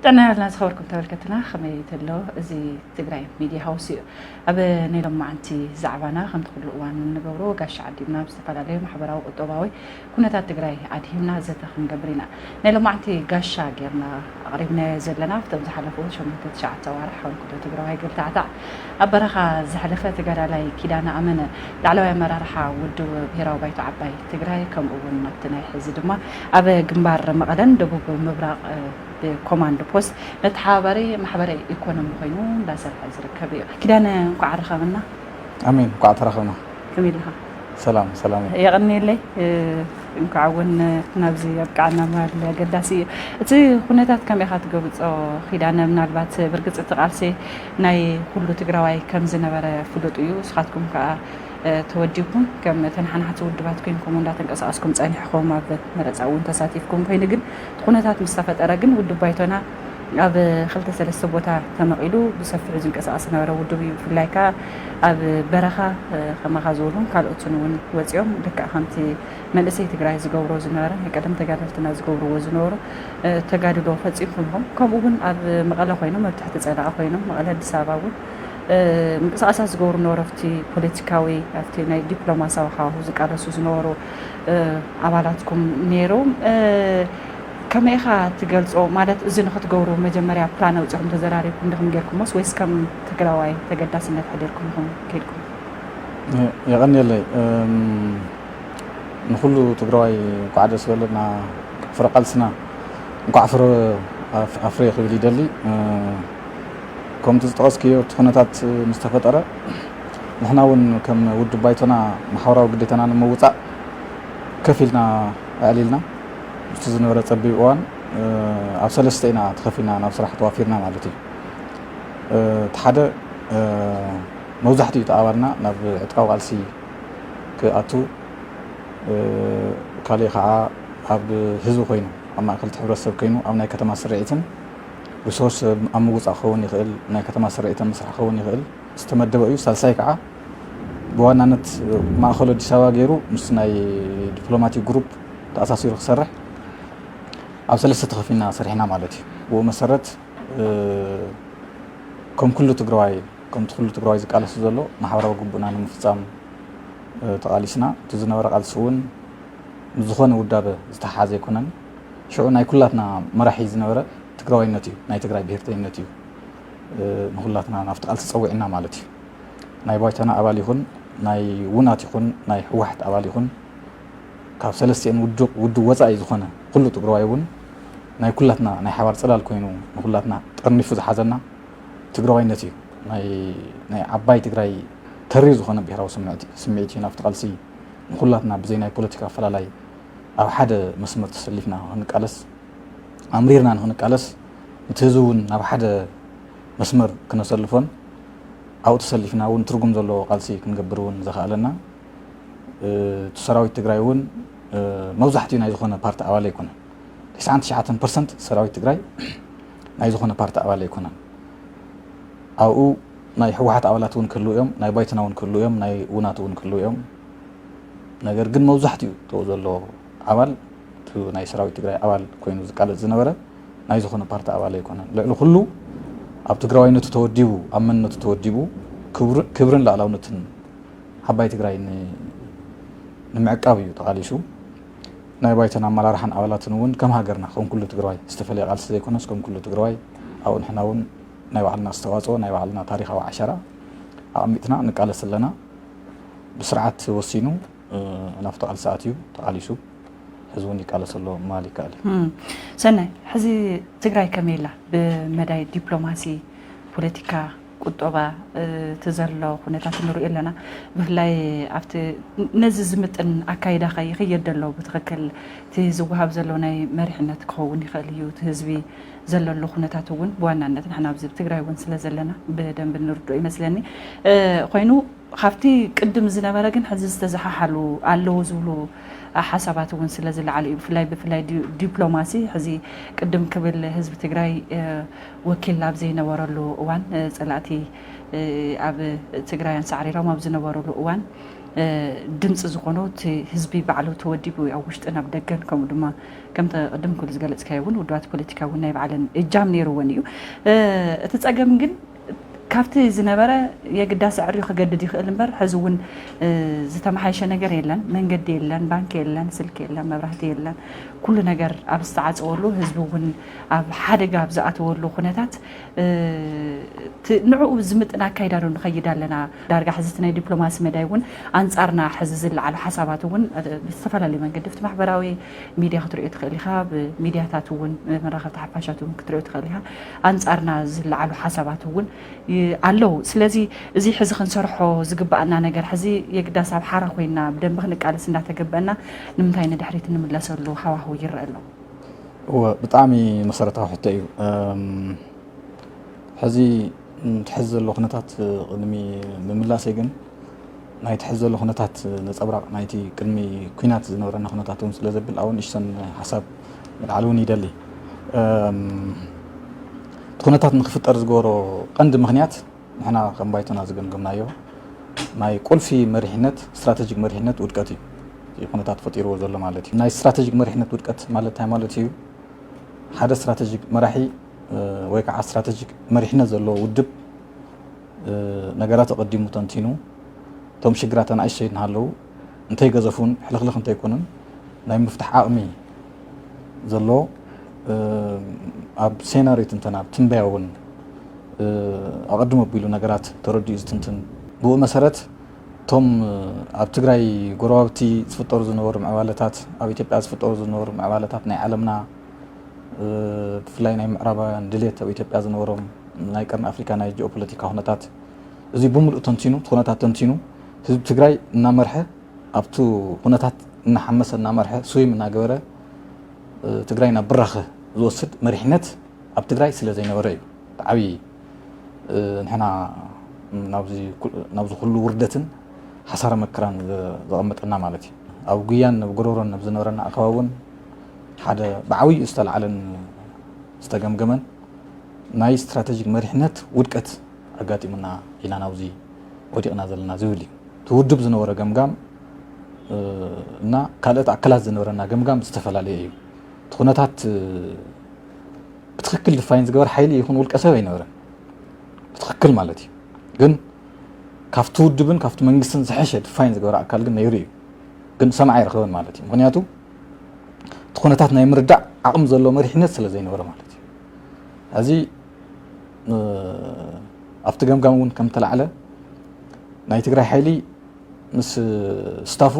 ጥዕና ያልና ዝኸበርኩም ተመልከትና፣ ከመይ ተሎ? እዚ ትግራይ ሚድያ ሃውስ እዩ። ኣብ ናይ ሎማዓንቲ ዛዕባና ከምቲ ኩሉ እዋን እንገብሮ ጋሻ ዓዲምና ኣብ ዝተፈላለዩ ማሕበራዊ፣ ቁጠባዊ ኩነታት ትግራይ ኣድሂምና ዘተ ክንገብር ኢና። ናይ ሎማዓንቲ ጋሻ ጌርና ኣቕሪብናዮ ዘለና ኣብቶም ዝሓለፉ ሸሞንተ ትሽዓተ ኣዋርሕ ሓውልኩዶ ትግራዋይ ገልታዕታዕ ኣብ በረኻ ዘሕለፈ ተጋዳላይ ኪዳነ ኣመነ፣ ላዕለዋይ ኣመራርሓ ውድብ ብሄራዊ ባይቶ ዓባይ ትግራይ፣ ከምኡ እውን ኣብቲ ናይ ሕዚ ድማ ኣብ ግንባር መቐለን ደቡብ ምብራቕ ብኮማንድ ፖስት መተሓባበሪ ማሕበረ ኢኮኖሚ ኮይኑ እንዳሰርሐ ዝርከብ እዩ። ኪዳነ፣ እንኳዕ ኣረኸበና። ኣሜን፣ እንኳዕ ተራኸብና። ከመይ ኣለኻ? ሰላም፣ ሰላም እዩ። የቐንየለይ፣ እ፣ እንኳዕ እውን ናብዚ ኣብቃዓና ምባል ኣገዳሲ እዩ። እቲ ኩነታት ከመይ ኢኻ ትገብጾ ኪዳነ? ምናልባት ብርግጽ እቲ ቃልሲ ናይ ኩሉ ትግራዋይ ከም ዝነበረ ፍሉጥ እዩ። ንስኻትኩም ከኣ፣ እ፣ ተወዲብኩም ከም ተነሓናሕቲ ውድባት ኮይንኩም እንዳተንቀሳቐስኩም ጸኒሕኩም ኣብ መረጻ እውን ተሳቲፍኩም። ኮይኑ ግን እቲ ኩነታት ምስ ተፈጠረ ግን ውድብ ባይቶና ኣብ ክልተ ሰለስተ ቦታ ተመቒሉ ብሰፊሑ ዝንቀሳቐስ ዝነበረ ውድብ እዩ። ብፍላይ ከኣ ኣብ በረኻ፣ እ፣ ከማኻ ዝበሉን ካልኦትን እውን ወጺኦም ልክዕ ከምቲ መንእሰይ ትግራይ ዝገብሮ ዝነበረ፣ ናይ ቀደም ተጋደልትና ዝገብርዎ ዝነበሩ፣ እ፣ ተጋድሎ ፈጺምኩም ኢኹም። ከምኡ እውን ኣብ መቐለ ኮይኖም፣ ኣብ ትሕቲ ጸላኢ ኮይኖም፣ መቐለ ኣዲስ ኣበባ እውን፣ እ፣ ምንቅስቓሳት ዝገብሩ ነበሩ። ኣብቲ ፖለቲካዊ፣ ኣብቲ ናይ ዲፕሎማሲያዊ ሃዋሁ ዝቃለሱ ዝነበሩ፣ እ፣ ኣባላትኩም ነይሮም። እ፣ ከመይ ኢኻ ትገልጾ? ማለት፣ እዚ ንኽትገብሩ መጀመርያ ፕላን ኣውጺኹም ተዘራሪብኩም ዲኹም ጌርኩሞስ፣ ወይስ ከም ትግራዋይ ተገዳስነት ሕዲርኩም ኢኹም ኬድኩም? የ-፣ የቐንየለይ። እም፣ ንኹሉ ትግራዋይ እንኳዕ ደስ በለና። ፍረ ቃልስና እንኳዕ ፍረ ኣፍ-፣ ኣፍረየ ክብል ይደሊ። እ፣ ከምቲ ዝጠቐስክዮ፣ እቲ ኩነታት ምስ ተፈጠረ፣ ንሕና እውን ከም ውድብ ባይቶና ማሕበራዊ ግዴታና ንምውጻእ ከፍ ኢልና ኣዕሊልና። ምስቲ ዝነበረ ጸቢብ እዋን፣ እ፣ ኣብ ሰለስተ ኢና ተኸፊልና ናብ ስራሕ ተዋፊርና ማለት እዩ። እ፣ እቲ ሓደ፣ እ፣ መብዛሕትኡ እቲ ኣባልና ናብ ዕጥቃዊ ቃልሲ ክኣቱ፣ እ፣ ካልእ ከዓ ኣብ ህዝቢ ኮይኑ፣ ኣብ ማእከል እቲ ሕብረተሰብ ኮይኑ፣ ኣብ ናይ ከተማ ስርዒትን ሪሶርስ ኣብ ምውጻእ ክኸውን ይኽእል፣ ናይ ከተማ ስርዒት ኣብ ምስራሕ ክኸውን ይኽእል፣ ዝተመደበ እዩ። ሳልሳይ ከዓ ብዋናነት ማእከሉ ኣዲስ ኣበባ ገይሩ ምስ ናይ ዲፕሎማቲክ ግሩፕ ተኣሳሲሩ ክሰርሕ ኣብ ሰለስተ ተኸፊልና ሰሪሕና ማለት እዩ። ብኡ መሰረት፣ እ፣ ከም ኩሉ ትግራዋይ፣ ከምቲ ኩሉ ትግራዋይ ዝቃለስ ዘሎ ማሕበራዊ ግቡእና ንምፍጻም፣ እ፣ ተቓሊስና። እቲ ዝነበረ ቃልሲ እውን ምስ ዝኾነ ውዳበ ዝተሓሓዘ ኣይኮነን። ሽዑ ናይ ኩላትና መራሒ ዝነበረ ትግራዋይነት እዩ፣ ናይ ትግራይ ብሄርተኝነት እዩ፣ እ፣ ንኹላትና ናብቲ ቃልሲ ጸዊዕና ማለት እዩ። ናይ ባይቶና ኣባል ይኹን፣ ናይ ውናት ይኹን፣ ናይ ህወሓት ኣባል ይኹን፣ ካብ ሰለስቲአን ውድብ፣ ውድብ ወጻኢ ዝኾነ ኩሉ ትግራዋይ እውን ናይ ኩላትና ናይ ሓባር ጽላል ኮይኑ ንኹላትና ጠርኒፉ ዝሓዘና ትግራዋይነት እዩ። ናይ፣ ናይ ዓባይ ትግራይ ተሪር ዝኾነ ብሄራዊ ስምዒት፣ ስምዒት እዩ ናብቲ ቃልሲ ንኹላትና ብዘይ ናይ ፖለቲካ ኣፈላላይ ኣብ ሓደ መስመር ተሰሊፍና ንቃለስ። ኣምሪርና ንኽንቃለስ፣ ነቲ ህዝቢ እውን ናብ ሓደ መስመር ክነሰልፎን ኣብኡ ተሰሊፍና እውን ትርጉም ዘለዎ ቃልሲ ክንገብር እውን ዘኽኣለና፣ እ፣ እቲ ሰራዊት ትግራይ እውን፣ እ፣ መብዛሕትኡ ናይ ዝኾነ ፓርቲ ኣባል ኣይኮነን። ተስዓን ትሽዓተን ፐርሰንት ሰራዊት ትግራይ ናይ ዝኾነ ፓርቲ ኣባል ኣይኮነን። ኣብኡ ናይ ህወሓት ኣባላት እውን ክህልዉ እዮም፣ ናይ ባይቶና እውን ክህልዉ እዮም፣ ናይ ውናት እውን ክህልዉ እዮም። ነገር ግን መብዛሕትኡ ተኡ ዘሎ ኣባል፣ እቲ ናይ ሰራዊት ትግራይ ኣባል ኮይኑ ዝቃለስ ዝነበረ ናይ ዝኾነ ፓርቲ ኣባል ኣይኮነን። ልዕሊ ኩሉ ኣብ ትግራዋይነቱ ተወዲቡ፣ ኣብ መንነቱ ተወዲቡ፣ ክብር-፣ ክብርን ላዕላውነትን ዓባይ ትግራይ ን-፣ ንምዕቃብ እዩ ተቓሊሱ። ናይ ባይቶና ኣመራርሓን ኣባላትን እውን ከም ሃገርና፣ ከም ኩሉ ትግራዋይ፣ ዝተፈለየ ቃልሲ ዘይኮነስ፣ ከም ኩሉ ትግራዋይ ኣብኡ ንሕና እውን ናይ ባዕልና ኣስተዋፅኦ፣ ናይ ባዕልና ታሪኻዊ ዓሸራ ኣቐሚጥና ንቃለስ ኣለና። ብስርዓት ወሲኑ፣ እ፣ ናብቲ ቃልሲ ኣትዩ፣ ተቓሊሱ፣ ሕዚ እውን ይቃለስ ኣሎ ምባል ይከኣል እዩ። እም፣ ሰናይ፣ ሕዚ ትግራይ ከመይ ኢላ? ብመዳይ ዲፕሎማሲ፣ ፖለቲካ፣ ቁጠባ፣ እ፣ እቲ ዘሎ ኩነታት ንሪኦ ኣለና። ብፍላይ ኣብቲ ነዚ ዝምጥን ኣካይዳ ከ ይኽየድ ዘሎ? ብትኽክል እቲ ዝወሃብ ዘሎ ናይ መሪሕነት ክኸውን ይኽእል እዩ፣ እቲ ህዝቢ ዘለሉ ኩነታት እውን ብዋናነት ንሕና ኣብዚ ኣብ ትግራይ እውን ስለ ዘለና ብደንቢ ንርድኦ ይመስለኒ። እ፣ ኮይኑ ካብቲ ቅድም ዝነበረ ግን ሕዚ ዝተዘሓሓሉ ኣለዉ ዝብሉ ሓሳባት እውን ስለ ዝለዓሉ እዩ። ብፍላይ፣ ብፍላይ ዲ-፣ ዲፕሎማሲ ሕዚ ቅድም ክብል ህዝቢ ትግራይ፣ እ፣ ወኪል ኣብ ዘይነበረሉ እዋን፣ እ፣ ጸላእቲ፣ እ፣ ኣብ ትግራይ ኣንሳዕሪሮም ኣብ ዝነበሩሉ እዋን፣ ድምፂ ዝኾኖ እቲ ህዝቢ ባዕሉ ተወዲቡ ኣብ ውሽጥን ኣብ ደገን፣ ከምኡ ድማ ከምቲ ቅድም ክሉ ዝገለፅካዮ እውን ውድባት ፖለቲካ እውን ናይ ባዕለን እጃም ነይርወን እዩ። እቲ ፀገም ግን ካብቲ ዝነበረ የግዳስ ዕርዩ ክገድድ ይኽእል እምበር፣ ሕዚ እውን ዝተመሓየሸ ነገር የለን። መንገዲ የለን፣ ባንክ የለን፣ ስልኪ የለን፣ መብራህቲ የለን። ኩሉ ነገር ኣብ ዝተዓፀወሉ፣ ህዝቢ እውን ኣብ ሓደጋ ኣብ ዝኣተወሉ ኩነታት፣ ንዕኡ ዝምጥን ኣካይዳ ዶ ንኸይድ ኣለና? ዳርጋ ሕዚ እቲ ናይ ዲፕሎማሲ መዳይ እውን ኣንጻርና ሕዚ ዝለዓሉ ሓሳባት እውን ብዝተፈላለዩ መንገዲ ኣብቲ ማሕበራዊ ሚድያ ክትሪኦ ትኽእል ኢኻ፣ ብሚድያታት እውን፣ መራኸብቲ ሓፋሻት እውን ክትሪኦ ትኽእል ኢኻ። ኣንጻርና ዝለዓሉ ሓሳባት እውን ኣለዉ። ስለዚ እዚ ሕዚ ክንሰርሖ ዝግባኣና ነገር፣ ሕዚ የግዳስ ኣብ ሓራ ኮይና ብደንቢ ክንቃለስ እንዳተገበአና፣ ንምንታይ ንድሕሪት እንምለሰሉ ሃዋህው ይረአ ኣሎ? እወ፣ ብጣዕሚ መሰረታዊ ሕቶ እዩ። ሕዚ እቲ ሕዚ ዘሎ ኩነታት ቅድሚ ምምላሰይ ግን፣ ናይቲ ሕዚ ዘሎ ኩነታት ነጸብራቕ ናይቲ ቅድሚ ኲናት ዝነበረና ኩነታት እውን ስለ ዘብል፣ ኣብኡ ንእሽተን ሓሳብ ምልዓል እውን ይደሊ። እቲ ኩነታት ንክፍጠር ዝገበሮ ቀንዲ ምኽንያት፣ ንሕና ከም ባይቶና ዝገምገምናዮ፣ ናይ ቁልፊ መሪሕነት፣ ስትራተጂክ መሪሕነት ውድቀት እዩ። እቲ ኩነታት ፈጢርዎ ዘሎ ማለት እዩ። ናይ ስትራተጂክ መሪሕነት ውድቀት ማለት እንታይ ማለት እዩ? ሓደ ስትራተጂክ መራሒ ወይ ከዓ ስትራተጂክ መሪሕነት ዘለዎ ውድብ ነገራት ኣቐዲሙ ተንቲኑ፣ እቶም ሽግራት ኣናእሽተይ እናሃለዉ እንተይገዘፉን ሕልኽልኽ እንተይኮኑን፣ ናይ ምፍታሕ ዓቕሚ ዘሎ፣ ኣብ ሴናርዮ ትንተና፣ ኣብ ትንበያ እውን ኣቐድም ኣቢሉ ነገራት ተረዲኡ ዝትንትን፣ ብኡ መሰረት እቶም ኣብ ትግራይ ጎረባብቲ ዝፍጠሩ ዝነበሩ ምዕባለታት፣ ኣብ ኢትዮጵያ ዝፍጠሩ ዝነበሩ ምዕባለታት ናይ ዓለምና፣ ብፍላይ ናይ ምዕራባውያን ድሌት ኣብ ኢትዮጵያ ዝነበሮም፣ ናይ ቀርኒ ኣፍሪካ ናይ ጂኦፖለቲካ ኩነታት፣ እዚ ብምሉእ ተንቲኑ፣ እቲ ኩነታት ተንቲኑ፣ ህዝቢ ትግራይ እናመርሐ፣ ኣብቲ ኩነታት እናሓመሰ እናመርሐ፣ ስዊም እናገበረ ትግራይ ናብ ብራኸ ዝወስድ መሪሕነት ኣብ ትግራይ ስለ ዘይነበረ እዩ። እቲ ዓብዪ ንሕና ናብዚ ኩሉ ውርደትን ሓሳረ መከራን ዘቐመጠና ማለት እዩ። ኣብ ጉያን ኣብ ጎረሮን ኣብ ዝነበረና ኣኸባቢ እውን ሓደ ብዓብይኡ ዝተላዕለን ዝተገምገመን ናይ ስትራተጂክ መሪሕነት ውድቀት ኣጋጢሙና ኢና ናብዚ ወዲቕና ዘለና ዝብል እዩ። እቲ ውድብ ዝነበረ ገምጋም እና ካልኦት ኣካላት ዝነበረና ገምጋም ዝተፈላለየ እዩ። እቲ ኩነታት ብትኽክል ድፋይን ዝገበር ሓይሊ ይኹን ውልቀ ሰብ ኣይነበረን። ብትኽክል ማለት እዩ። ግን ካብቲ ውድብን ካብቲ መንግስትን ዝሐሸ ድፋይን ዝገበረ ኣካል ግን ነይሩ እዩ። ግን ሰማዒ ኣይረኸበን ማለት እዩ። ምኽንያቱ እቲ ኩነታት ናይ ምርዳእ ዓቕሚ ዘለዎ መሪሕነት ስለ ዘይነበረ ማለት እዩ። ሕዚ ኣብቲ ገምጋም እውን ከም ተላዕለ ናይ ትግራይ ሓይሊ ምስ ስታፉ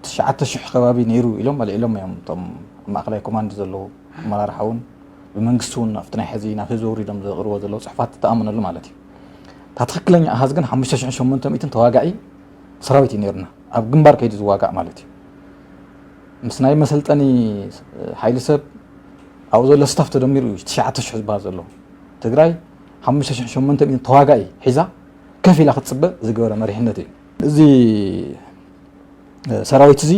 ትሽዓተ ሽሕ ከባቢ ነይሩ ኢሎም ኣልዒሎም እዮም። እቶም ኣብ ማእኸላይ ኮማንድ ዘለዉ ኣመራርሓ እውን ብመንግስቲ እውን ኣብቲ ናይ ሕዚ ናብ ህዝቢ ኣውሪዶም ዘቕርቦ ዘለዉ ፅሑፋት ትኣምነሉ ማለት እዩ። እታ ትኽክለኛ ኣሃዝ ግን ሓሙሽተ ሽሕን ሸሞንተ ሚእትን ተዋጋዒ ሰራዊት እዩ ነይርና፣ ኣብ ግንባር ከይዱ ዝዋጋእ ማለት እዩ። ምስ ናይ መሰልጠኒ ሓይሊ ሰብ ኣብኡ ዘሎ ስታፍ ተደሚሩ እዩ ትሽዓተ ሽሕ ዝበሃል ዘሎ። ትግራይ ሓሙሽተ ሽሕን ሸሞንተ ሚእትን ተዋጋዒ ሒዛ ከፍ ኢላ ክትፅበ ዝገበረ መሪሕነት እዩ። እዚ ሰራዊት እዚ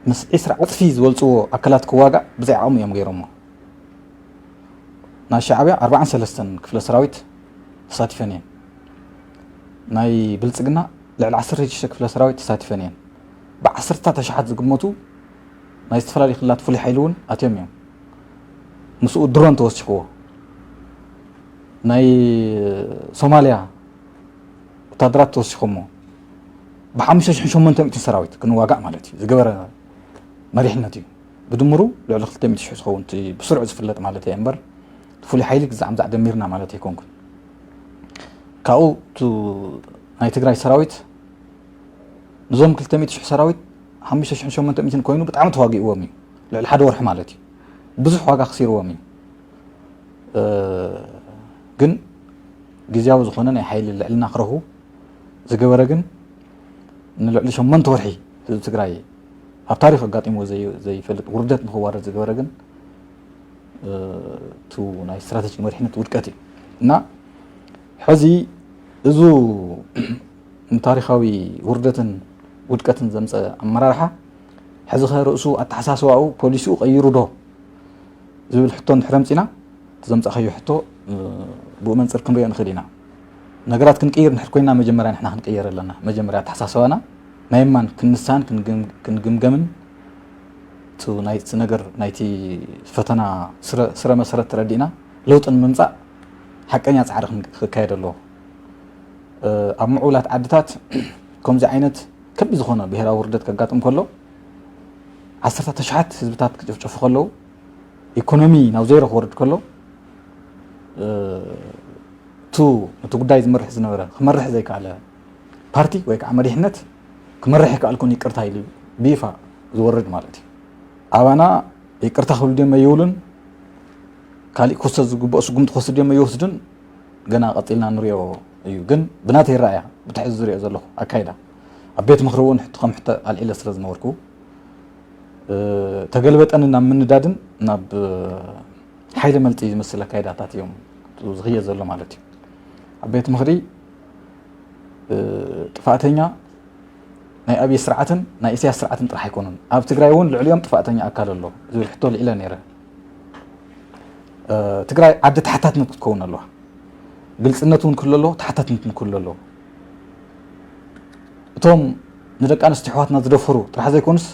ምስ ዒስራ ዕፅፊ ዝበልፅዎ ኣካላት ክዋጋእ ብዘይ ዓቕሙ እዮም ገይሮሞ። ናይ ሻዕብያ ኣርባዓን ሰለስተን ክፍለ ሰራዊት ተሳቲፈን እየን። ናይ ብልፅግና ልዕሊ ዓሰርተ ሽዱሽተ ክፍለ ሰራዊት ተሳቲፈን እየን። ብዓሰርታት ኣሽሓት ዝግመቱ ናይ ዝተፈላለዩ ክልላት ፍሉይ ሓይሊ እውን ኣትዮም እዮም። ምስኡ ድሮን ተወሲኽዎ። ናይ ሶማልያ ወታደራት ተወሲኾሞ ብሓሙሽተ ሽሕን ሸሞንተ ሚእትን ሰራዊት ክንዋጋእ ማለት እዩ ዝገበረ መሪሕነት እዩ። ብድምሩ ልዕሊ ክልተ ሚእቲ ሽሕ ዝኸውን እቲ ብስሩዕ ዝፍለጥ ማለት እየ እምበር፣ እቲ ፍሉይ ሓይሊ ግዛዕ ምዛዕ ደሚርና ማለት ኣይኮንኩን። ካብኡ እቲ ናይ ትግራይ ሰራዊት፣ ንዞም ክልተ ሚእቲ ሽሕ ሰራዊት ሓሙሽተ ሽሕን ሸሞንተ ሚእትን ኮይኑ ብጣዕሚ ተዋጊእዎም እዩ። ልዕሊ ሓደ ወርሒ ማለት እዩ። ብዙሕ ዋጋ ክሲርዎም እዩ። እ፣ ግን ግዝያዊ ዝኾነ ናይ ሓይሊ ልዕልና ክረኽቡ ዝገበረ ግን፣ ንልዕሊ ሸሞንተ ወርሒ ህዝቢ ትግራይ ኣብ ታሪኽ ኣጋጢምዎ ዘይ-፣ ዘይፈልጥ ውርደት ንኽዋረድ ዝገበረ ግን፣ እ፣ እቱ ናይ ስትራተጂክ መሪሕነት ውድቀት እዩ። እና ሕዚ እዙ ንታሪኻዊ ውርደትን ውድቀትን ዘምፀ ኣመራርሓ፣ ሕዚ ኸ ርእሱ ኣተሓሳስባኡ ፖሊሲኡ ቀይሩ ዶ ዝብል ሕቶ እንድሕር ኣምፂና፣ እቲ ዘምፃእካዮ ሕቶ፣ እ፣ ብኡ መንፅር ክንሪኦ ንኽእል ኢና። ነገራት ክንቅይር እንድሕር ኮይና መጀመርያ ንሕና ክንቅየር ኣለና። መጀመርያ ኣተሓሳስባና ናይ ማን ክንሳን ክንግም- ክንግምገምን እቲ ናይቲ ነገር ናይቲ ፈተና ስረ- ስረ መሰረት ተረዲእና ለውጢ ንምምፃእ ሓቀኛ ፃዕሪ ክን- ክካየድ ኣለዎ። እ፣ ኣብ ምዕቡላት ዓድታት ከምዚ ዓይነት ከቢድ ዝኾነ ብሄራዊ ውርደት ከጋጥም ከሎ ዓሰርታት ኣሽሓት ህዝብታት ክጭፍጨፉ ከለዉ ኢኮኖሚ ናብ ዜሮ ክወርድ ከሎ እ፣ እቱ ነቲ ጉዳይ ዝመርሕ ዝነበረ ክመርሕ ዘይከኣለ ፓርቲ ወይ ከዓ መሪሕነት ክመርሕ ይከኣልኩን ይቅርታ ኢሉ ብይፋ ዝወርድ ማለት እዩ። ኣባና ይቅርታ ክብሉ ድዮም ኣይብሉን፣ ካሊእ ክውሰድ ዝግብኦ ስጉምቲ ክወስድ ድዮም ኣይወስድን ገና ቀፂልና ንሪኦ እዩ። ግን ብናተይ ረኣያ ብትሕዚ ዝሪኦ ዘለኹ ኣካይዳ ኣብ ቤት ምኽሪ እውን ሕቶ ከም ሕቶ ኣልዒለ ስለ ዝነበርኩ እ፣ ተገልበጠን ናብ ምንዳድን ናብ ሓይሊ መልጢ ዝመስል ኣካይዳታት እዮም ዝኽየድ ዘሎ ማለት እዩ። ኣብ ቤት ምኽሪ እ፣ ጥፋእተኛ ናይ ኣብይ ስርዓትን ናይ ኢሳያስ ስርዓትን ጥራሕ ኣይኮኑን። ኣብ ትግራይ እውን ልዕሊኦም ጥፋእተኛ ኣካል ኣሎ ዝብል ሕቶ ልዒለ ነይረ። እ፣ ትግራይ ዓዲ ተሓታትነት ክትከውን ኣለዋ። ግልፅነት እውን ክህሉ ኣለዎ፣ ተሓታትነት እውን ክህሉ ኣለዎ። እቶም ንደቂ ኣንስትዮ ኣሕዋትና ዝደፈሩ ጥራሕ ዘይኮኑስ፣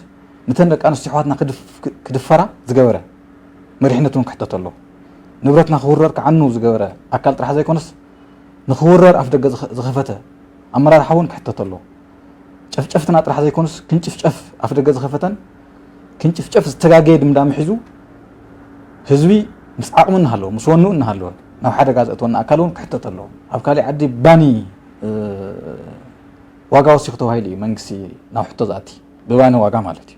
ነተን ደቂ ኣንስትዮ ኣሕዋትና ክድፍ- ክድፈራ ዝገበረ መሪሕነት እውን ክሕተት ኣለዎ። ንብረትና ክውረር ክዓኑ ዝገበረ ኣካል ጥራሕ ዘይኮነስ፣ ንኽውረር ኣፍ ደገ ዝኸ- ዝኸፈተ ኣመራርሓ እውን ክሕተት ኣለዎ። ጨፍጨፍትና ጥራሕ ዘይኮኑስ፣ ክንጭፍጨፍ ኣፍ ደገ ዝኸፈተን ክንጭፍጨፍ ዝተጋገየ ድምዳሚ ሒዙ፣ ህዝቢ ምስ ዓቕሙ እናሃለወ፣ ምስ ወንኡ እናሃለወ፣ ናብ ሓደጋ ዘእተወና ኣካል እውን ክሕተት ኣለዎ። ኣብ ካሊእ ዓዲ ባኒ እ፣ ዋጋ ወሲኹ ተባሂሉ እዩ መንግስቲ ናብ ሕቶ ዝኣቲ፣ ብባኒ ዋጋ ማለት እዩ።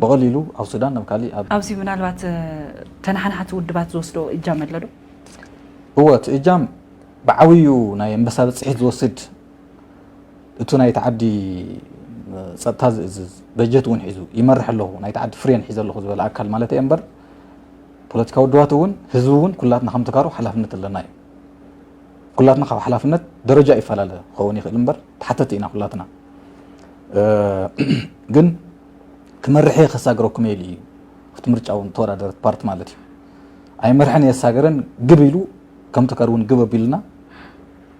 ብቐሊሉ ኣብ ሱዳን፣ ኣብ ካሊእ ኣብ ኣብዚ ምናልባት እ፣ ተነሓናሕቲ ውድባት ዝወስዶ እጃም ኣሎ ዶ? እወ፣ እቲ እጃም ብዓብዩ ናይ ኣንበሳ ብፅሒት ዝወስድ፣ እቱ ናይቲ ዓዲ እ፣ ፀጥታ ዝእዝዝ፣ በጀት እውን ሒዙ ይመርሕ ኣለኹ፣ ናይቲ ዓዲ ፍሬን ሒዘ ኣለኹ ዝበለ ኣካል ማለት እየ እምበር፣ ፖለቲካዊ ውድባት እውን ህዝቢ እውን ኩላትና ከም ተጋሩ ሓላፍነት ኣለና እዩ። ኩላትና ካብ ሓላፍነት ደረጃ ይፈላለ ክኸውን ይኽእል እምበር ተሓተቲ ኢና ኩላትና። እ፣ ግን ክመርሕ እየ ከሳግረኩም እየ ኢሉ እዩ ኣብቲ ምርጫ እውን ተወዳደረት ፓርቲ ማለት እዩ። ኣይመርሕን እየ ዝሳገረን ግብ ኢሉ ከም ተጋሩ እውን ግብ ኣቢሉና።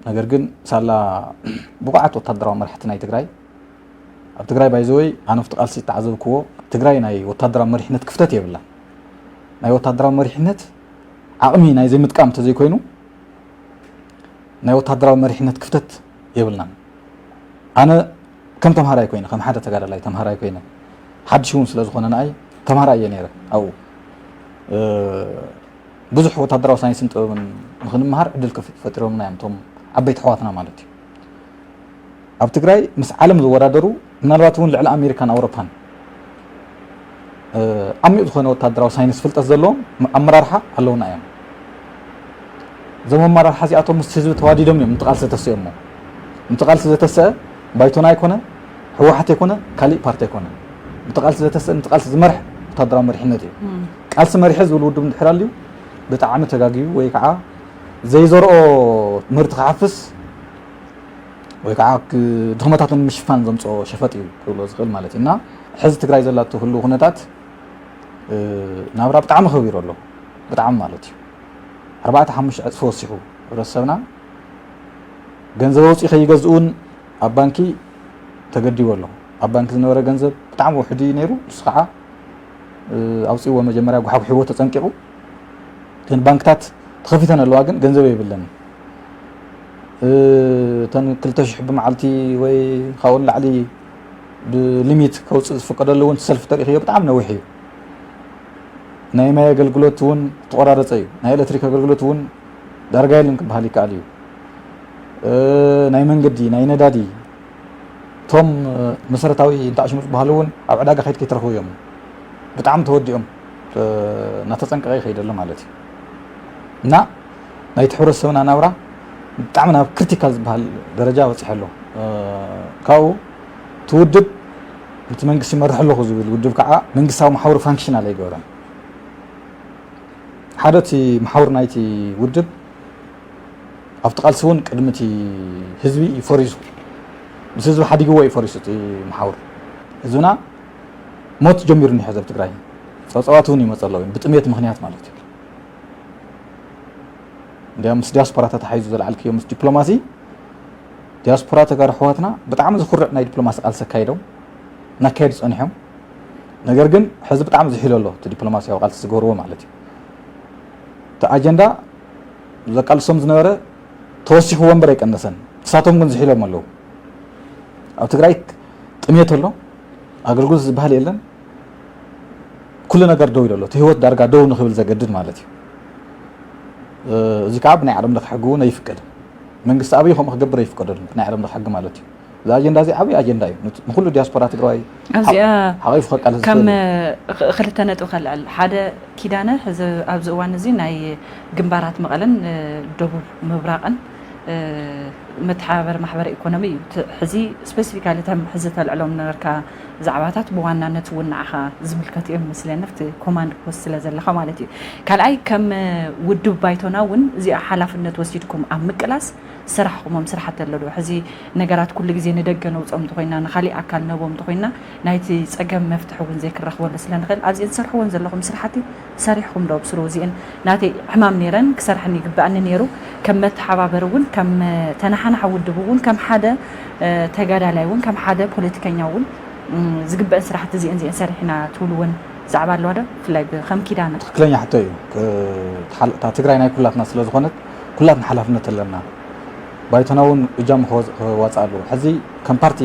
ነገር ግን ሳላ ብቑዓት ወታደራዊ መራሕቲ ናይ ትግራይ ኣብ ትግራይ ባይዘወይ ኣነ ኣብቲ ቃልሲ እተዓዘብክዎ ትግራይ ናይ ወታደራዊ መሪሕነት ክፍተት የብላን። ናይ ወታደራዊ መሪሕነት ዓቕሚ ናይ ዘይምጥቃም እንተዘይኮይኑ ናይ ወታደራዊ መሪሕነት ክፍተት የብልናን። ኣነ ከም ተምሃራይ ኮይነ ከም ሓደ ተጋዳላይ ተምሃራይ ኮይነ ሓድሽ እውን ስለ ዝኾነ ንኣይ ተምሃራይ እየ ነይረ ኣብኡ እ፣ ብዙሕ ወታደራዊ ሳይንስን ጥበብን ንኽንምሃር ዕድል ከፍ- ፈጢሮምና እዮም እቶም ዓበይቲ ኣሕዋትና ማለት እዩ። ኣብ ትግራይ ምስ ዓለም ዝወዳደሩ ምናልባት እውን ልዕሊ ኣሜሪካን ኣውሮፓን እ፣ ዓሚቕ ዝኾነ ወታደራዊ ሳይንስ ፍልጠት ዘለዎም ኣመራርሓ ኣለውና እዮም። እዞም ኣመራርሓ እዚኣቶም ምስ ህዝቢ ተዋዲዶም እዮም ምትቃልሲ ዘተስእዮሞ። ምትቃልሲ ዘተሰአ ባይቶና ኣይኮነ፣ ህወሓት ኣይኮነ፣ ካሊእ ፓርቲ ኣይኮነ። ምትቃልሲ ዘተሰአ ምትቃልሲ ዝመርሕ ወታደራዊ መሪሕነት እዩ። ቃልሲ መሪሐ ዝብል ውድብ እንድሕር ኣልዩ ብጣዕሚ ተጋግዩ ወይ ከዓ ዘይዘርኦ ምህርቲ ክሓፍስ ወይ ከዓ ክ- ድኽመታቱ ንምሽፋን ዘምፅኦ ሸፈጥ እዩ ክብሎ ዝኽእል ማለት እዩ። እና ሕዚ ትግራይ ዘላቶ ህልው ኩነታት እ፣ ናብራ ብጣዕሚ ከቢሩ ኣሎ። ብጣዕሚ ማለት እዩ። ኣርባዕተ ሓሙሽተ ዕፅፊ ወሲኹ። ህብረተሰብና ገንዘብ ኣውፂኡ ከይገዝእ እውን ኣብ ባንኪ ተገዲቡ ኣሎ። ኣብ ባንኪ ዝነበረ ገንዘብ ብጣዕሚ ውሑድ እዩ ነይሩ። ንሱ ከዓ እ፣ ኣውፂእዎ መጀመርያ ጓሓጉሒዎ ተፀንቂቑ። ግን ባንክታት ተኸፊተን ኣለዋ፣ ግን ገንዘብ የብለን። እ፣ እተን ክልተ ሽሕ ብመዓልቲ ወይ ካብኡ ንላዕሊ ብሊሚት ከውፅእ ዝፍቀደሉ እውን ሰልፊ ተሪእኽዮ ብጣዕሚ ነዊሕ እዩ። ናይ ማይ ኣገልግሎት እውን ተቆራረፀ እዩ። ናይ ኤሌክትሪክ ኣገልግሎት እውን ዳርጋ የለን ክበሃል ይከኣል እዩ። እ፣ ናይ መንገዲ፣ ናይ ነዳዲ፣ እቶም እ፣ መሰረታዊ እንተኣሽሙ ዝበሃሉ እውን ኣብ ዕዳጋ ከይድ ከይትረኽቡ እዮም። ብጣዕሚ ተወዲኦም እ፣ እናተፀንቀቐ ይኸይድ ኣሎ ማለት እዩ። እና ናይቲ ሕብረተሰብና ናብራ ብጣዕሚ ናብ ክሪቲካል ዝበሃል ደረጃ በፂሑ ኣሎ። እ፣ ካብኡ እቲ ውድብ ነቲ መንግስቲ ይመርሕ ኣለኹ ዝብል ውድብ ከዓ መንግስታዊ መሓውር ፋንክሽናል ኣይገበረን። ሓደ እቲ መሓውር ናይቲ ውድብ ኣብቲ ቃልሲ እውን ቅድሚ እቲ ህዝቢ እዩ ፈሪሱ። ምስ ህዝቢ ሓዲግዎ እዩ ፈሪሱ እቲ መሓውር። ህዝብና ሞት ጀሚሩ እኒሖ ኣብ ትግራይ። ፀብፀባት እውን ይመፀ ኣለዉ ብጥሜት ምክንያት ማለት እዩ። እንዲያም ምስ ዲያስፖራ ተታሓሒዙ ዘልዓልክዮ ምስ ዲፕሎማሲ ዲያስፖራ ተጋሩ ኣሕዋትና ብጣዕሚ ዝኹርዕ ናይ ዲፕሎማሲ ቃልሲ ኣካይዶም እናካየዱ ጸኒሖም። ነገር ግን ሕዚ ብጣዕሚ ዝሒሉ ኣሎ እቲ ዲፕሎማሲያዊ ቃልሲ ዝገበርዎ ማለት እዩ። እቲ ኣጀንዳ ዘቃልሶም ዝነበረ ተወሲኽዎ እምበር ኣይቀነሰን። ንሳቶም ግን ዝሒሎም ኣለዉ። ኣብ ትግራይ ጥሜት ኣሎ፣ ኣገልግሎት ዝበሃል የለን። ኩሉ ነገር ደው ኢሉ ኣሎ። እቲ ህይወት ዳርጋ ደው ንኽብል ዘገድድ ማለት እዩ። እዚ ከዓ ብናይ ዓለም ለኸ ሕጊ እውን ኣይፍቀድን። መንግስቲ ኣበይ ከምኡ ክገብር ኣይፍቀደሉን፣ ብናይ ዓለም ለኸ ሕጊ ማለት እዩ። እዚ ኣጀንዳ እዚ ዓብዪ ኣጀንዳ እዩ። ንት-፣ ንኹሉ ዲያስፖራ ትግራዋይ ኣብዚኣ ሓቕ-፣ ሓቒፉ ከቃልስ ከም ዝኽእል እዩ። ኽ-፣ ክልተ ነጥቢ ከልዕል። ሓደ ኪዳነ፣ ሕዚ ኣብዚ እዋን እዚ ናይ ግንባራት መቐለን፣ እ፣ ደቡብ ምብራቕን፣ እ፣ መተሓባበሪ ማሕበረ ኢኮኖሚ እዩ። ት-፣ ሕዚ ስፔሲፊካሊ እቶም ሕዚ ተልዕሎም ነበርካ ዛዕባታት ብዋናነት እውን ንዓኻ ዝምልከቱ እዮም መስለኒ፣ ኣብቲ ኮማንድ ፖስት ስለ ዘለኻ ማለት እዩ። ካልኣይ፣ ከም ውድብ ባይቶና እውን እዚኣ ሓላፍነት ወሲድኩም ኣብ ምቅላስ ዝሰራሕኹሞም ስራሕቲ ኣሎ ዶ? ሕዚ ነገራት ኩሉ ግዜ ንደገ ነውፅኦም እንተኾይና፣ ንኻሊእ ኣካል ነቦም እንተኾይና፣ ናይቲ ፀገም መፍትሒ እውን ዘይክረኽበሉ ስለ ንኽእል፣ ኣብዚአን ዝሰርሕዎን ዘለኹም ስራሕቲ ሰሪሕኹም ዶ? ብስሩ እዚአን ናተይ ዕማም ነይረን፣ ክሰርሐን ይግበኣኒ ነይሩ። ከም መተሓባበሪ እውን፣ ከም ተነሓናሒ ውድብ እውን፣ ከም ሓደ፣ እ፣ ተጋዳላይ እውን፣ ከም ሓደ ፖለቲከኛ እውን፣ እም፣ ዝግበአን ስራሕቲ እዚአን እዚአን ሰሪሕና ትብልወን ዛዕባ ኣለዋ ዶ? ብፍላይ ብ-፣ ከም ኪዳነ። ትኽክለኛ ሕቶ እዩ። ክ-፣ ተሓል-፣ እታ ትግራይ ናይ ኩላትና ስለ ዝኾነት፣ ኩላትና ሓላፍነት ኣለና። ባይቶና እውን እጃሙ ክወዝ-፣ ክዋፅእ ኣለዎ። ሕዚ ከም ፓርቲ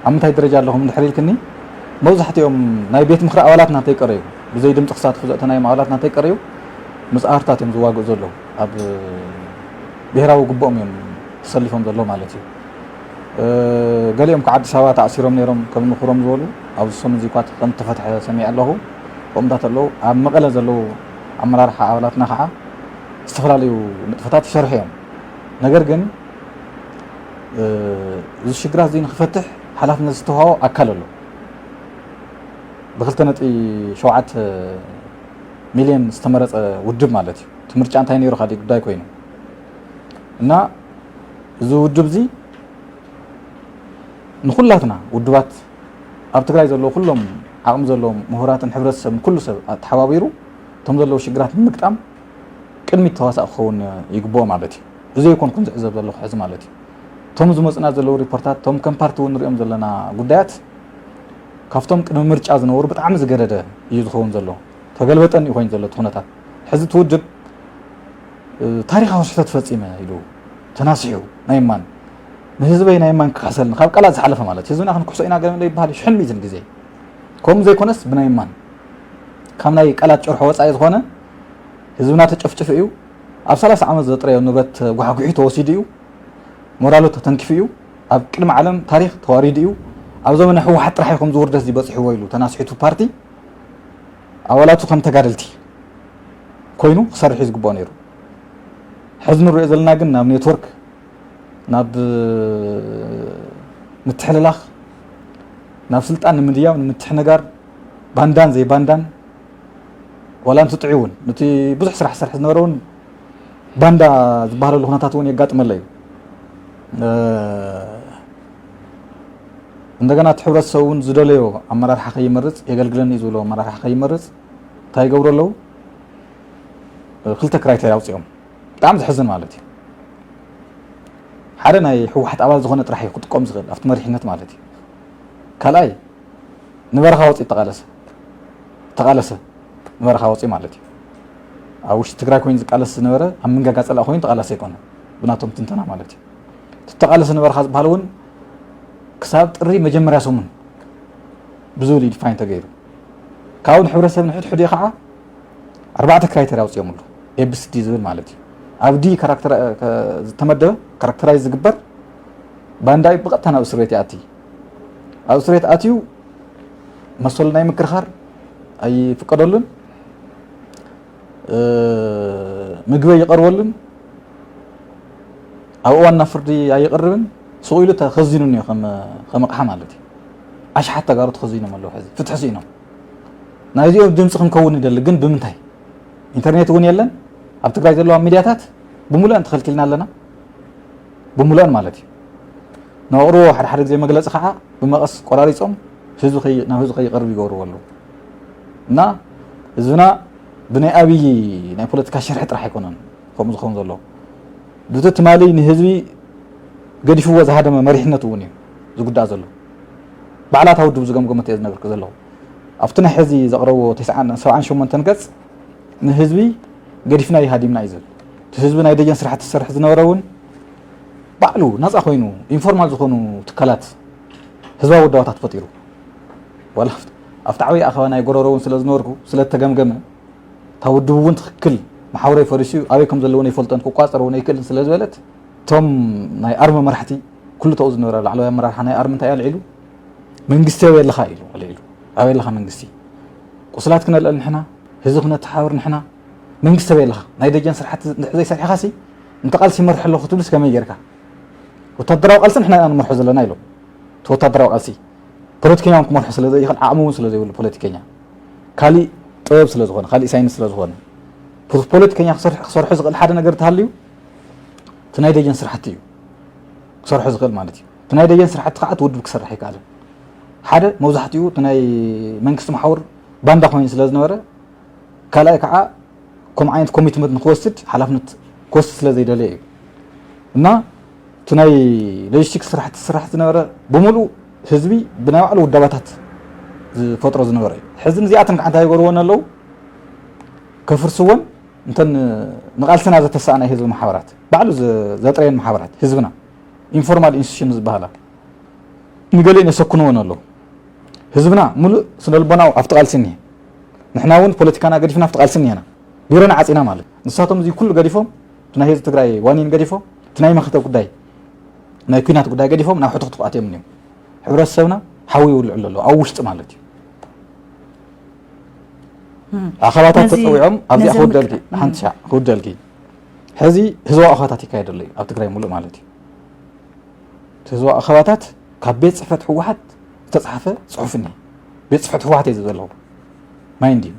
ኣብ ምንታይ ደረጃ ኣለኹም እንድሕር ኢልክኒ፣ መብዛሕትኦም ናይ ቤት ምኽሪ ኣባላትና እንተይቀረዩ፣ ብዘይ ድምፂ ክሳተፉ ዘእተናዮም ኣባላትና እንተይቀረዩ፣ ምስ ኣህርታት እዮም ዝዋግኡ ዘለዉ። ኣብ ብሄራዊ ግቡኦም እዮም ተሰሊፎም ዘለዉ ማለት እዩ። እ፣ ገሊኦም ከዓ ኣዲስ ኣበባ ተኣሲሮም ነይሮም፣ ከም ንኹሮም ዝበሉ፣ ኣብዚ ሰሙን እዚ እኳ ከም ዝተፈትሐ ሰሚዐ ኣለኹ። ከምኡታት ኣለዉ። ኣብ መቐለ ዘለዉ ኣመራርሓ ኣባላትና ከዓ ዝተፈላለዩ ንጥፈታት ይሰርሑ እዮም። ነገር ግን፣ እ፣ እዚ ሽግራት እዚ ንክፈትሕ ሓላፍነት ዝተዋሃቦ ኣካል ኣሎ። ብክልተ ነጥቢ ሸውዓተ ሚልዮን ዝተመረፀ ውድብ ማለት እዩ። እቲ ምርጫ እንታይ ነይሩ ካሊእ ጉዳይ ኮይኑ። እና እዚ ውድብ እዚ ንኹላትና ውድባት ኣብ ትግራይ ዘለዉ ኩሎም ዓቕሚ ዘለዎም ምሁራትን ሕብረተሰብን ኩሉ ሰብ ኣተሓባቢሩ እቶም ዘለዉ ሽግራት ንምግጣም ቅድሚት ተዋሳእ ክኸውን ይግብኦ ማለት እዩ። እዚ ኣይኮንኩን ዝዕዘብ ዘለኹ ሕዚ ማለት እዩ። እቶም ዝመፁና ዘለዉ ሪፖርታት፣ እቶም ከም ፓርቲ እውን ንሪኦም ዘለና ጉዳያት ካብቶም ቅድሚ ምርጫ ዝነበሩ ብጣዕሚ ዝገደደ እዩ ዝኸውን ዘሎ። ተገልበጠን እዩ ኮይኑ ዘሎ እቲ ኩነታት። ሕዚ እቲ ውድብ፣ እ፣ ታሪኻዊ ስሕተት ፈጺመ ኢሉ ተናሲሑ ናይ እማን ንህዝበይ ናይ እማን ክክሕሰልኒ ካብ ቃላት ዝሓለፈ ማለት ህዝብና ክንክሕሶ ኢና ገለ ይበሃል እዩ። ሽሕን ሚእትን ግዜ ከምኡ ዘይኮነስ ብናይ እማን ካብ ናይ ቃላት ጨርሖ ወጻኢ ዝኾነ ህዝብና ተጨፍጭፉ እዩ። ኣብ ሰላሳ ዓመት ዘጥረዮ ንብረት ጓሕጉሒ ተወሲዱ እዩ። ሞራሉ ተተንኪፉ እዩ። ኣብ ቅድሚ ዓለም ታሪኽ ተዋሪዱ እዩ። ኣብ ዘመነ ህወሓት ጥራሕ እዩ ከምዚ ውርደት እዚ በፂሕዎ ኢሉ ተናሲሑ እቲ ፓርቲ ኣባላቱ ከም ተጋደልቲ ኮይኑ ክሰርሕ እዩ ዝግብኦ ነይሩ። ሕዚ ንሪኦ ዘለና ግን ናብ ኔትወርክ፣ ናብ ምትሕልላኽ፣ ናብ ስልጣን ንምድያብ፣ ንምትሕንጋር፣ ባንዳን ዘይባንዳን፣ ዋላ እንትጥዒ እውን፣ ነቲ ብዙሕ ስራሕ ዝሰርሕ ዝነበረ እውን ባንዳ ዝበሃለሉ ኩነታት እውን የጋጥመለ እዩ። እ፣ እንደገና እቲ ሕብረተሰብ እውን ዝደለዮ ኣመራርሓ ከይመርፅ፣ የገልግለኒ እዩ ዝብሎ ኣመራርሓ ከይመርፅ እንታይ ይገብሩ ኣለዉ? እ፣ ክልተ ክራይቴርያ ኣውፂኦም። ብጣዕሚ ዘሕዝን ማለት እዩ። ሓደ ናይ ህወሓት ኣባል ዝኾነ ጥራሕ እዩ ክጥቀም ዝኽእል ኣብቲ መሪሕነት ማለት እዩ። ካልኣይ ንበረኻ ወፂኡ ተቃለሰ፣ ተቃለሰ ንበረኻ ወፂኡ ማለት እዩ። ኣብ ውሽጢ ትግራይ ኮይኑ ዝቃለስ ዝነበረ ኣብ መንጋጋ ፀላእ ኮይኑ ተቃለሰ ኣይኮነ፣ ብናቶም ትንተና ማለት እዩ። እቲ ተቃለሰ ንበረኻ ዝበሃል እውን ክሳብ ጥሪ መጀመርያ ሰሙን ብዝብል እዩ ዲፋይን ተገይሩ። ካብኡ ንሕብረተሰብ ንሕድሕዱ ከዓ ኣርባዕተ ክራይተርያ ኣውፂኦምሉ፣ ኤ ቢ ሲ ዲ ዝብል ማለት እዩ። ኣብ ዲ ካራክተር-፣ ከ-፣ ዝተመደበ ካራክተራይዝ ዝግበር ባንዳ እዩ ብቐጥታ ናብ እስር ቤት ይኣቲ። ኣብ እስር ቤት ኣትዩ መሰሉ ናይ ምክርኻር ኣይፍቀደሉን፣ እ፣ ምግቢ ኣይቐርበሉን፣ ኣብ እዋን ናብ ፍርዲ ኣይቐርብን፣ ስቕ ኢሉ ተኸዚኑ እኒኦ ከም፣ ከም ኣቕሓ ማለት እዩ። ኣሽሓት ተጋሩ ተኸዚኖም ኣለዉ። ሕዚ ፍትሒ ስኢኖም። ናይዚኦም ድምፂ ክንከውን ንደሊ፣ ግን ብምንታይ? ኢንተርኔት እውን የለን። ኣብ ትግራይ ዘለዋ ሚድያታት ብምሉአን ተኸልኪልና ኣለና። ብምሉአን ማለት እዩ። ነቕርቦ ሓደ ሓደ ግዜ መግለፂ ከዓ ብመቐስ ቆራሪፆም ህዝቢ ከይ-፣ ናብ ህዝቢ ከይቀርብ ይገብርዎ ኣለዉ። እና ህዝብና ብናይ ኣብዪ ናይ ፖለቲካ ሽርሒ ጥራሕ ኣይኮነን ከምኡ ዝኸውን ዘሎ። ብቲ ትማሊ ንህዝቢ ገዲፍዎ ዝሃደመ መሪሕነቱ እውን እዩ ዝጉዳእ ዘሎ። ባዕላታ ውድብ ዝገምገመት እየ ዝነግርክ ዘለኹ። ኣብቲ ናይ ሕዚ ዘቕረብዎ ተስዓን ሰብዓን ሸሞንተን ገጽ ንህዝቢ ገዲፍና ይሃዲምና እዩ ዝብል። እቲ ህዝቢ ናይ ደጀን ስራሕቲ ዝሰርሕ ዝነበረ እውን ባዕሉ ናፃ ኮይኑ ኢንፎርማል ዝኾኑ ትካላት ህዝባዊ ውዳባታት ፈጢሩ። ዋላ ኣብቲ ዓብዪ ኣኸባ ናይ ጎረሮ እውን ስለ ዝነበርኩ ስለ እተገምገመ እታ ውድብ እውን ትኽክል መሓውረይ ፈሪሱ ኣበይ ከም ዘለውን ኣይፈልጦን ክቋፀር እውን ኣይክእልን ስለ ዝበለት እቶም ናይ ኣርሚ መራሕቲ ኩሉ ተው ዝነበረ ላዕለዋይ ኣመራርሓ ናይ ኣርሚ እንታይ ኣልዒሉ መንግስቲ ኣበይ ኣለኻ ኢሉ ኣልዒሉ ኣበይ ኣለኻ መንግስቲ ቁስላት ክነልዕል ንሕና ህዝቢ ክነተሓባብር ንሕና መንግስቲ ኣበይ ኣለኻ ናይ ደጀን ስራሕቲ እንድሕር ዘይሰሪሕኻ ሲ እንተ ቃልሲ ይመርሕ ኣለኹ ክትብልስ ከመይ ጌርካ ወታደራዊ ቃልሲ ንሕና ኢና ንመርሖ ዘለና ኢሎም እቲ ወታደራዊ ቃልሲ ፖለቲከኛ ክመርሖ ስለ ዘይኽእል ዓቕሚ እውን ስለ ዘይብሉ ፖለቲከኛ ካሊእ ጥበብ ስለ ዝኾነ ካሊእ ሳይንስ ስለ ዝኾነ ፖለቲከኛ ክሰርሑ ዝኽእል ሓደ ነገር ተሃልዩ እቲ ናይ ደጀን ስራሕቲ እዩ ክሰርሑ ዝኽእል ማለት እዩ እቲ ናይ ደጀን ስራሕቲ ከዓ እቲ ውድብ ክሰርሕ ኣይከኣልን ሓደ መብዛሕትኡ እቲ ናይ መንግስቲ መሓውር ባንዳ ኮይኑ ስለ ዝነበረ ካልኣይ ከዓ ከምኡ ዓይነት ኮሚትመንት ንክወስድ ሓላፍነት ክወስድ ስለ ዘይደለየ እዩ እና እቲ ናይ ሎጂስቲክስ ስራሕቲ ዝስራሕ ዝነበረ ብምሉእ ህዝቢ ብናይ ባዕሉ ውዳባታት ዝፈጥሮ ዝነበረ እዩ ሕዚ ንዚኣተን ከዓ እንታይ ይገርዎን ኣለዉ ከፍርስዎን እንተን ንቃልስና ዘተሳእና ህዝቢ ማሕበራት ባዕሉ ዘጥረየን ማሕበራት ህዝብና ኢንፎርማል ኢንስቲቱሽን ዝበሃላ ንገሊአን የሰክንዎን ኣለዉ ህዝብና ሙሉእ ስነልቦናዊ ኣብቲ ቃልሲ እኒሀ ንሕና እውን ፖለቲካና ገዲፍና ኣብቲ ቃልሲ እኒሀና ቢሮና ዓፂና ማለት ንሳቶም እዚ ኩሉ ገዲፎም እቲ ናይ ህዝቢ ትግራይ ዋኒን ገዲፎም እቲ ናይ መኸተ ጉዳይ ናይ ኩናት ጉዳይ ገዲፎም ናብ ሕቱኽቱኽ ኣትዮም እዮም ሕብረተሰብና ሓዊ ይውልዕሉ ኣለዉ ኣብ ውሽጢ ማለት እዩ ኣኸባታት ተፀዊዖም ኣብዚኣ ክውደልኪ ሓንቲ ሻዕ ክውደልኪ ሕዚ ህዝባዊ ኣኸባታት ይካየደሉ እዩ ኣብ ትግራይ ሙሉእ ማለት እዩ እቲ ህዝባዊ ኣኸባታት ካብ ቤት ፅሕፈት ህወሓት ዝተፅሓፈ ፅሑፍ እኒ ቤት ፅሕፈት ህወሓት እዩ ዘለኹ ማይ እንድዩ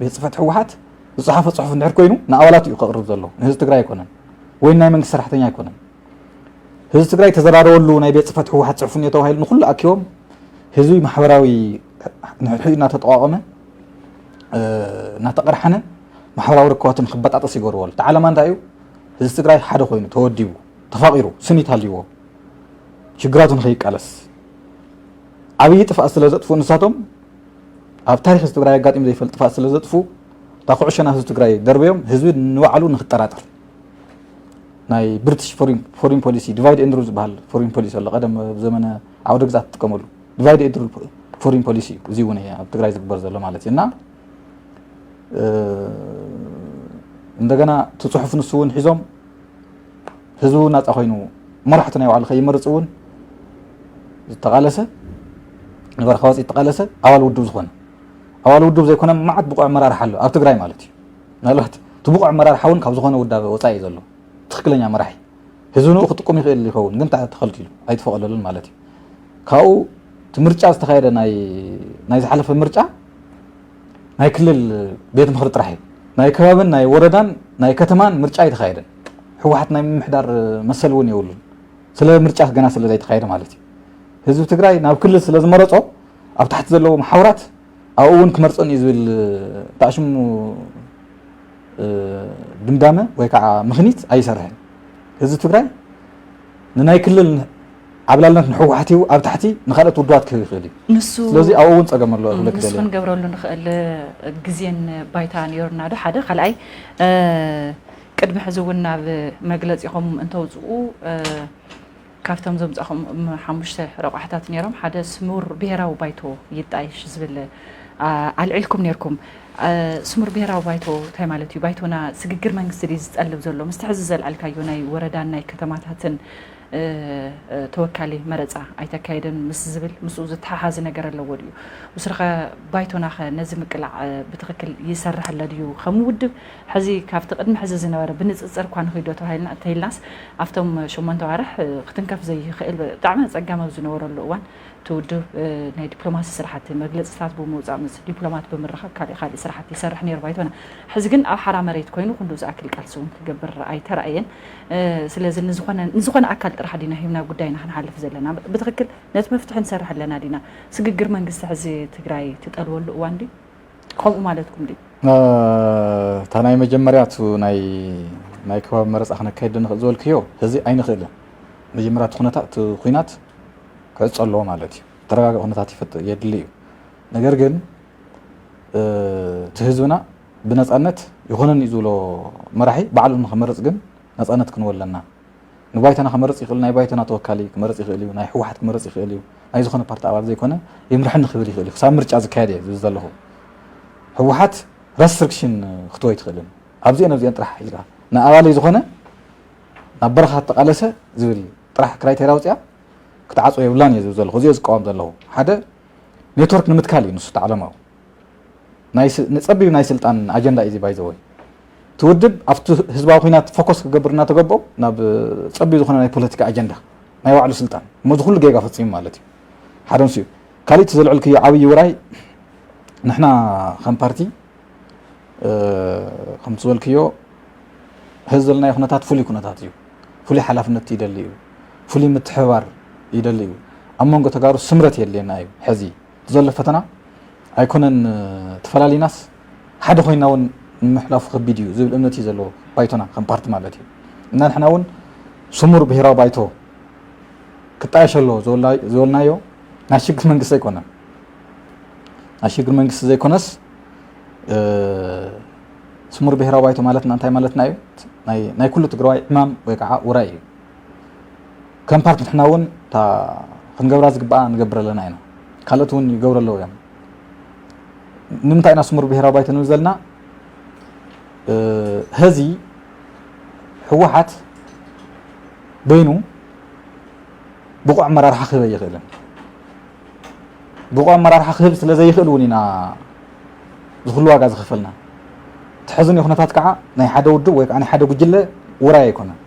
ቤት ፅሕፈት ህወሓት ዝፀሓፈ ፅሑፍ እንድሕር ኮይኑ ንኣባላቱ እዩ ከቕርብ ዘሎ ንህዝቢ ትግራይ ኣይኮነን ወይ ናይ መንግስቲ ሰራሕተኛ ኣይኮነን ህዝቢ ትግራይ ተዘራረበሉ ናይ ቤት ፅሕፈት ህወሓት ፅሑፍ እኒኦ ተባሂሉ ንኩሉ ኣኪቦም ህዝቢ ማሕበራዊ ንሕድሕዱ እናተጠቋቐመ እናተቐርሓነ ማሕበራዊ ርክባቱ ንክበጣጠስ ይገብርዎ ኣሎ እቲ ዓለማ እንታይ እዩ ህዝቢ ትግራይ ሓደ ኮይኑ ተወዲቡ ተፋቒሩ ስኒት ሃልይዎ ሽግራቱ ንኸይቃለስ ዓብዪ ጥፍኣት ስለ ዘጥፍኡ ንሳቶም ኣብ ታሪክ ህዝቢ ትግራይ ኣጋጢሙ ዘይፈልጥ ጥፍኣት ስለ ዘጥፍኡ እታ ኩዕሾ ናብ ህዝቢ ትግራይ ደርበዮም ህዝቢ ንባዕሉ ንክጠራጠር ናይ ብሪቲሽ ፎሪን ፖሊሲ ዲቫይድ ኤንድ ሩል ዝበሃል ፎሪን ፖሊሲ ኣሎ ቀደም ኣብ ዘመነ ዓውደ ግዛት ትጥቀመሉ ዲቫይድ ኤንድ ሩል ፎሪን ፖሊሲ እዩ እዚ እውን ኣብ ትግራይ ዝግበር ዘሎ ማለት እዩ እና እንደገና እቲ ፅሑፍ ንሱ እውን ሒዞም ህዝቡ ናፃ ኮይኑ መራሕቲ ናይ ባዕሉ ከይመርፅ እውን ዝተቃለሰ ንበረኻ ወፂ ዝተቃለሰ ኣባል ውድብ ዝኾነ ኣባል ውድብ ዘይኮነ ማዓት ብቑዕ ኣመራርሓ ኣሎ ኣብ ትግራይ ማለት እዩ ምናልባት እቲ ብቑዕ ኣመራርሓ እውን ካብ ዝኾነ ውዳበ ወፃኢ እዩ ዘሎ ትኽክለኛ መራሒ ህዝቢ ንኡ ክጥቁም ይኽእል ይኸውን ግን ተኸልኪሉ ኣይተፈቐደሉን ማለት እዩ ካብኡ እቲ ምርጫ ዝተኻየደ ናይ ዝሓለፈ ምርጫ ናይ ክልል ቤት ምኽሪ ጥራሕ እዩ ናይ ከባብን ናይ ወረዳን ናይ ከተማን ምርጫ ኣይተኻየደን ህወሓት ናይ ምምሕዳር መሰል እውን የብሉን ስለ ምርጫ ገና ስለ ዘይተኻየደ ማለት እዩ ህዝቢ ትግራይ ናብ ክልል ስለ ዝመረፆ ኣብ ታሕቲ ዘለዎ መሓውራት ኣብኡ እውን ክመርፀን እዩ ዝብል ታሽሙ ድምዳመ ወይ ከዓ ምኽኒት ኣይሰርሕን ህዝቢ ትግራይ ንናይ ክልል ዓብላልነት ንሕወሓት ሂቡ ኣብ ታሕቲ ንካልኦት ውድባት ክህብ ይኽእል እዩ ንሱ ስለዚ ኣብኡ እውን ፀገም ኣለዋ ዝብለክ ንሱ ደልየ ክንገብረሉ ንኽእል ግዜን ባይታ ነይሩና ዶ ሓደ ካልኣይ ቅድሚ ሕዚ እውን ናብ መግለፂኹም እንተውፅኡ ካብቶም ዘምፃኹም ሓሙሽተ ረቋሕታት ነይሮም ሓደ ስሙር ብሄራዊ ባይቶ ይጣይሽ ዝብል ኣልዒልኩም ነይርኩም ስሙር ብሄራዊ ባይቶ እንታይ ማለት እዩ ባይቶና ስግግር መንግስቲ ድዩ ዝጠልብ ዘሎ ምስቲ ሕዚ ዘልዓልካዮ ናይ ወረዳን ናይ ከተማታትን ተወካሊ መረፃ ኣይተካየደን ምስ ዝብል ምስኡ ዝተሓሓዚ ነገር ኣለዎ ድዩ? ምስርኸ ባይቶናኸ ነዚ ምቅላዕ ብትኽክል ይሰርሕ ኣሎ ድዩ ከም ውድብ? ሕዚ ካብቲ ቅድሚ ሕዚ ዝነበረ ብንፅፅር እኳ ንኺዶ ተባሂልና እንተኢልናስ ኣብቶም ሸሞንተ ዋርሕ ክትንከፍ ዘይኽእል ብጣዕሚ ኣፀጋሚ ኣብ ዝነበረሉ እዋን እቲ ውድብ ናይ ዲፕሎማሲ ስራሕቲ መግለፅታት ብምውፃእ ምስ ዲፕሎማት ብምርኻብ ካሊእ ካሊእ ስራሕቲ ይሰርሕ ነይሩ ባይቶና። ሕዚ ግን ኣብ ሓራ መሬት ኮይኑ ክንዱ ዝኣክል ቃልሲ እውን ክገብር ኣይተራእየን። ስለዚ ንዝኾነ ንዝኾነ ኣካል ጥራሕ ዲና ሂብና ጉዳይና ክንሓልፍ ዘለና? ብትኽክል ነቲ መፍትሒ ንሰርሕ ኣለና ዲና? ስግግር መንግስቲ ሕዚ ትግራይ ትጠልበሉ እዋን ድዩ? ከምኡ ማለትኩም ድዩ? እታ ናይ መጀመርያ እቲ ናይ ናይ ከባቢ መረፃ ክነካይድ ንኽእል ዝበልክዮ ሕዚ ኣይንኽእልን። መጀመርያ እቲ ኩነታት፣ እቲ ኩናት ክዕጾ ኣለዎ ማለት እዩ። ተረጋጋኢ ኩነታት ይፈጥ-፣ የድሊ እዩ። ነገር ግን፣ እ፣ እቲ ህዝብና ብነጻነት ይኾነኒ እዩ ዝብሎ መራሒ ባዕሉ ንኽመርጽ ግን ነጻነት ክንወ ኣለና። ንባይቶና ክመርጽ ይኽእል፣ ናይ ባይቶና ተወካሊ ክመርጽ ይኽእል እዩ፣ ናይ ህወሓት ክመርጽ ይኽእል እዩ፣ ናይ ዝኾነ ፓርቲ ኣባል ዘይኮነ ይምርሐኒ ክብል ይኽእል እዩ። ክሳብ ምርጫ ዝካየድ እየ ዝብል ዘለኹ። ህወሓት ረስትሪክሽን ክትወ ኣይትኽእልን። ኣብዚአን ኣብዚአን ጥራሕ ኢልካ ንኣባለይ ዝኾነ ናብ በረኻ ተቓለሰ ዝብል ጥራሕ ክራይቴርያ ኣውፅኣ ክትዓፅዎ የብላን እየ ዝብል ዘለኹ። እዚኦ ዝቃወም ዘለኹ። ሓደ ኔትወርክ ንምትካል እዩ ንሱ እቲ ዓለማዊ። ናይ ስ-፣ ንፀቢብ ናይ ስልጣን ኣጀንዳ እዩ እዚ ባይዘወይ። እቲ ውድብ ኣብቲ ህዝባዊ ኩናት ፎከስ ክገብር እናተገበኦ ናብ ፀቢብ ዝኾነ ናይ ፖለቲካ ኣጀንዳ ናይ ባዕሉ ስልጣን እሞ እዚ ኩሉ ጌጋ ፈፂሙ ማለት እዩ። ሓደ ንሱ እዩ። ካልእ እቲ ዘልዕልክዮ ዓብዪ ውራይ ንሕና ከም ፓርቲ፣ እ፣ ከምቲ ዝበልክዮ ህዚ ዘለናዮ ኩነታት ፍሉይ ኩነታት እዩ። ፍሉይ ሓላፍነት ይደሊ እዩ። ፍሉይ ምትሕብባር ይደሊ እዩ። ኣብ መንጎ ተጋሩ ስምረት የድልየና እዩ። ሕዚ እቲ ዘሎ ፈተና ኣይኮነን፣ እ፣ ተፈላሊናስ ሓደ ኮይና እውን ንምሕላፉ ከቢድ እዩ ዝብል እምነት እዩ ዘለዎ ባይቶና ከም ፓርቲ ማለት እዩ። እና ንሕና እውን ስሙር ብሄራዊ ባይቶ ክጣየሽ ኣለዎ ዝበልና-፣ ዝበልናዮ ናይ ሽግር መንግስቲ ኣይኮነን። ናይ ሽግር መንግስቲ ዘይኮነስ፣ እ፣ ስሙር ብሄራዊ ባይቶ ማለትና እንታይ ማለትና እዩ? ናይ፣ ናይ ኩሉ ትግራዋይ ዕማም ወይ ከዓ ውራይ እዩ። ከም ፓርቲ ንሕና እውን እታ ክንገብራ ዝግባኣ ንገብር ኣለና ኢና። ካልኦት እውን ይገብሩ ኣለዉ እዮም። ንምንታይ ኢና ስሙር ብሄራዊ ባይቶ ንብል ዘለና? እ፣ ሀዚ ህወሓት በይኑ ብቑዕ ኣመራርሓ ክህብ ኣይኽእልን። ብቑዕ ኣመራርሓ ክህብ ስለ ዘይኽእል እውን ኢና እዚ ኩሉ ዋጋ ዝኸፈልና። እቲ ሕዝን ኩነታት ከዓ ናይ ሓደ ውድብ ወይ ከዓ ናይ ሓደ ጉጅለ ውራይ ኣይኮነን።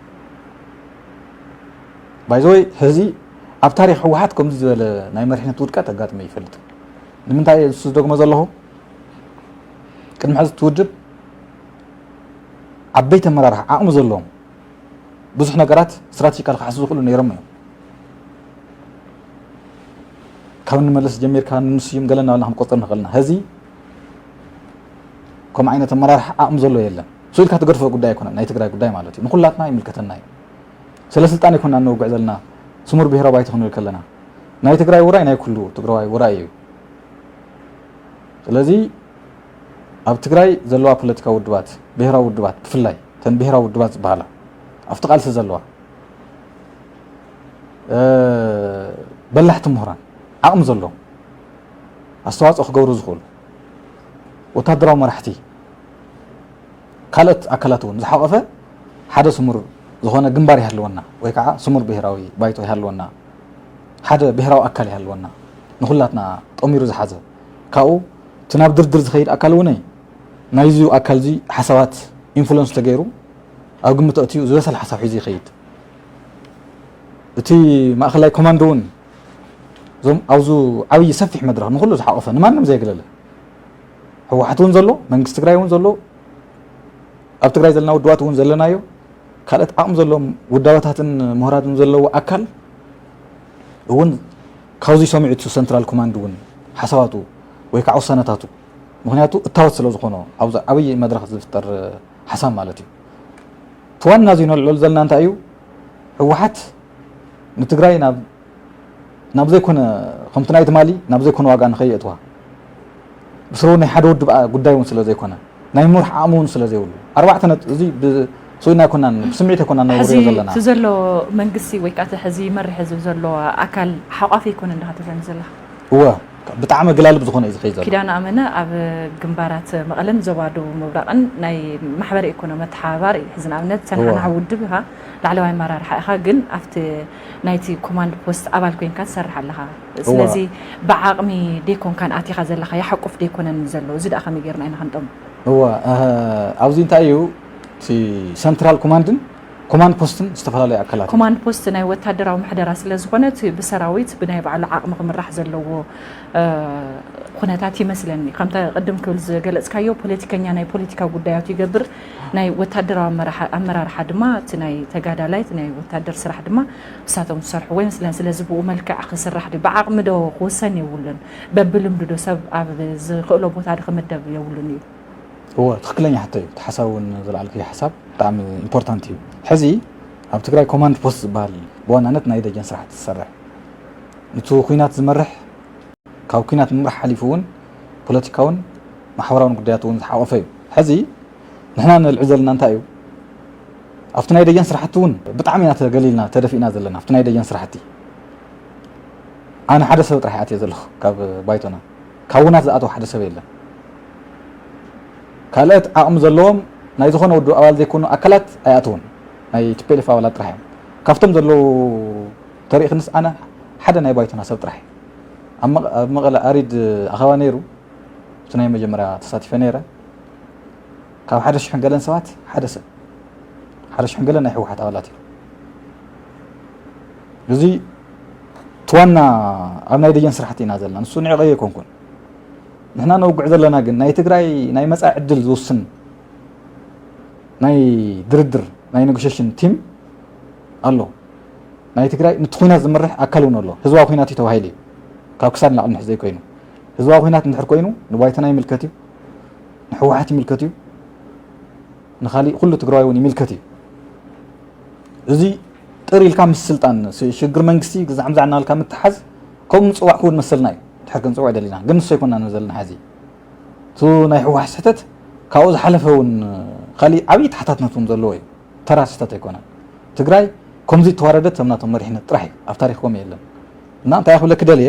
ባይዘወይ፣ ሕዚ ኣብ ታሪኽ ህወሓት ከምዚ ዝበለ ናይ መሪሕነት ውድቀት ኣጋጥመ ይፈልጥ። ንምንታይ እየ ንሱ ዝደግሞ ዘለኹ? ቅድሚ ሕዚ እቲ ውድብ ዓበይቲ ኣመራርሓ ዓቕሚ ዘለዎም ብዙሕ ነገራት ስትራቴጂካል ክሓስቡ ዝኽእሉ ነይሮም እዮም። ካብ ንመለስ ጀሚርካ ንንስዩም ገለ እናበልና ክንቆጽር ንኽእል ኢና። ሕዚ ከምኡ ዓይነት ኣመራርሓ ዓቕሚ ዘሎ የለን። ስኡ ኢልካ ትገድፎ ጉዳይ ኣይኮነን፣ ናይ ትግራይ ጉዳይ ማለት እዩ። ንኹላትና ይምልከተና እዩ። ስለ ስልጣን ኣይኮንና ነውግዕ ዘለና፣ ስሙር ብሄራዊ ባይቶ ክንብል ከለና። ናይ ትግራይ ውራይ ናይ ኩሉ ትግራዋይ ውራይ እዩ። ስለዚ ኣብ ትግራይ ዘለዋ ፖለቲካዊ ውድባት፣ ብሄራዊ ውድባት ብፍላይ እተን ብሄራዊ ውድባት ዝበሃላ ኣብቲ ቃልሲ ዘለዋ፣ እ፣ በላሕቲ ምሁራን፣ ዓቕሚ ዘለዎም፣ ኣስተዋፅኦ ክገብሩ ዝኽእሉ ወታደራዊ መራሕቲ፣ ካልኦት ኣካላት እውን ዝሓቖፈ ሓደ ስሙር ዝኾነ ግንባር ይሃልወና፣ ወይ ከዓ ስሙር ብሄራዊ ባይቶ ይሃልወና፣ ሓደ ብሄራዊ ኣካል ይሃልወና፣ ንኹላትና ጠሚሩ ዝሓዘ። ካብኡ እቲ ናብ ድርድር ዝኸይድ ኣካል እውን ናይዚ ኣካል እዚ ሓሳባት ኢንፍሉንስ ተገይሩ ኣብ ግምት ኣእትዩ ዝበሰለ ሓሳብ ሒዙ ይኸይድ። እቲ ማእኸላይ ኮማንዶ እውን እዞም ኣብዚ ዓብዪ ሰፊሕ መድረኽ ንኹሉ ዝሓቖፈ ንማንም ዘየግለለ ህወሓት እውን ዘሎ፣ መንግስቲ ትግራይ እውን ዘሎ፣ ኣብ ትግራይ ዘለና ውድባት እውን ዘለናዮ፣ ካልኦት ዓቕሚ ዘለዎም ውዳበታትን ምሁራትን ዘለዎ ኣካል እውን ካብዚ ሰሚዑ እቲ ሰንትራል ኮማንድ እውን ሓሳባቱ ወይ ከዓ ውሳነታቱ፣ ምኽንያቱ እታወት ስለ ዝኾነ ኣብዚ ዓብዪ መድረኽ ዝፍጠር ሓሳብ ማለት እዩ። እቲ ዋና እዚ ነልዕሎ ዘለና እንታይ እዩ? ህወሓት ንትግራይ ናብ፣ ናብ ዘይኮነ፣ ከምቲ ናይ ትማሊ ናብ ዘይኮነ ዋጋ ንኸየእትዋ፣ ብስሩ ናይ ሓደ ውድብ ኣ-፣ ጉዳይ እውን ስለ ዘይኮነ፣ ናይ ምምራሕ ዓቕሚ እውን ስለ ዘይብሉ፣ ኣርባዕተ ነጥ-፣ እዚ ብ-፣ ስኢልና ኣይኮናን፣ ብስምዒት ኣይኮናን ነውርዮ ዘለና። እቲ ዘሎ መንግስቲ ወይ ከዓ እቲ ሕዚ ይመርሕ ህዝቢ ዘሎ ኣካል ሓቋፊ ኣይኮነን ዲኻ ትብለኒ ዘለኻ? እወ፣ ብጣዕሚ ግላልብ ዝኾነ እዩ ዝኸይድ ዘሎ። ኪዳነ ኣመነ ኣብ ግንባራት መቐለን ዞባ ደቡብ ምብራቕን ናይ ማሕበረ ኢኮኖሚ ኣተሓባባሪ እዩ። ሕዚ ንኣብነት እወ። ሰንዓ ውድብ ኢኻ፣ ላዕለዋይ ኣመራርሓ ኢኻ፣ ግን ኣብቲ ናይቲ ኮማንድ ፖስት ኣባል ኮይንካ ትሰርሕ ኣለኻ። እወ። ስለዚ ብዓቕሚ ደይኮንካን ኣቲኻ ዘለኻ፣ ይሓቁፍ ደይኮነን ዘሎ። እዚ ደኣ ከመይ ጌርና ኢና ክንጠሙ? እወ፣ ኣህ፣ ኣብዚ እንታይ እዩ፣ እቲ ሰንትራል ኮማንድን ኮማንድ ፖስትን ዝተፈላለዩ ኣካላት እዮም። ኮማንድ ፖስት ናይ ወታደራዊ ምሕደራ ስለ ዝኾነ፣ እቲ ብሰራዊት ብናይ ባዕሉ ዓቕሚ ክምራሕ ዘለዎ፣ እ፣ ኩነታት ይመስለኒ። ከምታ ቅድም ክብል ዝገለጽካዮ፣ ፖለቲከኛ ናይ ፖለቲካ ጉዳያቱ ይገብር፣ ናይ ወታደራዊ ኣመራሓ-፣ ኣመራርሓ ድማ እቲ ናይ ተጋዳላይ፣ እቲ ናይ ወታደር ስራሕ ድማ ንሳቶም ዝሰርሕዎ ይመስለኒ። ስለዚ ብኡ መልክዕ ክስራሕ ድዩ? ብዓቕሚ ዶ ክውሰን የብሉን? በብልምዱ ዶ ሰብ ኣብ ዝኽእሎ ቦታ ዶ ክምደብ የብሉን እዩ? እወ፣ ትኽክለኛ ሕቶ እዩ። እቲ ሓሳብ እውን ዝለዓልክዮ ሓሳብ ብጣዕሚ ኢምፖርታንት እዩ። ሕዚ ኣብ ትግራይ ኮማንድ ፖስት ዝበሃል ብዋናነት ናይ ደጀን ስራሕቲ ዝሰርሕ፣ ንቱ ኩናት ዝመርሕ፣ ካብ ኩናት ምምራሕ ሓሊፉ እውን ፖለቲካውን ማሕበራውን ጉዳያት እውን ዝሓቆፈ እዩ። ሕዚ ንሕና ንልዕል ዘለና እንታይ እዩ? ኣብቲ ናይ ደጀን ስራሕቲ እውን ብጣዕሚ ኢና ተገሊልና ተደፊእና ዘለና ኣብቲ ናይ ደጀን ስራሕቲ። ኣነ ሓደ ሰብ ጥራሕ ኣትየ ዘለኹ ካብ ባይቶና፣ ካብ ውናት ዝኣተወ ሓደ ሰብ የለን። ካልኦት ዓቕሚ ዘለዎም ናይ ዝኾነ ውድብ ኣባል ዘይኮኑ ኣካላት ኣይኣተውን፣ ናይ ቲፒኤልኤፍ ኣባላት ጥራሕ እዮም። ካብቶም ዘለዉ ተሪእኽንስ ኣነ ሓደ ናይ ባይቶና ሰብ ጥራሕ እየ። ኣብ መቐ- ኣብ መቐለ ኣሪድ ኣኸባ ነይሩ፣ እቲ ናይ መጀመርያ ተሳቲፈ ነይረ። ካብ ሓደ ሽሕን ገለን ሰባት ሓደ ሰብ፣ ሓደ ሽሕን ገለን ናይ ህወሓት ኣባላት እዩ። እዚ እቲ ዋና ኣብ ናይ ደጀን ስራሕቲ ኢና ዘለና። ንሱ ንዕቐ ኣይኮንኩን። ንሕና ነውግዕ ዘለና ግን ናይ ትግራይ ናይ መጻኢ ዕድል ዝውስን ናይ ድርድር ናይ ኔጎሽሽን ቲም ኣሎ። ናይ ትግራይ ንቲ ኩናት ዝመርሕ ኣካል እውን ኣሎ። ህዝባዊ ኩናት እዩ ተባሂሉ እዩ፣ ካብ ክሳድ ንላዕሊ ንሕዘይ ኮይኑ። ህዝባዊ ኩናት እንድሕር ኮይኑ ንባይቶና ይምልከት እዩ፣ ንሕወሓት ይምልከት እዩ፣ ንካሊእ ኩሉ ትግራዋይ እውን ይምልከት እዩ። እዚ ጥር ኢልካ ምስ ስልጣን ስ- ሽግር መንግስቲ ግዛዕምዛዕ እናበልካ ምትሓዝ ከምኡ ምፅዋዕ ክውን መሰልና እዩ። ድሕር ክንፅውዕ ደሊና ግን ንሱ ኣይኮና ዘለና ሕዚ። እቲ ናይ ህወሓት ስሕተት ካብኡ ዝሓለፈ እውን ካሊእ ዓብዪ ተሓታትነት እውን ዘለዎ እዩ። ተራ ስሕተት ኣይኮነን። ትግራይ ከምዚ ተዋረደት ተምናቶም መሪሕነት ጥራሕ እዩ፣ ኣብ ታሪክ ከምኡ የለን። እና እንታይ ክብለክ ደልየ፣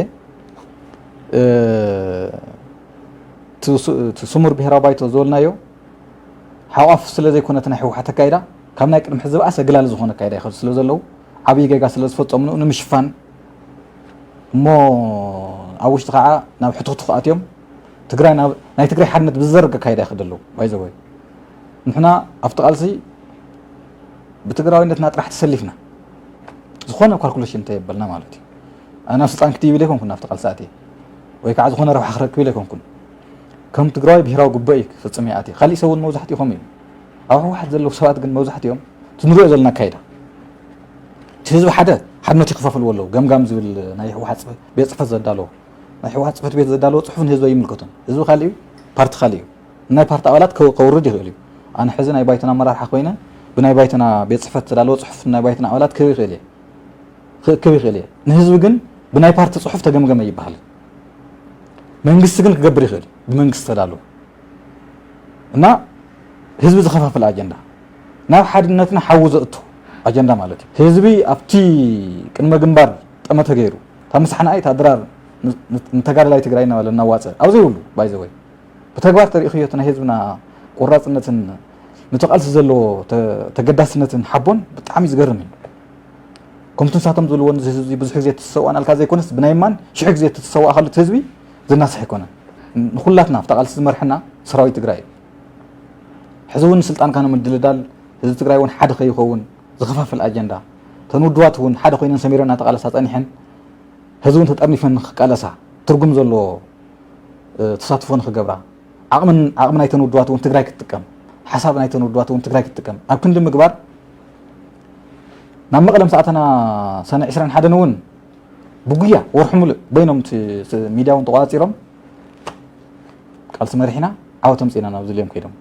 እ፣ እቲ ሱ- እቲ ስሙር ብሄራዊ ባይቶ ዝበልናዮ ሓቋፍ ስለ ዘይኮነ እቲ ናይ ህወሓት ኣካይዳ ካብ ናይ ቅድሚ ሕዚ ዝባኣሰ ግላል ዝኾነ ኣካይዳ ይኸዱ ስለ ዘለዉ ዓብዪ ጌጋ ስለ ዝፈፀሙ ንኡ ንምሽፋን እሞ ኣብ ውሽጢ ከዓ ናብ ሕትኽትኽ ኣትዮም ትግራይ ናብ ናይ ትግራይ ሓድነት ብዝዘርግ ኣካይዳ ይኸዱ ኣለዉ። ባይዘወይ ንሕና ኣብቲ ቃልሲ ብትግራዊነትና ጥራሕ ተሰሊፍና ዝኾነ ካልኩሌሽን እንተየበልና ማለት እዩ። ኣነ ናብ ስልጣን ክትይብል ኣይኮንኩን ናብቲ ቃልሲ ኣትየ ወይ ከዓ ዝኾነ ረብሓ ክረክብ ኢለ ኣይኮንኩን። ከም ትግራዋይ ብሄራዊ ጉባኤ እዩ ክፍፅም እየ ኣትየ። ካሊእ ሰብ እውን መብዛሕትኡ ከምኡ እዩ። ኣብ ህወሓት ዘለዉ ሰባት ግን መብዛሕትኦም እቲ ንሪኦ ዘለና ኣካይዳ እቲ ህዝቢ ሓደ ሓድነቱ ይከፋፍልዎ ኣለዉ። ገምጋም ዝብል ናይ ህወሓት ፅፈ- ቤት ፅፈት ዘዳለዎ ናይ ህወሓት ፅፈት ቤት ዘዳለዎ ፅሑፍ ንህዝቢ ኣይምልከቶን። ህዝቢ ካሊእ እዩ፣ ፓርቲ ካሊእ እዩ። ናይ ፓርቲ ኣባላት ከው- ከውርድ ይኽእል እዩ። ኣነ ሕዚ ናይ ባይቶና ኣመራርሓ ኮይነ ብናይ ባይቶና ቤት ፅፈት ዘዳለዎ ፅሑፍ ናይ ባይቶና ኣባላት ክህብ ይኽእል እየ፣ ክእክብ ይኽእል እየ። ንህዝቢ ግን ብናይ ፓርቲ ፅሑፍ ተገምገመ ይበሃል። መንግስቲ ግን ክገብር ይኽእል እዩ፣ ብመንግስቲ ተዳለዎ እና ህዝቢ ዝኸፋፍል ኣጀንዳ፣ ናብ ሓድነትና ሓዊ ዘእቱ ኣጀንዳ ማለት እዩ። ህዝቢ ኣብቲ ቅድመ ግንባር ጠመተ ገይሩ እታ ምሳሕና እታ ድራር ን- ን- ንተጋደላይ ትግራይ እናበለ እናዋፀ ኣብ ዘይብሉ ባይዘወይ ብተግባር ተሪእኽዮ እቲ ናይ ህዝብና ቆራፅነትን ነቲ ቃልሲ ዘለዎ ተ- ተገዳስነትን ሓቦን ብጣዕሚ እዩ ዝገርም እዩ። ከምቲ ንሳቶም ዝብልዎ ነዚ ህዝቢ ብዙሕ ግዜ ትሰዋእናልካ ዘይኮነስ ብናይ ማን ሽሕ ግዜ ትሰዋእካሉ እቲ ህዝቢ ዝናስሕ ኣይኮነን። ንኩላትና ኣብታ ቃልሲ ዝመርሐና ሰራዊት ትግራይ እዩ። ሕዚ እውን ንስልጣንካ ንምድልዳል ህዝቢ ትግራይ እውን ሓደ ከይኸውን ዝኸፋፍል ኣጀንዳ እተን ውድባት እውን ሓደ ኮይነን ሰሚረን እናተቃለሳ ፀኒሐን ሕዚ እውን ተጠርኒፈን ንክቃለሳ ትርጉም ዘለዎ ተሳትፎ ንክገብራ ዓቕምን ዓቕሚ ናይተን ውድባት እውን ትግራይ ክትጥቀም ሓሳብ ናይተን ውድባት እውን ትግራይ ክትጥቀም ኣብ ክንዲ ምግባር ናብ መቐለ ምስ ኣተና ሰነ ዕስራን ሓደን እውን ብጉያ ወርሒ ሙሉእ በይኖም እቲ ሚድያ እውን ተቋፂሮም ቃልሲ መሪሕና ዓወት ኣምፂእና ናብ ዝልዮም ከይዶም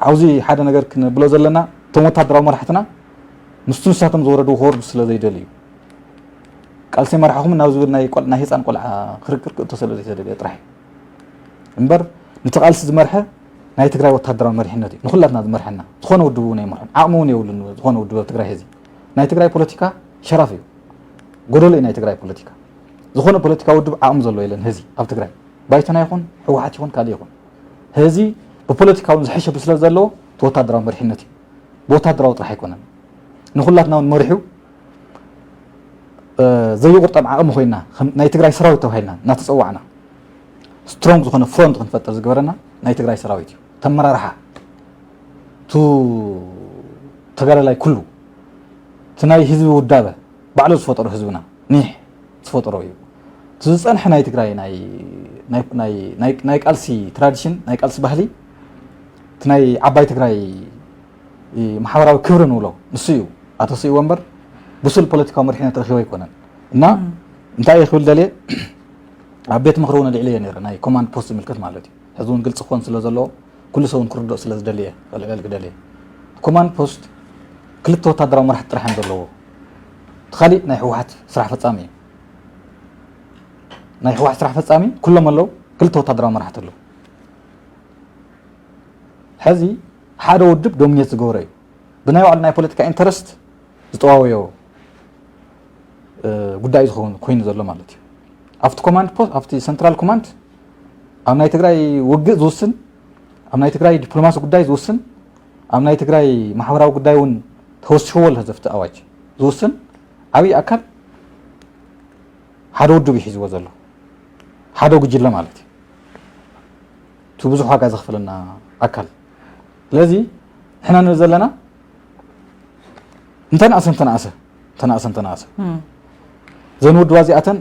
ኣብዚ ሓደ ነገር ክንብሎ ዘለና እቶም ወታደራዊ መራሕትና ምስቲ ንሳቶም ዝወረዱ ክወርዱ ስለ ዘይደልዩ ቃልሲ መራሕኹም ናብ ዝብል ናይ ቆል- ናይ ህፃን ቆልዓ ክርክር ክእቶ ስለ ዘይተደልየ ጥራሕ እዩ እምበር ነቲ ቃልሲ ዝመርሐ ናይ ትግራይ ወታደራዊ መሪሕነት እዩ ንኩላትና ዝመርሐና ዝኾነ ውድብ እውን ኣይመርሖን ዓቕሚ እውን የብሉን ዝኾነ ውድብ ኣብ ትግራይ ሕዚ ናይ ትግራይ ፖለቲካ ሸራፍ እዩ ጎደሎ እዩ ናይ ትግራይ ፖለቲካ ዝኾነ ፖለቲካ ውድብ ዓቕሚ ዘሎ የለን ሕዚ ኣብ ትግራይ ባይቶና ይኹን ህወሓት ይኹን ካልእ ይኹን ሕዚ ብፖለቲካውን ዝሕሸ ብስለ ዘለዎ እቲ ወታደራዊ መሪሕነት እዩ ብወታደራዊ ጥራሕ ኣይኮነን ንኩላትና እውን መሪሑ ዘይቁርጠም ዓቕሚ ኮይና ናይ ትግራይ ሰራዊት ተባሂልና እናተፀዋዕና ስትሮንግ ዝኾነ ፍሮንት ክንፈጥር ዝገበረና ናይ ትግራይ ሰራዊት እዩ ተመራርሓ ቱ ተጋዳላይ ኩሉ እቲ ናይ ህዝቢ ውዳበ ባዕሉ ዝፈጠሮ ህዝብና ኒሕ ዝፈጠሮ እዩ እቲ ዝፀንሐ ናይ ትግራይ ናይ ቃልሲ ትራዲሽን ናይ ቃልሲ ባህሊ እቲ ናይ ዓባይ ትግራይ ማሕበራዊ ክብሪ ንብሎ ንሱ እዩ ኣቶ ስኢዎ እምበር ብሱል ፖለቲካዊ መሪሕነት ረኪቦ ኣይኮነን እና እንታይ እየ ክብል ደልየ ኣብ ቤት ምክሪ እውን ኣልዒለዮ ነይረ ናይ ኮማንድ ፖስት ዝምልከት ማለት እዩ ሕዚ እውን ግልፂ ክኾን ስለ ዘለዎ ኩሉ ሰብ እውን ክርድኦ ስለ ዝደልየ ከልዕለልክ ደልየ ኮማንድ ፖስት ክልተ ወታደራዊ መራሕቲ ጥራሕ እዮም ዘለዎ። እቲ ካሊእ ናይ ህወሓት ስራሕ ፈጻሚ እዩ። ናይ ህወሓት ስራሕ ፈጻሚ ኩሎም ኣለዉ፣ ክልተ ወታደራዊ መራሕቲ ኣለዉ። ሕዚ ሓደ ውድብ ዶሚኔት ዝገበሮ እዩ። ብናይ ባዕሉ ናይ ፖለቲካ ኢንተረስት ዝጠዋወዮ ጉዳይ ዝኸውን ኮይኑ ዘሎ ማለት እዩ። ኣብቲ ኮማንድ ፖስት፣ ኣብቲ ሰንትራል ኮማንድ ኣብ ናይ ትግራይ ውግእ ዝውስን፣ ኣብ ናይ ትግራይ ዲፕሎማሲ ጉዳይ ዝውስን፣ ኣብ ናይ ትግራይ ማሕበራዊ ጉዳይ እውን ተወሲኽዎ ኣሎ ዘፍቲ ኣዋጅ ዝውስን ዓብዪ ኣካል ሓደ ውድብ እዩ ሒዝዎ ዘሎ፣ ሓደ ጉጅለ ማለት እዩ። እቲ ብዙሕ ዋጋ ዘኽፍለና ኣካል። ስለዚ ንሕና ንብል ዘለና እንተነኣሰ እንተነኣሰ እንተነኣሰ እንተነኣሰ እም። እዘን ውድባ እዚኣተን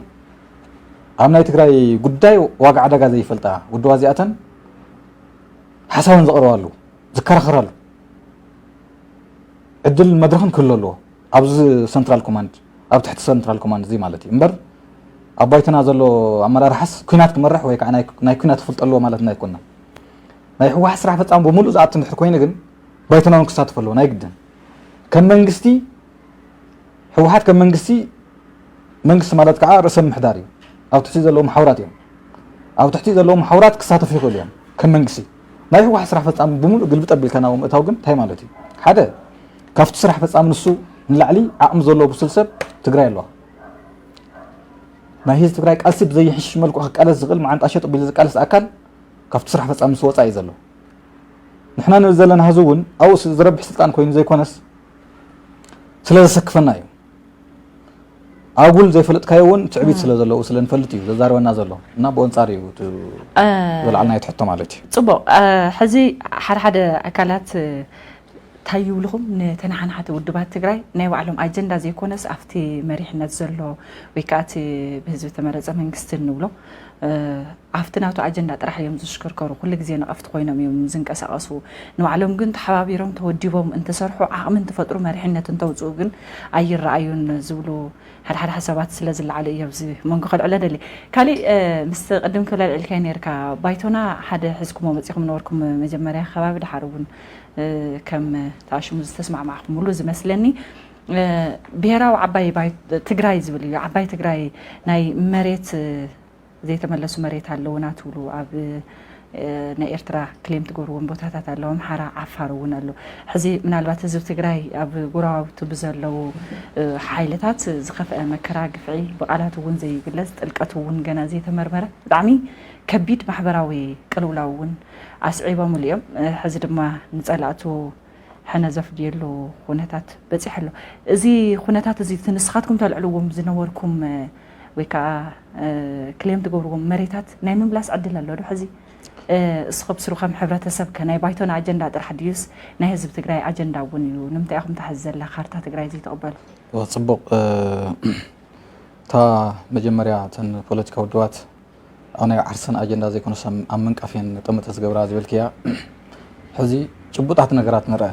ኣብ ናይ ትግራይ ጉዳይ ዋጋ ዕዳጋ ዘይፈልጣ ውድባ እዚኣተን ሓሳበን ዘቕርባሉ ዝከራኸራሉ ዕድል መድረኽን ክህሉ ኣለዎ። ኣብዚ ሰንትራል ኮማንድ ኣብ ትሕቲ ሰንትራል ኮማንድ እዚ ማለት እዩ እምበር ኣብ ባይቶና ዘሎ ኣመራርሓስ ኩናት ክመርሕ ወይ ከዓ ናይ- ናይ ኩናት ክፍልጦ ኣለዎ ማለት ኣይኮነን። ናይ ህወሓት ስራሕ ፈፃሚ ብምሉእ ዝኣቱ እንድሕር ኮይኑ ግን ባይቶና እውን ክሳተፍ ኣለዎ ናይ ግድን። ከም መንግስቲ ህወሓት ከም መንግስቲ መንግስቲ ማለት ከዓ ርእሰ ምምሕዳር እዩ። ኣብ ትሕቲ ዘለዉ መሓውራት እዮም። ኣብ ትሕቲ ዘለዉ መሓውራት ክሳተፉ ይኽእሉ እዮም ከም መንግስቲ። ናይ ህወሓት ስራሕ ፈፃሚ ብምሉእ ግልብጥ ኣቢልካ ናብኡ ምእታው ግን እንታይ ማለት እዩ? ሓደ ካብቲ ስራሕ ፈፃሚ ንሱ ንላዕሊ ዓቕሚ ዘለዎ ብሱል ሰብ ትግራይ ኣለዋ። ናይ ህዝቢ ትግራይ ቃልሲ ብዘይሕሽ መልክዑ ክቃለስ ዝኽእል መዓንጣ ሸጥ ቢሉ ዝቃለስ ኣካል ካብቲ ስራሕ ፈፃሚ ንሱ ወፃኢ እዩ ዘሎ። ንሕና ንብል ዘለና ህዝቢ እውን ኣብኡ ስ- ዝረብሕ ስልጣን ኮይኑ ዘይኮነስ ስለ ዘሰክፈና እዩ። ኣጉል ዘይፈለጥካዮ እውን ትዕቢት ስለ ዘለዎ ስለ ንፈልጥ እዩ ዘዛርበና ዘሎ እና ብኣንፃር እዩ እቲ እ፣ ዘልዓልናዮ ትሕቶ ማለት እዩ። ፅቡቕ። እ፣ ሕዚ ሓደ ሓደ ኣካላት እ፣ እንታይ ይብልኹም ንተነሓናሕቲ ውድባት ትግራይ ናይ ባዕሎም ኣጀንዳ ዘይኮነስ ኣብቲ መሪሕነት ዘሎ ወይ ከዓ እቲ ብህዝቢ ተመረፀ መንግስቲ እንብሎ እ፣ ኣብቲ ናቱ ኣጀንዳ ጥራሕ እዮም ዝሽከርከሩ። ኩሉ ግዜ ነቐፍቲ ኮይኖም እዮም ዝንቀሳቐሱ። ንባዕሎም ግን ተሓባቢሮም ተወዲቦም እንትሰርሑ ዓቕሚ እንትፈጥሩ መሪሕነት እንተውፅኡ ግን ኣይረኣዩን ዝብሉ ሓደ ሓደ ሓሳባት ስለ ዝለዓሉ እዩ ኣብዚ መንጎ ከልዕሎ ደሊ። ካሊእ እ፣ ምስ ቅድም ክብላ ልዕልካዮ ነርካ ባይቶና ሓደ ሒዝኩሞ መፂኹም ነበርኩም መጀመርያ ከባቢ ድሓር እውን እ፣ ከም ተኣሽሙ ዝተስማዕማዕኩምሉ ዝመስለኒ እ፣ ብሄራዊ ዓባይ ባይ- ትግራይ ዝብል እዩ። ዓባይ ትግራይ ናይ መሬት እ፣ ዘይተመለሱ መሬት ኣለውና ትብሉ ኣብ እ፣ ናይ ኤርትራ ክሌም ትገብርዎም ቦታታት ኣለዉ። ኣምሓራ፣ ዓፋር እውን ኣሎ። ሕዚ ምናልባት ህዝቢ ትግራይ ኣብ ጎረባብቱ ብዘለዉ እ፣ ሓይልታት ዝኸፍአ መከራ፣ ግፍዒ ብቓላት እውን ዘይግለጽ፣ ጥልቀቱ እውን ገና ዘይተመርመረ ብጣዕሚ ከቢድ ማሕበራዊ ቅልውላው እውን ኣስዒቦምሉ እዮም። እ፣ ሕዚ ድማ ንጸላእቱ ሕነ ዘፍድየሉ ኩነታት በፂሑ ኣሎ። እዚ ኩነታት እዚ እቲ ንስኻትኩም ተልዕልዎም ዝነበርኩም እ፣ ወይ ከዓ እ፣ ክሌም ትገብርዎም መሬታት ናይ ምምላስ ዕድል ኣሎ ዶ? ሕዚ እ፣ እስኹም ስሩ ከም ሕብረተሰብ ከ ናይ ባይቶና ኣጀንዳ ጥራሕ ድዩስ ናይ ህዝቢ ትግራይ ኣጀንዳ እውን እዩ? ንምንታይ ኢኹም እታ ሕዚ ዘላ ካርታ ትግራይ ዘይትቕበሉ? እወ፣ ፅቡቕ እ፣ እታ መጀመርያ እተን ፖለቲካ ውድባት ኣብ ናይ ዓርሰን ኣጀንዳ ዘይኮነስ ኣብ ኣብ ምንቃፍ እየን ጠመተ ዝገብራ ዝበልክያ ሕዚ ጭቡጣት ነገራት ንርአ።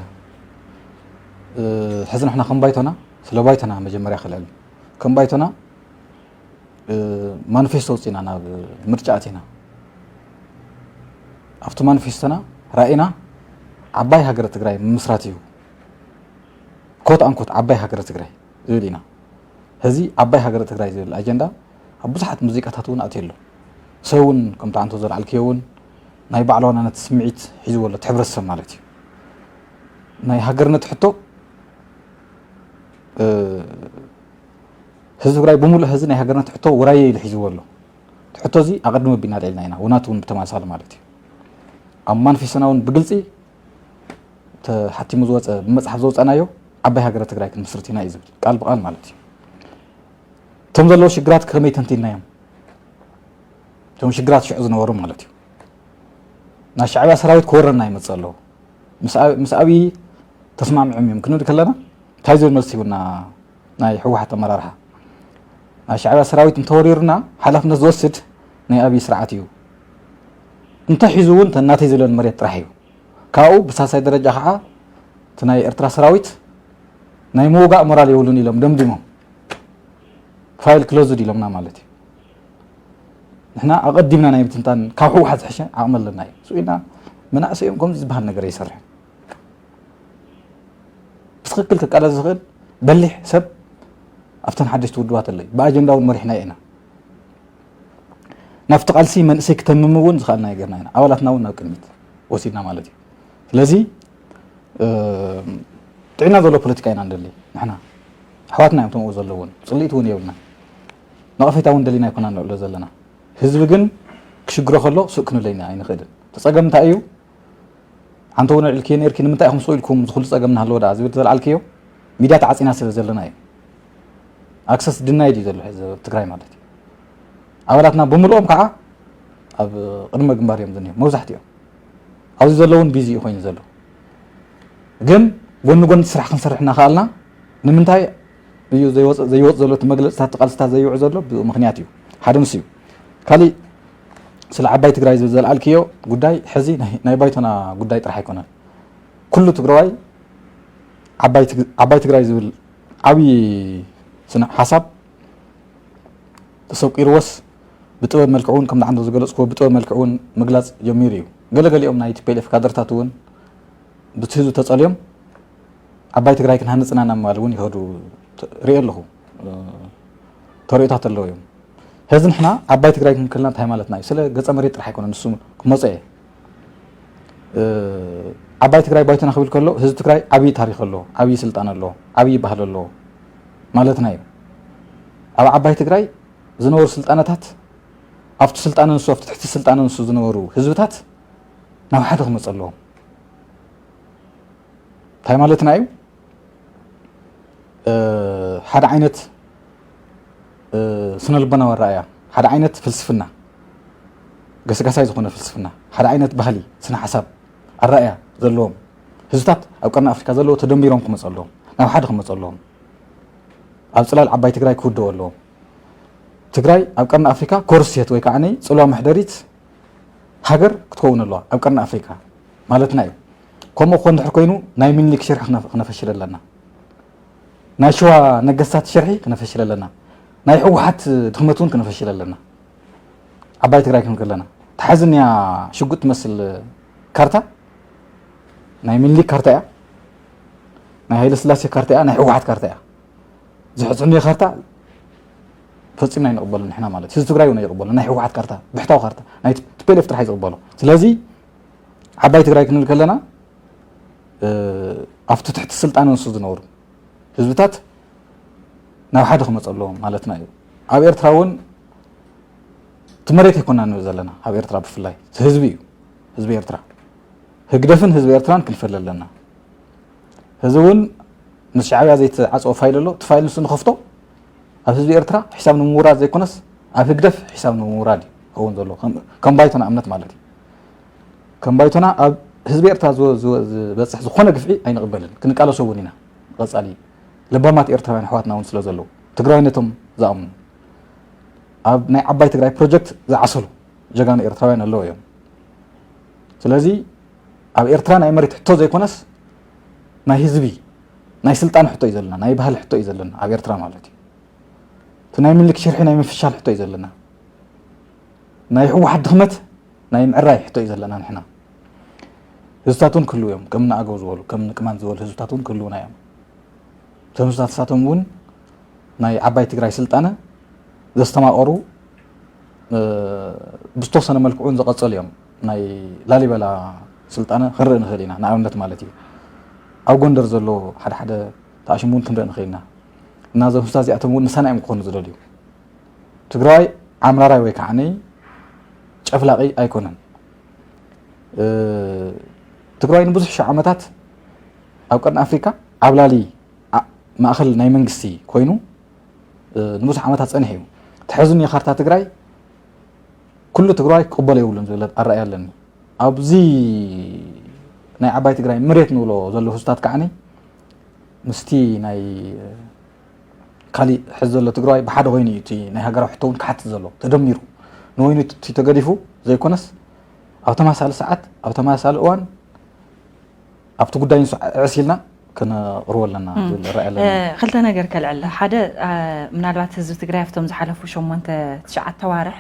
እ፣ ሕዚ ንሕና ከም ባይቶና ስለ ባይቶና መጀመርያ ክልዕል ከም ባይቶና እ፣ ማኒፌስቶ ኣውፂና ናብ ምርጫ ኣቲና። ኣብቲ ማኒፌስቶና ራእይና ዓባይ ሃገረ ትግራይ ምምስራት እዩ። ኮት ኣንኮት ዓባይ ሃገረ ትግራይ ዝብል ኢና። ሕዚ ዓባይ ሃገረ ትግራይ ዝብል ኣጀንዳ ኣብ ብዙሓት ሙዚቃታት እውን ኣትዩ ኣሎ። ሰብ እውን ከምቲ ኣንቶ ዘልዓልክዮ እውን ናይ ባዕልዋናነት ስምዒት ሒዝዎ ኣሎ እቲ ሕብረተሰብ ማለት እዩ። ናይ ሃገርነት ሕቶ እ፣ ህዝቢ ትግራይ ብምሉእ ህዝቢ ናይ ሃገርነት ሕቶ ውራየ ኢሉ ሒዝዎ ኣሎ። እቲ ሕቶ እዚ ኣቐድም ኣቢልና ኣልዒልና ኢና፣ ውናት እውን ብተመሳሳሊ ማለት እዩ። ኣብ ማኒፌስቶና እውን ብግልፂ ተሓቲሙ ዝወፀ ብመፅሓፍ ዘውፀእናዮ ዓባይ ሃገረ ትግራይ ክንምስርት ኢና እዩ ዝብል ቃል ብቃል ማለት እዩ። እቶም ዘለዉ ሽግራት ከመይ ተንቲንናዮም? እቶም ሽግራት ሽዑ ዝነበሩ ማለት እዩ። ናይ ሻዕብያ ሰራዊት ክወረና ይመፅእ ኣለዎ። ምስ ኣብ- ምስ ኣብይ ተስማዕሚዖም እዮም ክንብል ከለና እንታይ ዝብል መልሲ ሂቡና? ናይ ህወሓት ኣመራርሓ ናይ ሻዕብያ ሰራዊት እንተወሪሩና ሓላፍነት ዝወስድ ናይ ኣብይ ስርዓት እዩ። እንተሒዙ እውን ተናተይ ዝብለን መሬት ጥራሕ እዩ። ካብኡ ብሳሳይ ደረጃ ከዓ እቲ ናይ ኤርትራ ሰራዊት ናይ ምውጋእ ሞራል የብሉን ኢሎም ደምዲሞም ፋይል ክሎዝድ ኢሎምና ማለት እዩ። ንሕና ኣቐዲምና ናይ ምትንታን ካብ ህወሓት ዝሕሸ ዓቕሚ ኣለና እዩ። ስኢና መናእሰይ እዮም ከምዚ ዝበሃል ነገር ኣይሰርሕን። ብትኽክል ክቃለስ ዝኽእል በሊሕ ሰብ ኣብተን ሓደሽቲ ውድባት ኣሎ እዩ። ብኣጀንዳ እውን መሪሕና ኢና። ናብቲ ቃልሲ መንእሰይ ክተምም እውን ዝኸኣልና ጌርና ኢና። ኣባላትና እውን ናብ ቅድሚት ወሲድና ማለት እዩ። ስለዚ ጥዕና ዘሎ ፖለቲካ ኢና ንደሊ ንሕና። ኣሕዋትና እዮም ተምኡ ዘለውን፣ ፅልኢት እውን የብልና። ነቐፌታ እውን ደሊና ኣይኮና ንዕሎ ዘለና። ህዝቢ ግን ክሽግሮ ከሎ ስቕ ክንብለና ኣይንኽእልን። ተፀገም እንታይ እዩ? ኣንተ እውን ኣልዕልክዮ ነርኪ፣ ንምንታይ ኢኹም ስቕ ኢልኩም ዝኹሉ ጸገም እናሃለወ ደኣ ዝብል ዘልዓልክዮ? ሚድያ ተዓጺና ስለ ዘለና እዩ። ኣክሰስ ድናይድ እዩ ዘሎ ሕዚ ኣብ ትግራይ ማለት እዩ። ኣባላትና ብምልኦም ከዓ ኣብ ቅድመ ግንባር እዮም ዝኒሄው መብዛሕትኦም። ኣብዚ ዘለውን ቢዚ እዩ ኮይኑ ዘሎ። ግን ጎኒ ጎኒ ስራሕ ክንሰርሕ እናኸኣልና ንምንታይ እዩ ዘይወፅ ዘይወፅ ዘሎ እቲ መግለፅታት ቃልስታት ዘይውዕ ዘሎ? ብምኽንያት እዩ። ሓደ ምስ እዩ። ካሊእ ስለ ዓባይ ትግራይ ዝብል ዘልዓልክዮ ጉዳይ ሕዚ ናይ ባይቶና ጉዳይ ጥራሕ ኣይኮነን። ኩሉ ትግራዋይ ዓባይ ትግራይ ዝብል ዓብዪ ስነ ሓሳብ ተሰቂርዎስ ብጥበብ መልክዕ እውን ከምዚ ዓንዶ ዝገለፅክዎ ብጥበብ መልክዕ እውን ምግላፅ ጀሚሩ እዩ። ገለገሊኦም ናይ ቲ ፒ ኤል ኤፍ ካድርታት እውን ብቲ ህዝቢ ተፀልዮም ዓባይ ትግራይ ክንሃንፅና ናብ ምባል እውን ይኸዱ ርኢ ኣለኹ። ተርእዮታት ኣለዉ እዮም። ሕዚ ንሕና ዓባይ ትግራይ ክንክልና እንታይ ማለትና እዩ? ስለ ገፀ መሬት ጥራሕ ኣይኮነ ንሱ ክመፀ እየ። ዓባይ ትግራይ ባይቶና ክብል ከሎ ህዝቢ ትግራይ ዓብዪ ታሪክ ኣለዎ፣ ዓብዪ ስልጣን ኣለዎ፣ ዓብዪ ባህሊ ኣለዎ ማለትና እዩ። ኣብ ዓባይ ትግራይ ዝነበሩ ስልጣነታት ኣብቲ ስልጣነ ንሱ ኣብቲ ትሕቲ ስልጣነ ንሱ ዝነበሩ ህዝብታት ናብ ሓደ ክመፁ ኣለዎም። እንታይ ማለትና እዩ? ሓደ ዓይነት ስነ ልቦናዊ ኣረኣያ፣ ሓደ ዓይነት ፍልስፍና፣ ገስጋሳይ ዝኾነ ፍልስፍና፣ ሓደ ዓይነት ባህሊ፣ ስነ ሓሳብ፣ ኣረኣያ ዘለዎም ህዝብታት ኣብ ቀርኒ ኣፍሪካ ዘለዎ ተደሚሮም ክመፁ ኣለዎም፣ ናብ ሓደ ክመፁ ኣለዎም። ኣብ ፅላል ዓባይ ትግራይ ክውደቡ ኣለዎም። ትግራይ ኣብ ቀርኒ ኣፍሪካ ኮርሴት ወይ ከዓ ጽልዋ መሕደሪት ሃገር ክትከውን ኣለዋ ኣብ ቀርኒ ኣፍሪካ ማለትና እዩ። ከምኡ ክኾን ድሕር ኮይኑ ናይ ሚኒሊክ ሽርሒ ክነፈሽል ኣለና። ናይ ሸዋ ነገስታት ሽርሒ ክነፈሽል ኣለና። ናይ ህወሓት ድኽመት እውን ክነፈሽል ኣለና። ዓባይ ትግራይ ክንብል ከለና ተሓዝንያ ሽጉጥ ትመስል ካርታ ናይ ሚኒሊክ ካርታ እያ። ናይ ሃይለ ስላሴ ካርታ እያ። ናይ ህወሓት ካርታ እያ። ዝሕፅንዮ ካርታ ፈፂምና ኣይንቕበሎ ንሕና ማለት ህዝቢ ትግራይ እውን ኣይቕበሎ። ናይ ህወሓት ካርታ ብሕታዊ ካርታ ናይ ቲ ፒ ኤል ኤፍ ጥራሕ እዩ ዝቕበሎ። ስለዚ ዓባይ ትግራይ ክንብል ከለና ኣብቲ ትሕቲ ስልጣን ንሱ ዝነበሩ ህዝብታት ናብ ሓደ ክመፁ ኣለዎም ማለትና እዩ። ኣብ ኤርትራ እውን እቲ መሬት ኣይኮና ንብል ዘለና ኣብ ኤርትራ ብፍላይ እቲ ህዝቢ እዩ። ህዝቢ ኤርትራ ህግደፍን ህዝቢ ኤርትራን ክንፈሊ ኣለና። ህዚ እውን ምስ ሻዕብያ ዘይተዓፀወ ፋይል ኣሎ። እቲ ፋይል ንሱ ንኸፍቶ ኣብ ህዝቢ ኤርትራ ሒሳብ ንምውራድ ዘይኮነስ ኣብ ህግደፍ ሒሳብ ንምውራድ እዩ ክኸውን ዘሎ ከም ባይቶና እምነት ማለት እዩ። ከም ባይቶና ኣብ ህዝቢ ኤርትራ ዝበፅሕ ዝኾነ ግፍዒ ኣይንቕበልን። ክንቃለሶ እውን ኢና። ቀፃሊ ለባማት ኤርትራውያን ኣሕዋትና እውን ስለ ዘለዉ ትግራዋይነቶም ዝኣምኑ ኣብ ናይ ዓባይ ትግራይ ፕሮጀክት ዝዓሰሉ ጀጋኑ ኤርትራውያን ኣለዉ እዮም። ስለዚ ኣብ ኤርትራ ናይ መሬት ሕቶ ዘይኮነስ ናይ ህዝቢ ናይ ስልጣን ሕቶ እዩ ዘለና፣ ናይ ባህሊ ሕቶ እዩ ዘለና ኣብ ኤርትራ ማለት እዩ። እቲ ናይ ምልክ ሽርሒ ናይ ምፍሻል ሕቶ እዩ ዘለና። ናይ ህወሓት ድኽመት ናይ ምዕራይ ሕቶ እዩ ዘለና ንሕና። ህዝብታት እውን ክህልዉ እዮም፣ ከም ንኣገው ዝበሉ ከም ንቅማንት ዝበሉ ህዝብታት እውን ክህልዉና እዮም። እቶም ህዝብታት ንሳቶም እውን ናይ ዓባይ ትግራይ ስልጣነ ዘስተማቐሩ ብዝተወሰነ መልክዑ እውን ዝቐፀሉ እዮም። ናይ ላሊበላ ስልጣነ ክንርኢ ንኽእል ኢና ንኣብነት ማለት እዩ። ኣብ ጎንደር ዘሎ ሓደ ሓደ ተኣሽሙ እውን ክንርኢ ንኽእል ኢና። እና እዞም ህዝብታት እዚኣቶም እውን ንሳና እዮም ክኾኑ ዝደልዩ። ትግራዋይ ዓምራራይ ወይ ከዓ ጨፍላቒ ኣይኮነን። ትግራዋይ ንብዙሕ ሺሕ ዓመታት ኣብ ቀርኒ ኣፍሪካ ዓብላሊ ማእኸል ናይ መንግስቲ ኮይኑ ንብዙሕ ዓመታት ፀኒሑ እዩ። ተሕዝኒ ካርታ ትግራይ ኩሉ ትግራዋይ ክቕበሎ የብሉን ዝብል ኣረኣያ ኣለኒ። ኣብዚ ናይ ዓባይ ትግራይ መሬት ንብሎ ዘሎ ህዝብታት ከዓ ምስቲ ናይ ካሊእ ሕዚ ዘሎ ትግራዋይ ብሓደ ኮይኑ እዩ እቲ ናይ ሃገራዊ ሕቶ እውን ክሓትት ዘሎ ተደሚሩ ንወይኑ እቲ ተገዲፉ ዘይኮነስ ኣብ ተመሳሳሊ ሰዓት ኣብ ተመሳሳሊ እዋን ኣብቲ ጉዳይ ንሱ ዕዕስ ኢልና ከነቕርቦ ኣለና ዝብል ራኢ ኣለና። ክልተ ነገር ከልዕል። ሓደ ምናልባት ህዝቢ ትግራይ ኣብቶም ዝሓለፉ ሸሞንተ ትሽዓተ ኣዋርሕ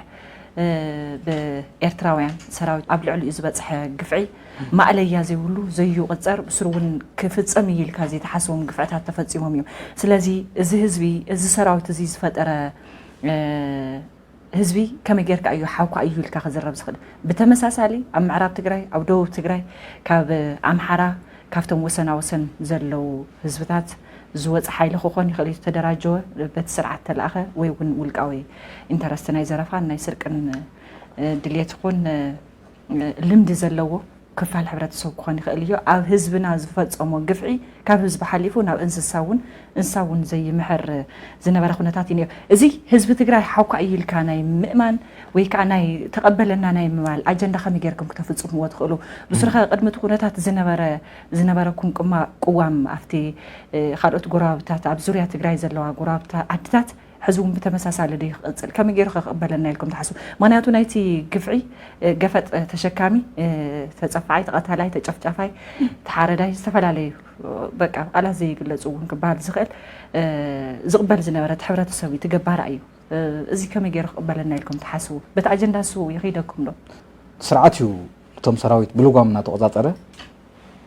ብኤርትራውያን ሰራዊት ኣብ ልዕሊኡ ዝበፅሐ ግፍዒ ማእለያ ዘይብሉ፣ ዘይቁፀር፣ ብስሩ እውን ክፍፀም እዩ ኢልካ ዘይተሓስቦም ግፍዕታት ተፈፂሞም እዮም። ስለዚ እዚ ህዝቢ፣ እዚ ሰራዊት እዚ ዝፈጠረ ህዝቢ ከመይ ጌርካ እዩ ሓውካ እዩ ኢልካ ክዝረብ ዝኽእል? ብተመሳሳሊ ኣብ ምዕራብ ትግራይ፣ ኣብ ደቡብ ትግራይ፣ ካብ ኣምሓራ፣ ካብቶም ወሰናወሰን ዘለዉ ህዝብታት ዝወፀ ሓይሊ ክኾን ይኽእል እዩ፣ ዝተደራጀወ፣ በቲ ስርዓት ተላእኸ ወይ እውን ውልቃዊ ኢንተረስት ናይ ዘረፋን ናይ ስርቅን ድልየት ይኹን ልምዲ ዘለዎ ክፋል ሕብረተሰብ ክኾን ይኽእል እዩ። ኣብ ህዝብና ዝፈፀሞ ግፍዒ ካብ ህዝቢ ሓሊፉ ናብ እንስሳ እውን፣ እንስሳ እውን ዘይምሕር ዝነበረ ኩነታት እዩ ነይሩ። እዚ ህዝቢ ትግራይ ሓውካ እዩ ኢልካ ናይ ምእማን ወይ ከዓ ናይ ተቐበለና ናይ ምባል ኣጀንዳ ከመይ ጌርኩም ክተፍፅምዎ ትኽእሉ? ብስሩኸ ቅድሚ እቲ ኩነታት ዝነበረ ዝነበረኩም ቅማ ቅዋም ኣብቲ ካልኦት ጎረባብታት ኣብ ዙርያ ትግራይ ዘለዋ ጎረባብታ ዓድታት ሕዚ እውን ብተመሳሳሊ ድዩ ክቕፅል? ከመይ ገይሩ ከ ክቕበለና ኢልኩም ትሓስቡ? ምኽንያቱ ናይቲ ግፍዒ ገፈጥ ተሸካሚ፣ ተፀፋዓይ፣ ተቐታላይ፣ ተጨፍጫፋይ፣ ተሓረዳይ፣ ዝተፈላለዩ በቃ ብቃላት ዘይግለፁ እውን ክበሃል ዝኽእል ዝቕበል ዝነበረ እቲ ሕብረተሰብ እዩ፣ እቲ ገባራይ እዩ። እዚ ከመይ ገይሩ ክቕበለና ኢልኩም ትሓስቡ? በቲ ኣጀንዳ ንሱ ይኸይደኩም ዶ? ስርዓት እዩ እቶም ሰራዊት ብልጓም እናተቆፃፀረ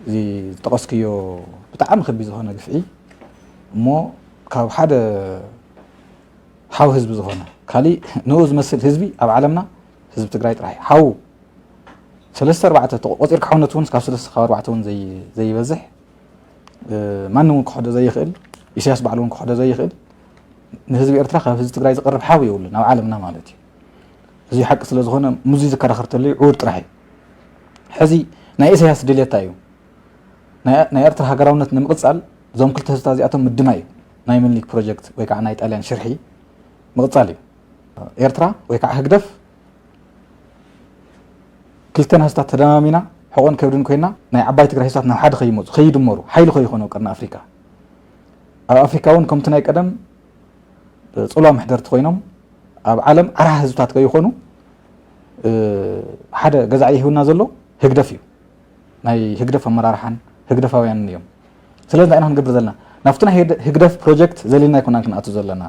እዚ ዝጠቐስክዮ ብጣዕሚ ከቢድ ዝኾነ ግፍዒ እሞ ካብ ሓደ ሓው ህዝቢ ዝኾነ ካሊእ ንኡ ዝመስል ህዝቢ ኣብ ዓለምና ህዝቢ ትግራይ ጥራሕ እዩ። ሓው ሰለስተ ኣርባዕተ ተቆ-፣ ቆፂርካ ሓውነት እውን ካብ ሰለስተ ካብ ኣርባዕተ እውን ዘይ-፣ ዘይበዝሕ፣ እ፣ ማንም እውን ክሕዶ ዘይኽእል፣ ኢሳያስ ባዕሉ እውን ክሕዶ ዘይኽእል፣ ንህዝቢ ኤርትራ ካብ ህዝቢ ትግራይ ዝቐርብ ሓው የብሉን ኣብ ዓለምና ማለት እዩ። እዚ ሓቂ ስለ ዝኾነ ምስዚ ዝከራኸር ተልዩ ዕውር ጥራሕ እዩ። ሕዚ ናይ ኢሳያስ ድልየት እንታይ እዩ? ናይ፣ ናይ ኤርትራ ሃገራውነት ንምቕጻል እዞም ክልተ ህዝብታት እዚኣቶም ምድማይ እዩ። ናይ ምኒልክ ፕሮጀክት ወይ ከዓ ናይ ጣልያን ሽርሒ ምቕጻል እዩ። ኤርትራ ወይ ከዓ ህግደፍ ክልተን ህዝብታት ተደማሚና ሕቖን ከብድን ኮይና ናይ ዓባይ ትግራይ ህዝብታት ናብ ሓደ ከይመፁ፣ ከይድመሩ፣ ሓይሊ ከይኾኑ ኣብ ቀርኒ ኣፍሪካ። ኣብ ኣፍሪካ እውን ከምቲ ናይ ቀደም ፅልዋ መሕደርቲ ኮይኖም ኣብ ዓለም ዓርሓ ህዝብታት ከይኾኑ፣ እ፣ ሓደ ገዛኢ ይህብና ዘሎ ህግደፍ እዩ። ናይ ህግደፍ ኣመራርሓን ህግደፋውያንን እዮም። ስለዚ እንታይ ኢና ክንገብር ዘለና? ናብቲ ናይ ህግደ-፣ ህግደፍ ፕሮጀክት ዘሊልና ኣይኮናን ክንኣቱ ዘለና።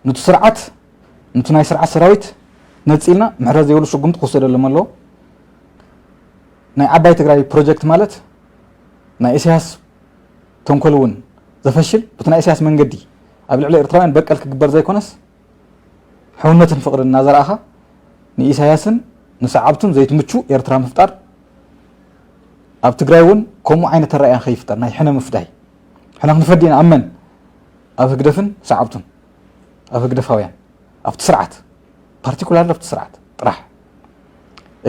ነቲ ስርዓት፣ ነቲ ናይ ስርዓት ሰራዊት ነፂልና ምሕረት ዘይብሉ ስጉምቲ ክውሰደሎም ኣለዎ። ናይ ዓባይ ትግራይ ፕሮጀክት ማለት ናይ ኢሳያስ ተንኮል እውን ዘፈሽል፣ በቲ ናይ ኢሳያስ መንገዲ ኣብ ልዕሊ ኤርትራውያን በቀል ክግበር ዘይኮነስ፣ ሕውነትን ፍቕርን እናዘራእኻ ንኢሳያስን ንሰዓብቱን ዘይትምቹ ኤርትራ ምፍጣር፣ ኣብ ትግራይ እውን ከምኡ ዓይነት ኣረኣእያ ከይፍጠር ናይ ሕነ ምፍዳይ። ሕነ ክንፈዲ ኢና። ኣብ መን? ኣብ ህግደፍን ሰዓብቱን፣ ኣብ ህግደፋውያን፣ ኣብቲ ስርዓት፣ ፓርቲኩላር ኣብቲ ስርዓት ጥራሕ፣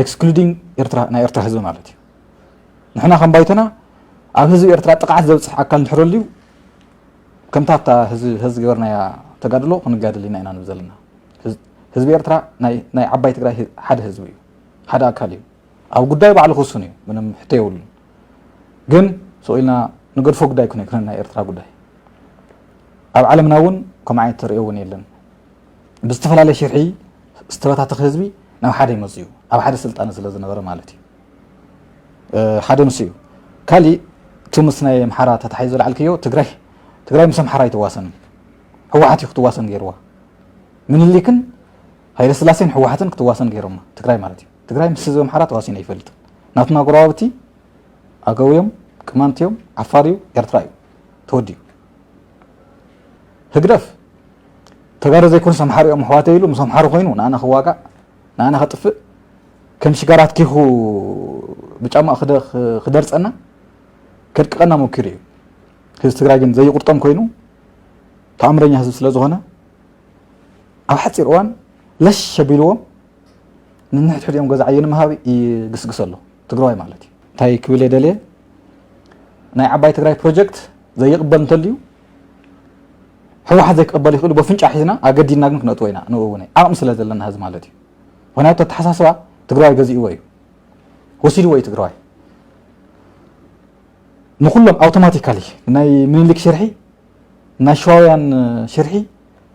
ኤክስክሉዲንግ ኤርትራ፣ ናይ ኤርትራ ህዝቢ ማለት እዩ። ንሕና ከም ባይቶና ኣብ ህዝቢ ኤርትራ ጥቕዓት ዘብፅሕ ኣካል እንድሕር ኣልዩ፣ ከምታ ኣብታ ህዝቢ፣ ህዝቢ ገበርናያ ተጋድሎ ክንጋደል ኢና ኢና ንብል ዘለና። ህዝ-፣ ህዝቢ ኤርትራ ናይ፣ ናይ ዓባይ ትግራይ ህ-፣ ሓደ ህዝቢ እዩ፣ ሓደ ኣካል እዩ። ኣብ ጉዳይ ባዕሉ ክውስን እዩ፣ ምንም ሕቶ የብሉን። ግን ስቕ ኢልና ንገድፎ ጉዳይ ኣይኮነ፣ ኣይኮነን ናይ ኤርትራ ጉዳይ። ኣብ ዓለምና እውን ከምኡ ዓይነት ተርእዮ እውን የለን። ብዝተፈላለየ ሽርሒ ዝተበታተኸ ህዝቢ ናብ ሓደ ይመጽእ እዩ፣ ኣብ ሓደ ስልጣነ ስለ ዝነበረ ማለት እዩ። እ፣ ሓደ ንሱ እዩ። ካሊእ እቲ ምስ ናይ ኣምሓራ ተታሒዙ ዝለዓልክዮ ትግራይ፣ ትግራይ ምስ ኣምሓራ ኣይትዋሰንን። ህወሓት እዩ ክትዋሰን ገይርዋ። ምኒልክን ሃይለስላሴን ህወሓትን ክትዋሰን ገይሮማ ትግራይ ማለት እዩ። ትግራይ ምስ ህዝቢ ኣምሓራ ተዋሲኑ ኣይፈልጥን። ናትና ጎረባብቲ ኣገው እዮም፣ ቅማንት እዮም፣ ዓፋር እዩ፣ ኤርትራ እዩ። ተወዲኡ። ህግደፍ ተጋሩ ዘይኮኑስ ኣምሓሩ እዮም ኣሕዋተይ ኢሉ ምስ ኣምሓሩ ኮይኑ ንኣና ክዋጋእ፣ ንኣና ከጥፍእ፣ ከም ሽጋራት ኪኹ ብጫማኡ ክደ-፣ ክደርጸና፣ ከድቅቐና ሞኪሩ እዩ። ህዝቢ ትግራይ ግን ዘይቁርጦም ኮይኑ፣ ተኣምረኛ ህዝቢ ስለ ዝኾነ፣ ኣብ ሓጺር እዋን ለሽ ኣቢልዎም፣ ንንሕድሕዲኦም ገዛ ዓየ ንምሃብ ይግስግስ ኣሎ ትግራዋይ ማለት እዩ። እንታይ ክብል እየ ደልየ፣ ናይ ዓባይ ትግራይ ፕሮጀክት ዘይቕበል እንተልዩ፣ ህወሓት ዘይክቕበል ይኽእሉ፣ በፍንጫ ሒዝና ኣገዲድና ግን ክነእትዎ ኢና። ንኡ እውን ዓቕሚ ስለ ዘለና ህዝቢ ማለት እዩ። ምኽንያቱ ኣተሓሳስባ ትግራዋይ ገዚእዎ እዩ፣ ወሲድዎ እዩ ትግራዋይ። ንኩሎም ኣውቶማቲካሊ ናይ ምኒልክ ሽርሒ፣ ናይ ሸዋውያን ሽርሒ፣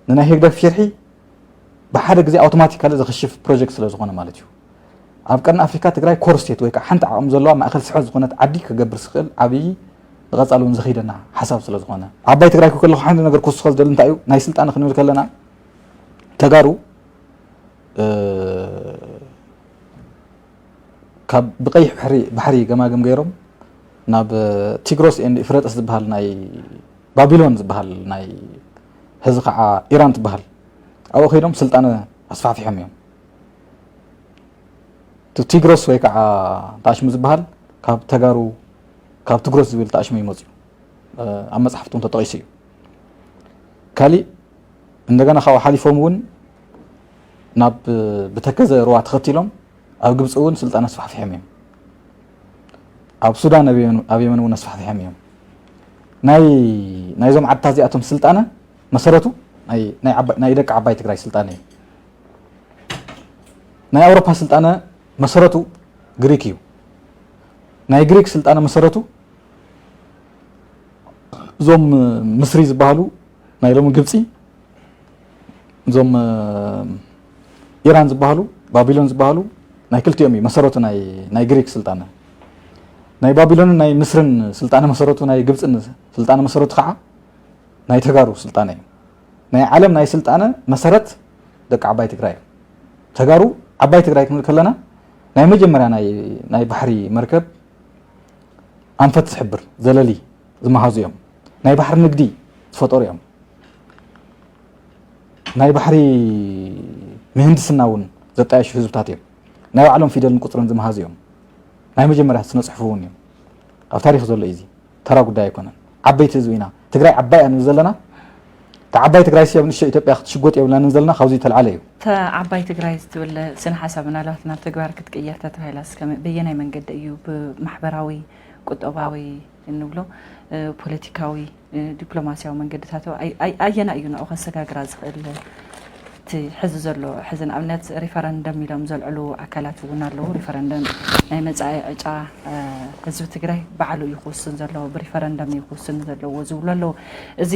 ንናይ ህግደፍ ሽርሒ ብሓደ ግዜ ኣውቶማቲካሊ ዘኽሽፍ ፕሮጀክት ስለ ዝኾነ ማለት እዩ። ኣብ ቀርኒ ኣፍሪካ ትግራይ ኮር ስቴት ወይ ከዓ ሓንቲ ዓቕሚ ዘለዋ ማእኸል ስሕበት ዝኾነት ዓዲ ክገብር ዝኽእል ዓብዪ ንቐፃሊ እውን ዘኽይደና ሓሳብ ስለ ዝኾነ፣ ዓባይ ትግራይ ክከለኹ ሓንቲ ነገር ክውስኸ ዝደሊ እንታይ እዩ፣ ናይ ስልጣነ ክንብል ከለና ተጋሩ እ፣ ካብ ብቀይሕ ባሕሪ ባሕሪ ገማግም ገይሮም ናብ ቲግሮስ ኤንድ ኢፍረጥስ ዝበሃል ናይ ባቢሎን ዝበሃል ናይ፣ ሕዚ ከዓ ኢራን ትበሃል፣ ኣብኡ ከይዶም ስልጣነ ኣስፋሕፊሖም እዮም። እቲ ቲግሮስ ወይ ከዓ ጣሽሙ ዝበሃል ካብ ተጋሩ፣ ካብ ትግሮስ ዝብል ጣሽሙ ይመፅኡ። ኣብ መፅሓፍቶም ተጠቂሱ እዩ። ካሊእ እንደገና ካብኡ ሓሊፎም እውን ናብ ብተከዘ ሩባ ተኸቲሎም ኣብ ግብፂ እውን ስልጣነ ኣስፋሕፊሖም እዮም። ኣብ ሱዳን ኣብ የመን እውን ኣስፋሕፊሖም እዮም። ናይ ናይዞም ዓድታት እዚኣቶም ስልጣነ መሰረቱ ናይ ደቂ ዓባይ ትግራይ ስልጣነ እዩ። ናይ ኣውሮፓ ስልጣነ መሰረቱ ግሪክ እዩ። ናይ ግሪክ ስልጣነ መሰረቱ እዞም ምስሪ ዝበሃሉ ናይ ሎሚ ግብፂ፣ እዞም ኢራን ዝበሃሉ፣ ባቢሎን ዝበሃሉ ናይ ክልቲኦም እዩ መሰረቱ ናይ ግሪክ ስልጣነ። ናይ ባቢሎንን ናይ ምስርን ስልጣነ መሰረቱ፣ ናይ ግብፅን ስልጣነ መሰረቱ ከዓ ናይ ተጋሩ ስልጣነ እዩ። ናይ ዓለም ናይ ስልጣነ መሰረት ደቂ ዓባይ ትግራይ እዩ። ተጋሩ ዓባይ ትግራይ ክንብል ከለና ናይ መጀመርያ ናይ ባሕሪ መርከብ ኣንፈት ዝሕብር ዘለሊ ዝመሃዙ እዮም። ናይ ባሕሪ ንግዲ ዝፈጠሩ እዮም። ናይ ባሕሪ ምህንድስና እውን ዘጣየሹ ህዝብታት እዮም። ናይ ባዕሎም ፊደልን ቁፅርን ዝመሃዙ እዮም። ናይ መጀመርያ ስነ ፅሑፍ እውን እዮም። ኣብ ታሪክ ዘሎ እዩ። እዚ ተራ ጉዳይ ኣይኮነን። ዓበይቲ ህዝቢ ኢና። ትግራይ ዓባይ እያ ንብል ዘለና። እታ ዓባይ ትግራይ ሲ ኣብ ንእሽቶ ኢትዮጵያ ክትሽጎጥ የብላንን ዘለና፣ ካብዚ ተልዓለ እዩ። እታ ዓባይ ትግራይ ዝትብል ስነ ሓሳብ ምናልባት ናብ ተግባር ክትቅየር ተተባሂላ እስከ በየናይ መንገዲ እዩ? ብማሕበራዊ፣ ቁጠባዊ እንብሎ፣ ፖለቲካዊ፣ ዲፕሎማሲያዊ መንገድታት ኣየና እዩ ንኡ ከሰጋግራ ዝኽእል? እቲ ሕዚ ዘሎ ሕዚ ንኣብነት ሪፈረንደም ኢሎም ዘልዕሉ ኣካላት እውን ኣለዉ። ሪፈረንደም ናይ መፃኢ ዕጫ ህዝቢ ትግራይ ባዕሉ እዩ ክውስን ዘለዎ፣ ብሪፈረንደም እዩ ክውስን ዘለዎ ዝብሉ ኣለዉ። እዚ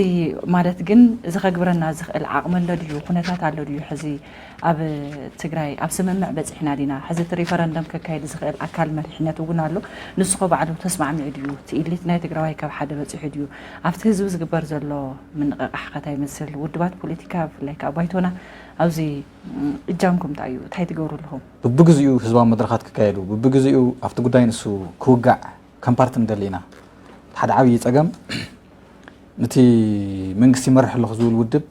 ማለት ግን እዚ ከግብረና ዝኽእል ዓቕሚ ኣሎ ድዩ? ኩነታት ኣሎ ድዩ? ሕዚ ኣብ ትግራይ ኣብ ስምምዕ በፂሕና ዲና? ሕዚ እቲ ሪፈረንደም ከካይድ ዝኽእል ኣካል መሪሕነት እውን ኣሎ። ንስኾ ባዕሉ ተስማዕሚዑ ድዩ? እቲ ኢሊት ናይ ትግራዋይ ካብ ሓደ በፂሑ ድዩ? ኣብቲ ህዝቢ ዝግበር ዘሎ ምንቕቓሕ ከ እንታይ ይመስል? ውድባት ፖለቲካ ብፍላይ ከዓ ባይቶና ኣብዚ እጃምኩም እንታይ እዩ? እንታይ ትገብሩ ኣለኹም? ብብግዚኡ ህዝባዊ መድረኻት ክካየዱ፣ ብብግዚኡ ኣብቲ ጉዳይ ንሱ ክውጋዕ ከም ፓርቲ ንደሊ ኢና። ሓደ ዓብዪ ፀገም ንቲ መንግስቲ ይመርሕ ኣለኹ ዝብል ውድብ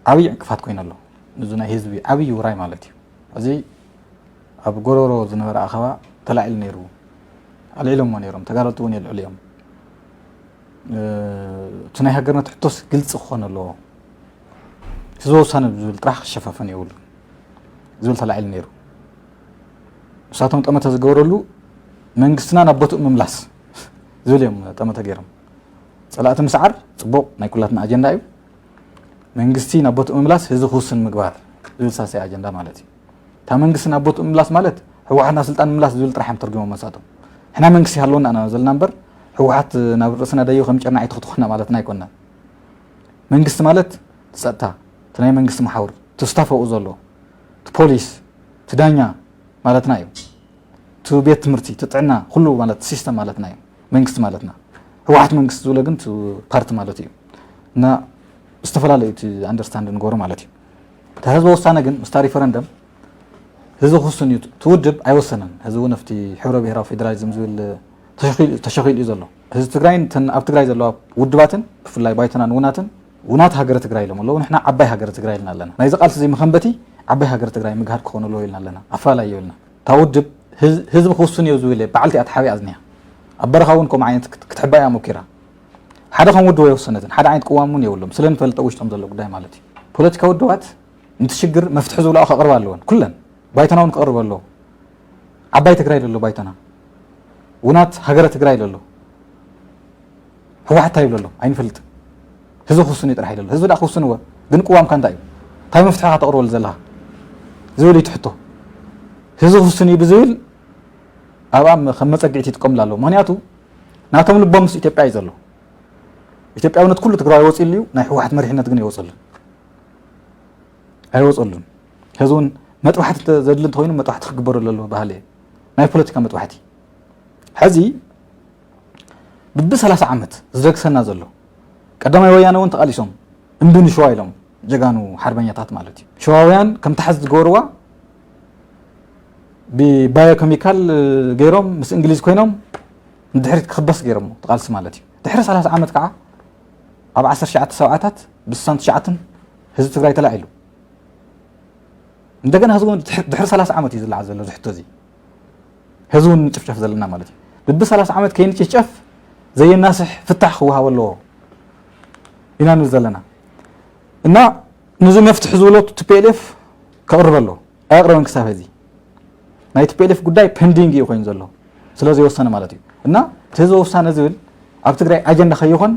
ዓብዪ ዕንቅፋት ኮይኑ ኣሎ። ንዚ ናይ ህዝቢ ዓብዪ ውራይ ማለት እዩ። እዚ ኣብ ጎሮሮ ዝነበረ ኣኸባ ተላዒሉ ነይሩ። ኣልዒሎሞ ነይሮም፣ ተጋደልቲ እውን የልዕሉ እዮም። እቲ ናይ ሃገርነት ሕቶስ ግልፂ ክኾን ኣለዎ። ህዝበ ውሳነ ብዝብል ጥራሕ ክሸፋፈን የብሉን ዝብል ተላዒሉ ነይሩ። ንሳቶም ጠመተ ዝገበረሉ መንግስትና ናብ ቦትኡ ምምላስ ዝብል እዮም ጠመተ ገይሮም። ፀላእቲ ምስዓር ፅቡቕ ናይ ኩላትና ኣጀንዳ እዩ። መንግስቲ ናብ ቦትኡ ምምላስ ህዝቢ ክውስን ምግባር ዝብል ሳልሳይ ኣጀንዳ ማለት እዩ። እታ መንግስቲ ናብ ቦትኡ ምምላስ ማለት ህወሓት ናብ ስልጣን ምምላስ ዝብል ጥራሕ እዮም ተርጉሞም መሳቶም። ንሕና መንግስቲ ሃለወና ኢና ዘለና እምበር ህወሓት ናብ ርእስና ደይቡ ከም ጨርናዕ ኣይትኽትኹና ማለትና ኣይኮንናን። መንግስቲ ማለት እቲ ፀጥታ፣ እቲ ናይ መንግስቲ መሓውር፣ እቲ ስታፍ ኣብኡ ዘሎ፣ እቲ ፖሊስ፣ እቲ ዳኛ ማለትና እዩ። እቲ ቤት ትምህርቲ፣ እቲ ጥዕና፣ ኩሉ ማለት ሲስተም ማለትና እዩ። መንግስቲ ማለትና። ህወሓት መንግስቲ ዝብሎ ግን እቲ ፓርቲ ማለት እዩ። እና ዝተፈላለዩ እቲ ኣንደርስታንድ ንገሩ ማለት እዩ። እቲ ህዝበ ውሳነ ግን ምስታ ሪፈረንደም ህዝቢ ክውስን እዩ። እቲ ውድብ ኣይወሰነን። ህዝቢ እውን ኣብቲ ሕብረ ብሄራዊ ፌዴራሊዝም ዝብል ተሸኺሉ እዩ ዘሎ። ህዝቢ ትግራይን እተን ኣብ ትግራይ ዘለዋ ውድባትን ብፍላይ ባይቶናን ውናትን ውናት ሃገረ ትግራይ ኢሎም ኣለዉ። ንሕና ዓባይ ሃገረ ትግራይ ኢልና ኣለና። ናይዚ ቃልሲ እዚ መኸንበቲ ዓባይ ሃገረ ትግራይ ምግሃድ ክኾን ኣለዎ ኢልና ኣለና። ኣፈላላይ የብልና። እታ ውድብ ህዝቢ ክውስን እዮ ዝብል እየ በዓልቲ እያ ተሓቢኣ ዝኒሃ። ኣብ በረኻ እውን ከምኡ ዓይነት ክትሕባ እያ ሞኪራ። ሓደ ከም ውድብ ኣይወሰነትን። ሓደ ዓይነት ቅዋም እውን የብሎም። ስለ ንፈልጠ ውሽጦም ዘሎ ጉዳይ ማለት እዩ። ፖለቲካ ውድባት ንቲ ሽግር መፍትሒ ዝብላኦ ከቕርባ ኣለወን። ኩለን ባይቶና እውን ክቕርብ ኣለዎ። ዓባይ ትግራይ ለሎ ባይቶና፣ ውናት ሃገረ ትግራይ ለሎ፣ ህወሓት እንታይ ይብሎ ኣሎ ኣይንፈልጥን። ህዝቢ ክውስን እዩ ጥራሕ ይለሎ። ህዝቢ ዳ ክውስን እወ፣ ግን ቅዋምካ እንታይ እዩ? እንታይ መፍትሒ ኢኻ ተቕርበሉ ዘለኻ? ዝብል እዩ ትሕቶ። ህዝቢ ክውስን እዩ ብዝብል ኣብኣ ከም መፀግዒት ይጥቀምሉ ኣለዉ። ምክንያቱ ናቶም ልቦም ምስ ኢትዮጵያ እዩ ዘሎ። ኢትዮጵያውነት ኩሉ ትግራዋይ ወፂሉ እዩ፣ ናይ ህወሓት መሪሕነት ግን ይወፀሉ ኣይወፀሉን። ሕዚ እውን መጥባሕቲ ዘድሊ እንተኮይኑ መጥባሕቲ ክግበረሉ ኣለዎ ባህሊ እየ። ናይ ፖለቲካ መጥባሕቲ ሕዚ ብቢ ሰላሳ ዓመት ዝደግሰና ዘሎ ቀዳማይ ወያነ እውን ተቃሊሶም እምቢ ንሽዋ ኢሎም ጀጋኑ ሓርበኛታት ማለት እዩ። ሽዋውያን ከም ተሓዝ ዝገበርዋ ብባዮኬሚካል ገይሮም ምስ እንግሊዝ ኮይኖም ንድሕሪት ክኽበስ ገይሮሞ፣ እቲ ቃልሲ ማለት እዩ። ድሕሪ ሰላሳ ዓመት ከዓ ኣብ ዓሰርተ ትሽዓተ ሰብዓታት ብስሳን ትሽዓትን ህዝቢ ትግራይ ተላዒሉ። እንደገና ህዝቢ እውን ድሕሪ ሰላሳ ዓመት እዩ ዝለዓል ዘሎ እዚ ሕቶ እዚ። ህዝቢ እውን ንጭፍጨፍ ዘለና ማለት እዩ። ብቢ ሰላሳ ዓመት ከይንጭፍጨፍ ዘየናስሕ ፍታሕ ክወሃቦ ኣለዎ ኢና ንብል ዘለና። እና ንዚ መፍትሒ ዝብሎ ቲ ፒ ኤል ኤፍ ከቕርብ ኣለዎ። ኣየቕረበን ክሳብ ሕዚ። ናይ ቲ ፒ ኤል ኤፍ ጉዳይ ፐንዲንግ እዩ ኮይኑ ዘሎ። ስለ ዘይወሰነ ማለት እዩ። እና እቲ ህዝቢ ውሳነ ዝብል ኣብ ትግራይ ኣጀንዳ ከይኾን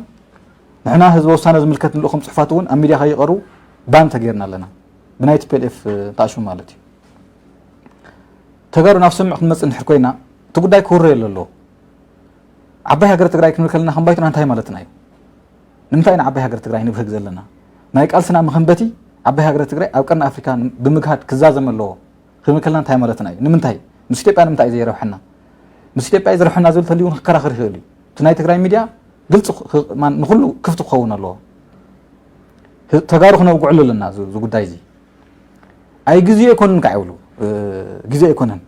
ንሕና ህዝቢ ውሳነ ዝምልከት ንልእኹም ፅሑፋት እውን ኣብ ሚድያ ከይቐርቡ ባን ተገይርና ኣለና። ብናይ ቲ ፒ ኤል ኤፍ ተኣሽሙ ማለት እዩ። ተጋሩ ናብ ስምምዕ ክንመፅእ እንድሕር ኮይና እቲ ጉዳይ ክውረየሉ ኣለዎ። ዓባይ ሃገረ ትግራይ ክንብል ከለና ከም ባይቶና እንታይ ማለትና እዩ? ንምንታይ ኢና ዓባይ ሃገረ ትግራይ ንብህግ ዘለና? ናይ ቃልስና መኸንበቲ ዓባይ ሃገረ ትግራይ ኣብ ቀርኒ ኣፍሪካ ብምግሃድ ክዛዘም ኣለዎ ክንብል ከለና እንታይ ማለትና እዩ? ንምንታይ? ምስ ኢትዮጵያ ንምንታይ እዩ ዘይረብሐና? ምስ ኢትዮጵያ እዩ ዝረብሐና ዝብል ተልዩ እውን ክከራኸር ይኽእል እዩ። እቲ ናይ ትግራይ ሚድያ ግልፂ ክ- ክ- ማን- ንኹሉ ክፍቲ ክኸውን ኣለዎ። ህ- ተጋሩ ክነውግዕሉ ኣለና እዚ እዚ ጉዳይ እዚ። ኣይ ግዜ ኣይኮነን ከዓ ይብሉ፣ እ፣ ግዜ ኣይኮነን።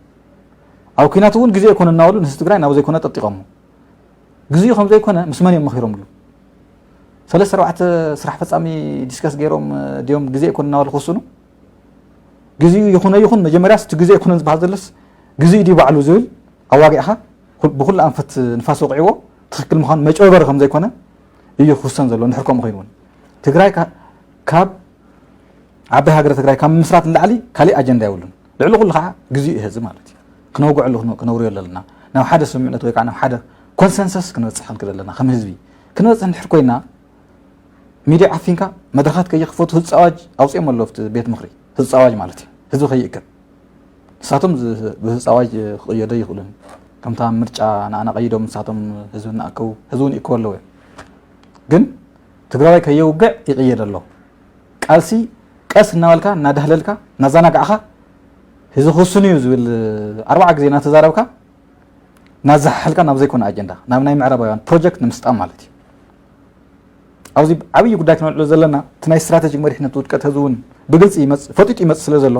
ኣብ ኲናት እውን ግዜ ኣይኮነን እናበሉ ንህዝቢ ትግራይ ናብ ዘይኮነ ጠጢቖሞ። ግዜኡ ከም ዘይኮነ ምስ መን እዮም መኺሮምሉ? ሰለስተ ኣርባዕተ ስራሕ ፈጻሚ ዲስከስ ገይሮም፣ እ፣ ድዮም ግዜ ኣይኮነን እናበሉ ክውስኑ? ግዜኡ ይኹነ ይኹን፣ መጀመርያስ እቲ ግዜ ኣይኮነን ዝበሃል ዘሎስ ግዜኡ ድዩ ባዕሉ ዝብል ኣዋጊዕኻ፣ ኩል- ብኹሉ ኣንፈት ንፋስ ወቂዕዎ ትኽክል ምዃኑ መጨበሪ ከም ዘይኮነ እዩ ክውሰን ዘሎ። እንድሕር ከምኡ ኮይኑ እውን ትግራይ ካ- ካብ ዓባይ ሃገረ ትግራይ ካብ ምምስራት ንላዕሊ ካሊእ ኣጀንዳ የብሉን። ልዕሊ ኩሉ ከዓ ግዜኡ እዩ ሕዚ ማለት እዩ። ክነውግዐሉ ክነ- ክነውርዮ ኣለና። ናብ ሓደ ስምምዕነት ወይ ከዓ ናብ ሓደ ኮንሰንሰስ ክንበፅሕ ክንክእል ኣለና። ከም ህዝቢ ክንበፅሕ እንድሕር ኮይና ሚድያ ዓፊንካ መድረኻት ከይኽፈቱ ህፁፅ ኣዋጅ ኣውፂኦም ኣለዉ ኣብቲ ቤት ምኽሪ። ህፁፅ ኣዋጅ ማለት እዩ ህዝቢ ከይእከብ። ንሳቶም ዝ- ብህፁፅ ኣዋጅ ክቕየዶ ይኽእሉን። ከምታ ምርጫ ንኣና ቀይዶም ንሳቶም ህዝቢ እናኣከቡ ህዝቢ እውን ይእከቡ ኣለዉ እዮም። ግን ትግራዋይ ከየውግዕ ይቕየድ ኣሎ። ቃልሲ ቀስ እናበልካ እናዳህለልካ እናዘናጋዕካ ህዝቢ ክውስን እዩ ዝብል ኣርባዓ ግዜ እናተዛረብካ እናዘሓሓልካ ናብ ዘይኮነ ኣጀንዳ ናብ ናይ ምዕራባውያን ፕሮጀክት ንምስጣም ማለት እዩ። ኣብዚ ዓብዪ ጉዳይ ክነልዕሎ ዘለና እቲ ናይ ስትራቴጂክ መሪሕነት ውድቀት ህዝቢ እውን ብግልፂ ይመፅእ ፈጢጡ ይመፅእ ስለ ዘሎ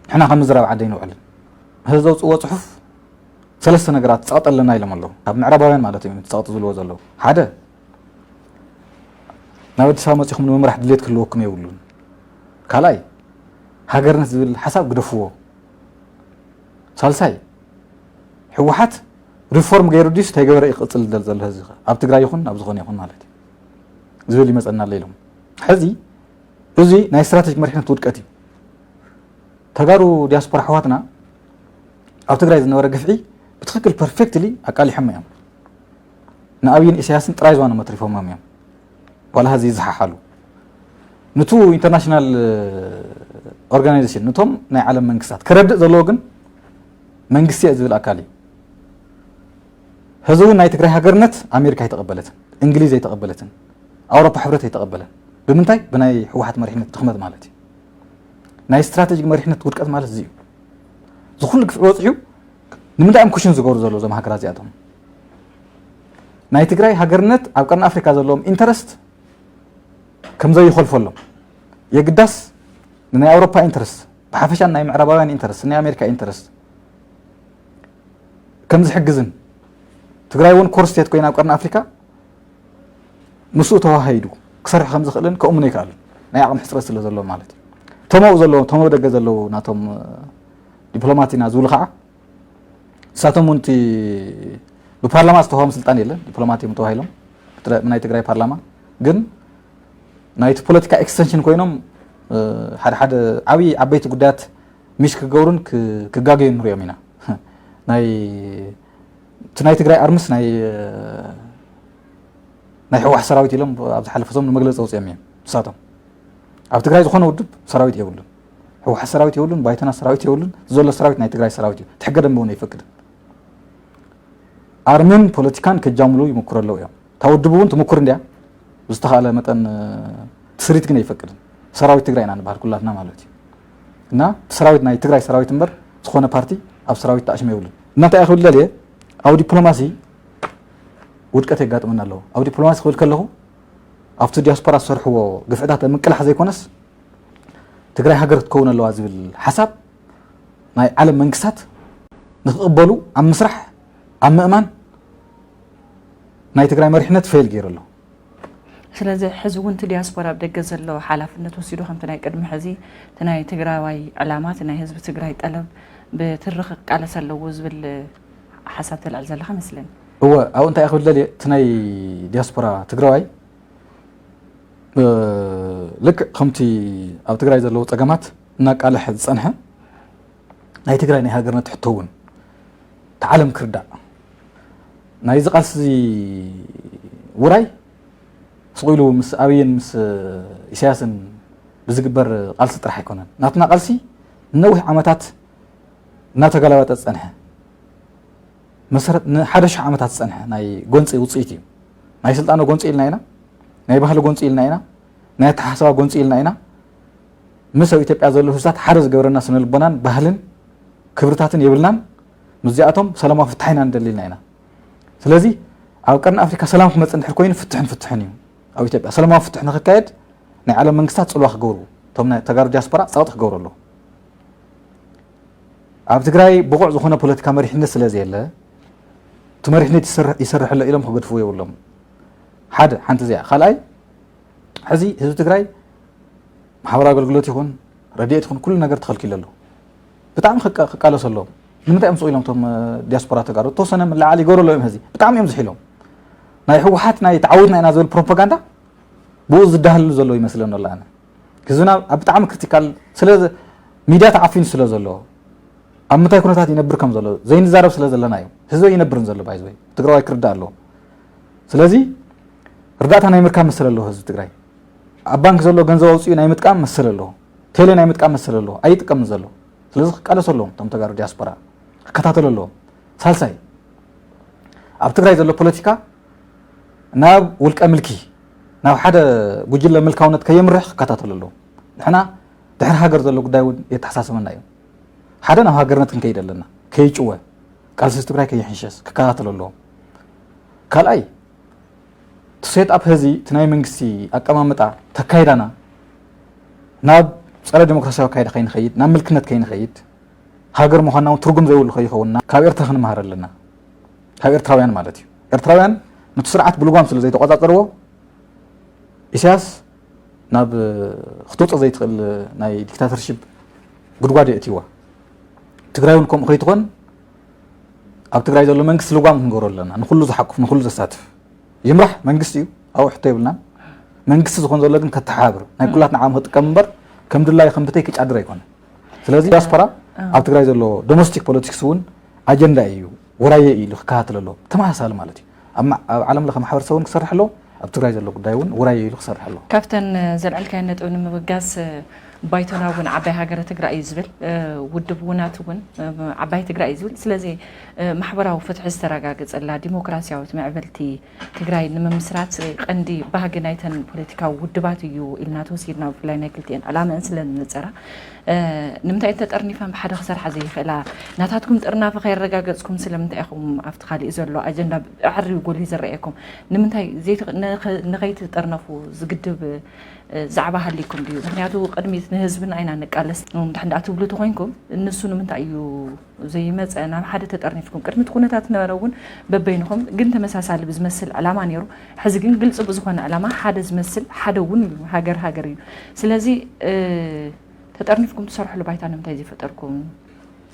ንሕና ከም ምዝራብ ዓዲ ኣይንውዕልን። ህዝቢ ዘውፅእዎ ፅሑፍ ሰለስተ ነገራት ጸቕጢ ኣለና ኢሎም ኣለዉ። ካብ ምዕራባውያን ማለት እዮም እቲ ጸቕጢ ዝብልዎ ዘለዉ። ሓደ ናብ ኣዲስ ኣበባ መጺኹም ንምምራሕ ድሌት ክህልወኩም የብሉን። ካልኣይ ሃገርነት ዝብል ሓሳብ ግደፍዎ። ሳልሳይ ህወሓት ሪፎርም ገይሩ ድዩስ ተይገበረ እዩ ክቕፅል ዝደሊ ዘሎ ህዝቢ ኣብ ትግራይ ይኹን ኣብ ዝኾነ ይኹን ማለት እዩ ዝብል ይመፀና ኣሎ ኢሎም። ሕዚ እዚ ናይ ስትራቴጂክ መሪሕነት ውድቀት እዩ። ተጋሩ ዲያስፖራ ኣሕዋትና ኣብ ትግራይ ዝነበረ ግፍዒ ብትኽክል ፐርፌክትሊ ኣቃሊሖም እዮም። ንኣብይን ኢሳያስን ጥራይ ዝዋኖም ኣትሪፎሞም እዮም። ዋላ ሕዚ ይዝሓሓሉ። ንቱ ኢንተርናሽናል ኦርጋናይዜሽን፣ ነቶም ናይ ዓለም መንግስታት ከረድእ ዘለዎ ግን መንግስቲ እየ ዝብል ኣካል እዩ። ሕዚ እውን ናይ ትግራይ ሃገርነት ኣሜሪካ ኣይተቐበለትን፣ እንግሊዝ ኣይተቐበለትን፣ ኣውሮፓ ሕብረት ኣይተቐበለን። ብምንታይ? ብናይ ህወሓት መሪሕነት ድኽመት ማለት እዩ። ናይ ስትራቴጂክ መሪሕነት ውድቀት ማለት እዚ እዩ። ዝኹሉ ግፍዒ በፂሑ ንምንታይ እዮም ኩሽን ዝገብሩ ዘለዉ እዞም ሃገራት እዚኣቶም? ናይ ትግራይ ሃገርነት ኣብ ቀርኒ ኣፍሪካ ዘለዎም ኢንተረስት ከም ዘይኾልፈሎም የግዳስ ንናይ ኣውሮፓ ኢንተረስት ብሓፈሻ ናይ ምዕራባውያን ኢንተረስት ናይ ኣሜሪካ ኢንተረስት ከም ዝሕግዝን ትግራይ እውን ኮር ስቴት ኮይና ኣብ ቀርኒ ኣፍሪካ ምስኡ ተዋሃሂዱ ክሰርሕ ከም ዝኽእልን ከእምኖ ይከኣሉ። ናይ ዓቕሚ ሕፅረት ስለ ዘለዎ ማለት እዩ። ተመኡ ዘለዎ ተመው ደገ ዘለዉ ናቶም ዲፕሎማት ኢና ዝብሉ ከዓ ንሳቶም እውን እቲ ብፓርላማ ዝተዋህቦም ስልጣን የለን። ዲፕሎማት እዮም ተባሂሎም ብናይ ትግራይ ፓርላማ ግን ናይቲ ፖለቲካ ኤክስተንሽን ኮይኖም ሓደ ሓደ ዓብዪ ዓበይቲ ጉዳያት ሚስ ክገብሩን ክጋገዩ ንሪኦም ኢና። ናይ እቲ ናይ ትግራይ ኣርምስ ናይ ናይ ህወሓት ሰራዊት ኢሎም ኣብ ዝሓለፈ ሰሙን መግለፂ ኣውፅኦም እዮም። ንሳቶም ኣብ ትግራይ ዝኾነ ውድብ ሰራዊት የብሉን። ህወሓት ሰራዊት የብሉን፣ ባይቶና ሰራዊት የብሉን። ዘሎ ሰራዊት ናይ ትግራይ ሰራዊት እዩ። እቲ ሕገ ደንበ እውን ኣይፈቅድን። ኣርምን ፖለቲካን ከጃምሉ ይምክሩ ኣለዉ እዮም። እታ ውድብ እውን ትምኩር እንድያ ብዝተኻእለ መጠን ትስሪት ግን ኣይፈቅድን። ሰራዊት ትግራይ ኢና ንበሃል ኩላትና ማለት እዩ። እና እቲ ሰራዊት ናይ ትግራይ ሰራዊት እምበር ዝኾነ ፓርቲ ኣብ ሰራዊት ተኣሽሙ የብሉን። እና እንታይ ክብል ደልየ ኣብ ዲፕሎማሲ ውድቀት የጋጥመና ኣለዎ። ኣብ ዲፕሎማሲ ክብል ከለኹ ኣብቲ ዲያስፖራ ዝሰርሕዎ ግፍዕታት ምቅላሕ ዘይኮነስ ትግራይ ሃገር ክትከውን ኣለዋ ዝብል ሓሳብ ናይ ዓለም መንግስታት ንክቕበሉ ኣብ ምስራሕ፣ ኣብ ምእማን ናይ ትግራይ መሪሕነት ፌል ገይሩ ኣሎ። ስለዚ ሕዚ እውን እቲ ዲያስፖራ ኣብ ደገ ዘሎ ሓላፍነት ወሲዱ ከምቲ ናይ ቅድሚ ሕዚ እቲ ናይ ትግራዋይ ዕላማ እቲ ናይ ህዝቢ ትግራይ ጠለብ ብትሪ ክቃለስ ኣለዎ ዝብል ሓሳብ ተልዕል ዘለካ መስለኒ። እወ ኣብኡ እንታይ ክብል ደልየ እቲ ናይ ዲያስፖራ ትግራዋይ ልክዕ ከምቲ ኣብ ትግራይ ዘለዉ ፀገማት እናቃለሐ ዝፀንሐ ናይ ትግራይ ናይ ሃገርነት ሕቶ እውን ተዓለም ክርዳእ ናይዚ ቃልሲ ውራይ ስቕ ኢሉ ምስ ኣብይን ምስ ኢሳያስን ብዝግበር ቃልሲ ጥራሕ ኣይኮነን። ናትና ቃልሲ ንነዊሕ ዓመታት እናተገላበጠ ዝፀንሐ መሰረት ንሓደ ሽሕ ዓመታት ዝፀንሐ ናይ ጎንፂ ውፅኢት እዩ። ናይ ስልጣነ ጎንፂ ኢልና ኢና፣ ናይ ባህሊ ጎንፂ ኢልና ኢና፣ ናይ ኣተሓሳባ ጎንፂ ኢልና ኢና። ምስ ኣብ ኢትዮጵያ ዘለዉ ህዝብታት ሓደ ዝገብረና ስነ ልቦናን ባህልን ክብርታትን የብልናን። ምስዚኣቶም ሰላማዊ ፍታሕ ኢና ንደሊ ኢልና ኢና። ስለዚ ኣብ ቀርኒ ኣፍሪካ ሰላም ክመፅእ እንድሕር ኮይኑ ፍትሕን ፍትሕን እዩ። ኣብ ኢትዮጵያ ሰላማዊ ፍትሕ ንክካየድ ናይ ዓለም መንግስታት ፅልዋ ክገብሩ እቶም ናይ ተጋሩ ዲያስፖራ ፀቕጢ ክገብሩ ኣለዎ። ኣብ ትግራይ ብቑዕ ዝኾነ ፖለቲካ መሪሕነት ስለ ዘየለ እቲ መሪሕነት ይሰርሕ ኣሎ ኢሎም ክገድፍዎ የብሎም። ሓደ ሓንቲ እዚኣ። ካልኣይ ሕዚ ህዝቢ ትግራይ ማሕበራዊ ኣገልግሎት ይኹን ረድኤት ይኹን ኩሉ ነገር ተኸልኪሉ ኣሎ። ብጣዕሚ ክቃለሱ ኣለዎም። ንምንታይ እዮም ስቕ ኢሎም እቶም ዲያስፖራ ተጋሩ? ተወሰነ ምልዓል ይገብሩ ኣለዉ እዮም። ሕዚ ብጣዕሚ እዮም ዝሒሎም። ናይ ህወሓት ናይ ተዓዊትና ኢና ዝብል ፕሮፓጋንዳ ብኡ ዝዳሃልሉ ዘሎ ይመስለኒ ኣሎ ኣነ። ህዝብና ኣብ ብጣዕሚ ክሪቲካል ስለ ሚድያ ተዓፊኑ ስለ ዘሎ ኣብ ምንታይ ኩነታት ይነብር ከም ዘሎ ዘይንዛረብ ስለ ዘለና እዩ ህዝቢ ይነብርን ዘሎ ባይዘወይ ትግራዋይ ክርዳእ ኣለዎ። ስለዚ ርዳእታ ናይ ምርካብ መሰል ኣለዎ ህዝቢ ትግራይ። ኣብ ባንክ ዘሎ ገንዘብ ኣውፅኡ ናይ ምጥቃም መሰል ኣለዎ። ቴሌ ናይ ምጥቃም መሰል ኣለዎ ኣይጥቀምን ዘሎ። ስለዚ ክቃለሱ ኣለዎም እቶም ተጋሩ ዲያስፖራ ክከታተሉ ኣለዎም። ሳልሳይ ኣብ ትግራይ ዘሎ ፖለቲካ ናብ ውልቀ ምልኪ ናብ ሓደ ጉጅለ ምልካውነት ከየምርሕ ክከታተሉ ኣለዎም። ንሕና ድሕሪ ሃገር ዘሎ ጉዳይ እውን የተሓሳስበና እዩ። ሓደ ናብ ሃገርነት ክንከይድ ኣለና ከይጭወ ቃልሲ ትግራይ ከይሕንሸስ ክከታተሉ ኣለዎም። ካልኣይ እቲ ሴት ኣፕ ህዚ እቲ ናይ መንግስቲ ኣቀማምጣ ተካይዳና ናብ ፀረ ዲሞክራሲያዊ ኣካይዳ ከይንኸይድ ናብ ምልክነት ከይንኸይድ ሃገር ምዃንና እውን ትርጉም ዘይብሉ ከይኸውንና ካብ ኤርትራ ክንመሃር ኣለና። ካብ ኤርትራውያን ማለት እዩ። ኤርትራውያን ነቲ ስርዓት ብልጓም ስለ ዘይተቆፃፀርዎ ኢሳያስ ናብ ክትውፅእ ዘይትኽእል ናይ ዲክታተርሺፕ ጉድጓድ የእትይዋ። ትግራይ እውን ከምኡ ከይትኾን ኣብ ትግራይ ዘሎ መንግስቲ ልጓም ክንገብሮ ኣለና። ንኩሉ ዝሓቁፍ ንኩሉ ዘሳትፍ ይምራሕ መንግስቲ እዩ። ኣብኡ ሕቶ የብልናን። መንግስቲ ዝኾን ዘሎ ግን ከተሓባብር ናይ ኩላትና ዓቕሚ ክጥቀም እምበር ከም ድላዩ ከም ብተይ ክጫድር ኣይኮነ። ስለዚ ዲያስፖራ ኣብ ትግራይ ዘሎ ዶሜስቲክ ፖለቲክስ እውን ኣጀንዳ እዩ ወራየ ኢሉ ክከታተል ኣለዎ። ተመሳሳሊ ማለት እዩ። ኣብ ዓለም ለኸ ማሕበረሰብ እውን ክሰርሕ ኣለዎ። ኣብ ትግራይ ዘሎ ጉዳይ እውን ውራየ ኢሉ ክሰርሕ ኣለዎ። ካብተን ዘልዐልካየን ነጥቢ ንምብጋስ ባይቶና እውን ዓባይ ሃገረ ትግራይ እዩ ዝብል ውድብ ውናት እውን ዓባይ ትግራይ እዩ ዝብል። ስለዚ ማሕበራዊ ፍትሒ ዝተረጋገፀላ ዲሞክራሲያዊት ምዕብልቲ ትግራይ ንምምስራት ቀንዲ ባህጊ ናይተን ፖለቲካዊ ውድባት እዩ ኢልና ተወሲድና ብፍላይ ናይ ክልቲኤን ዕላመአን ስለ ንነፀራ ንምንታይ እየን ተጠርኒፈን ብሓደ ክሰርሓ ዘይኽእላ? ናታትኩም ጥርናፈ ከየረጋገፅኩም ስለምንታይ ኢኹም ኣብቲ ካሊእ ዘሎ ኣጀንዳ ኣዕርዩ ጎሊሁ ዝረኣየኩም? ንምንታይ ንኸይትጠርነፉ ዝግድብ ዛዕባ ሃልይኩም ድዩ? ምክንያቱ ቅድሚት ንህዝብና ኢና ንቃለስ እንድሕር ደኣ ትብሉ ተኮይንኩም ንሱ ንምንታይ እዩ ዘይመፀ ናብ ሓደ ተጠርኒፍኩም ቅድሚ እቲ ኩነታት ነበረ እውን በበይንኹም ግን ተመሳሳሊ ብዝመስል ዕላማ ነይሩ። ሕዚ ግን ግልፂ ብዝኾነ ዕላማ ሓደ ዝመስል ሓደ እውን እዩ። ሃገር ሃገር እዩ። ስለዚ ተጠርኒፍኩም ትሰርሕሉ ባይታ ንምንታይ ዘይፈጠርኩም?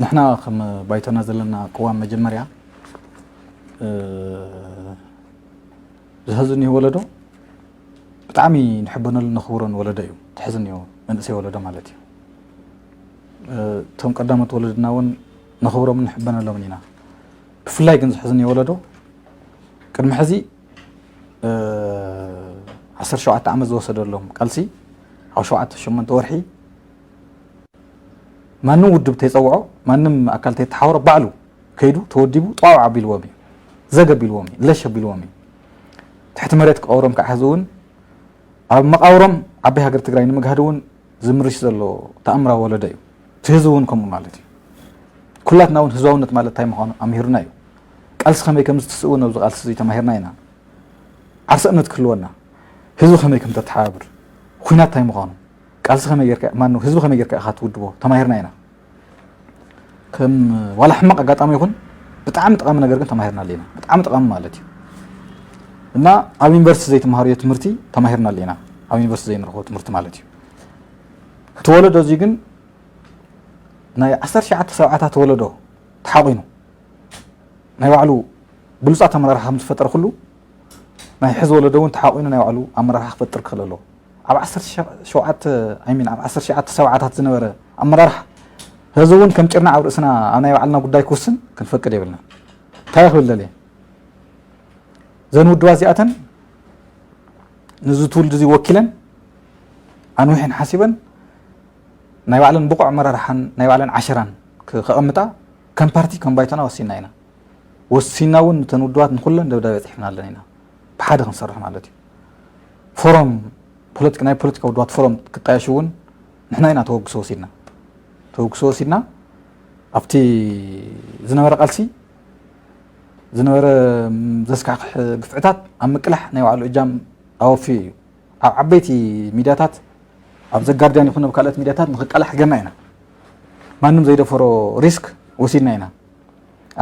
ንሕና ከም ባይቶና ዘለና ቅዋም መጀመርያ ዝሕዝኒ ወለዶ ብጣዕሚ ንሕበነሉ ነኽብሮን ወለዶ እዩ። ትሕዝኒ መንእሰይ ወለዶ ማለት እዩ። እቶም ቀዳሞት ወለድና እውን ነኽብሮምን ንሕበነሎምን ኢና። ብፍላይ ግን ዝሕዝኒ ወለዶ ቅድሚ ሕዚ ዓሰርተ ሸውዓተ ዓመት ዝወሰደሎም ቃልሲ ኣብ ሸውዓተ ሸሞንተ ወርሒ ማንም ውድብ ተይፀውዖ ማንም ኣካል ተይተሓወሮ ባዕሉ ከይዱ ተወዲቡ ጠዋው ኣቢልዎም እዩ። ዘግ ኣቢልዎም እዩ። ለሽ ኣቢልዎም እዩ። ትሕቲ መሬት ክቐብሮም ከዓ ሕዚ እውን ኣብ መቓብሮም ዓባይ ሃገር ትግራይ ንምግሃድ እውን ዝምርሽ ዘሎ ተኣምራዊ ወለዶ እዩ። እቲ ህዝቢ እውን ከምኡ ማለት እዩ። ኩላትና እውን ህዝባውነት ማለት እንታይ ምዃኑ ኣምሂሩና እዩ። ቃልሲ ከመይ ከም ዝትስእ እውን ኣብዚ ቃልሲ እዚ ተማሂርና ኢና። ዓርሰ እምነት ክህልወና ህዝቢ ከመይ ከም ተተሓባብር፣ ኹናት እንታይ ምዃኑ፣ ቃልሲ ከመይ ጌርካ ማን ህዝቢ ከመይ ጌርካ ኢኻ ትውድቦ ተማሂርና ኢና። ከም ዋላ ሕማቕ ኣጋጣሚ ይኹን ብጣዕሚ ጠቓሚ ነገር ግን ተማሂርና ኣለና። ብጣዕሚ ጠቓሚ ማለት እዩ። እና ኣብ ዩኒቨርሲቲ ዘይተማሃርዮ ትምህርቲ ተማሂርና ኣለና። ኣብ ዩኒቨርሲቲ ዘይንረኽቦ ትምህርቲ ማለት እዩ። እቲ ወለዶ እዚ ግን ናይ ዓሰርተ ትሽዓተ ሰብዓታት ወለዶ ተሓቒኑ ናይ ባዕሉ ብሉጻት ኣመራርሓ ከም ዝፈጠረ ኩሉ ናይ ሕዚ ወለዶ እውን ተሓቒኑ ናይ ባዕሉ ኣመራርሓ ክፈጥር ክኽእል ኣለዎ። ኣብ ዓሰርተ ሸውዓተ ኣይሚን ኣብ ዓሰርተ ትሽዓተ ሰብዓታት ዝነበረ ኣመራርሓ ሕዚ እውን ከም ጭርና ኣብ ርእስና ኣብ ናይ ባዕልና ጉዳይ ክውስን ክንፈቅድ የብልና። እንታይ ክብል ደልየ ዘን ውድባ እዚኣተን ንዚ ትውልዲ እዚ ወኪለን ኣንዊሐን ሓሲበን ናይ ባዕለን ብቑዕ ኣመራርሓን ናይ ባዕለን ዓሸራን ከቐምጣ ከም ፓርቲ ከም ባይቶና ወሲና ኢና። ወሲና እውን ንተን ውድባት ንኩለን ደብዳቤ ፅሒፍና ኣለና ኢና። ብሓደ ክንሰርሕ ማለት እዩ። ፎረም ናይ ፖለቲካ ውድባት ፎረም ክጣየሽ እውን ንሕና ኢና ተወግሶ ወሲድና ተወግሶ ወሲድና ኣብቲ ዝነበረ ቃልሲ ዝነበረ ዘስካሕክሕ ግፍዕታት ኣብ ምቅላሕ ናይ ባዕሉ እጃም ኣወፍዩ እዩ። ኣብ ዓበይቲ ሚድያታት ኣብ ዘጋርዲያን ይኹን ኣብ ካልኦት ሚድያታት ንክቃላሕ ጌርና ኢና። ማንም ዘይደፈሮ ሪስክ ወሲድና ኢና።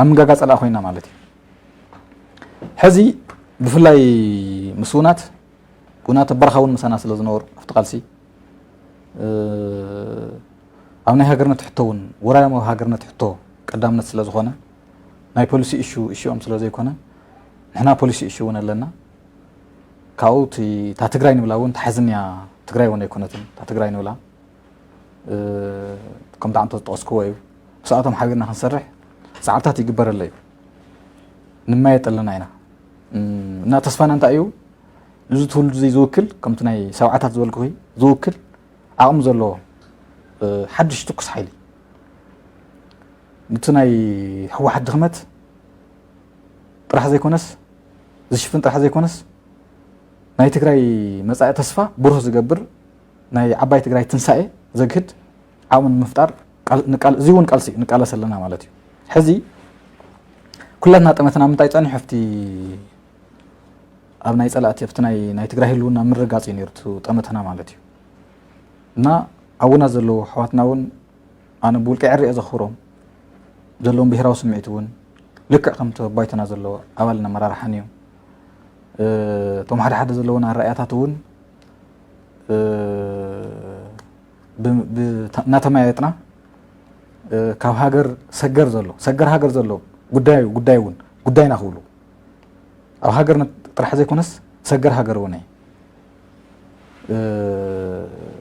ኣብ ምጋጋ ፀላእ ኮይና ማለት እዩ። ሕዚ ብፍላይ ምስ ውናት ውናት ኣባርኻ እውን ምሳና ስለ ዝነበሩ ኣብቲ ቃልሲ ኣብ ናይ ሃገርነት ሕቶ እውን ውራዮም ኣብ ሃገርነት ሕቶ ቀዳምነት ስለ ዝኾነ ናይ ፖሊሲ ኢሹ ኢሹኦም ስለ ዘይኮነ ንሕና ፖሊሲ ኢሹ እውን ኣለና። ካብኡ እታ ትግራይ ንብላ እውን ተሓዝንያ ትግራይ እውን ኣይኮነትን እታ ትግራይ ንብላ ከምቲ ዓንቶ ዝጠቐስክዎ እዩ። ምስኣቶም ሓቢርና ክንሰርሕ ፃዕርታት ይግበረለ እዩ። ንማየጥ ኣለና ኢና እና ተስፋና እንታይ እዩ? እዚ ትውልዲ እዚ ዝውክል ከምቲ ናይ ሰብዓታት ዝበልኩኺ ዝውክል ዓቕሚ ዘለዎ ሓድሽ ትኩስ ሓይሊ ንቲ ናይ ህወሓት ድኽመት ጥራሕ ዘይኮነስ ዝሽፍን ጥራሕ ዘይኮነስ ናይ ትግራይ መፃኢ ተስፋ ብሩህ ዝገብር ናይ ዓባይ ትግራይ ትንሳኤ ዘግህድ ዓቕሚ ንምፍጣር እዚ እውን ቃልሲ ንቃለስ ኣለና ማለት እዩ። ሕዚ ኩላትና ጠመትና ምንታይ ፀኒሑ ኣብቲ ኣብ ናይ ፀላእቲ ኣብቲ ናይ ናይ ትግራይ ህልውና ምርጋፅ እዩ ነይሩ ጠመትና ማለት እዩ። እና ኣብና ዘለዉ ኣሕዋትና እውን ኣነ ብውልቀ ዕርየ ዘኽብሮም ዘለዎም ብሄራዊ ስምዒት እውን ልክዕ ከምቲ ባይቶና ዘሎ ኣባልን ኣመራርሓን እዩ። እቶም ሓደ ሓደ ዘለውን ኣረኣያታት እውን እናተመያየጥና ካብ ሃገር ሰገር ዘሎ ሰገር ሃገር ዘሎ ጉዳይ ጉዳይ እውን ጉዳይና ክብሉ ኣብ ሃገር ጥራሕ ዘይኮነስ ሰገር ሃገር እውን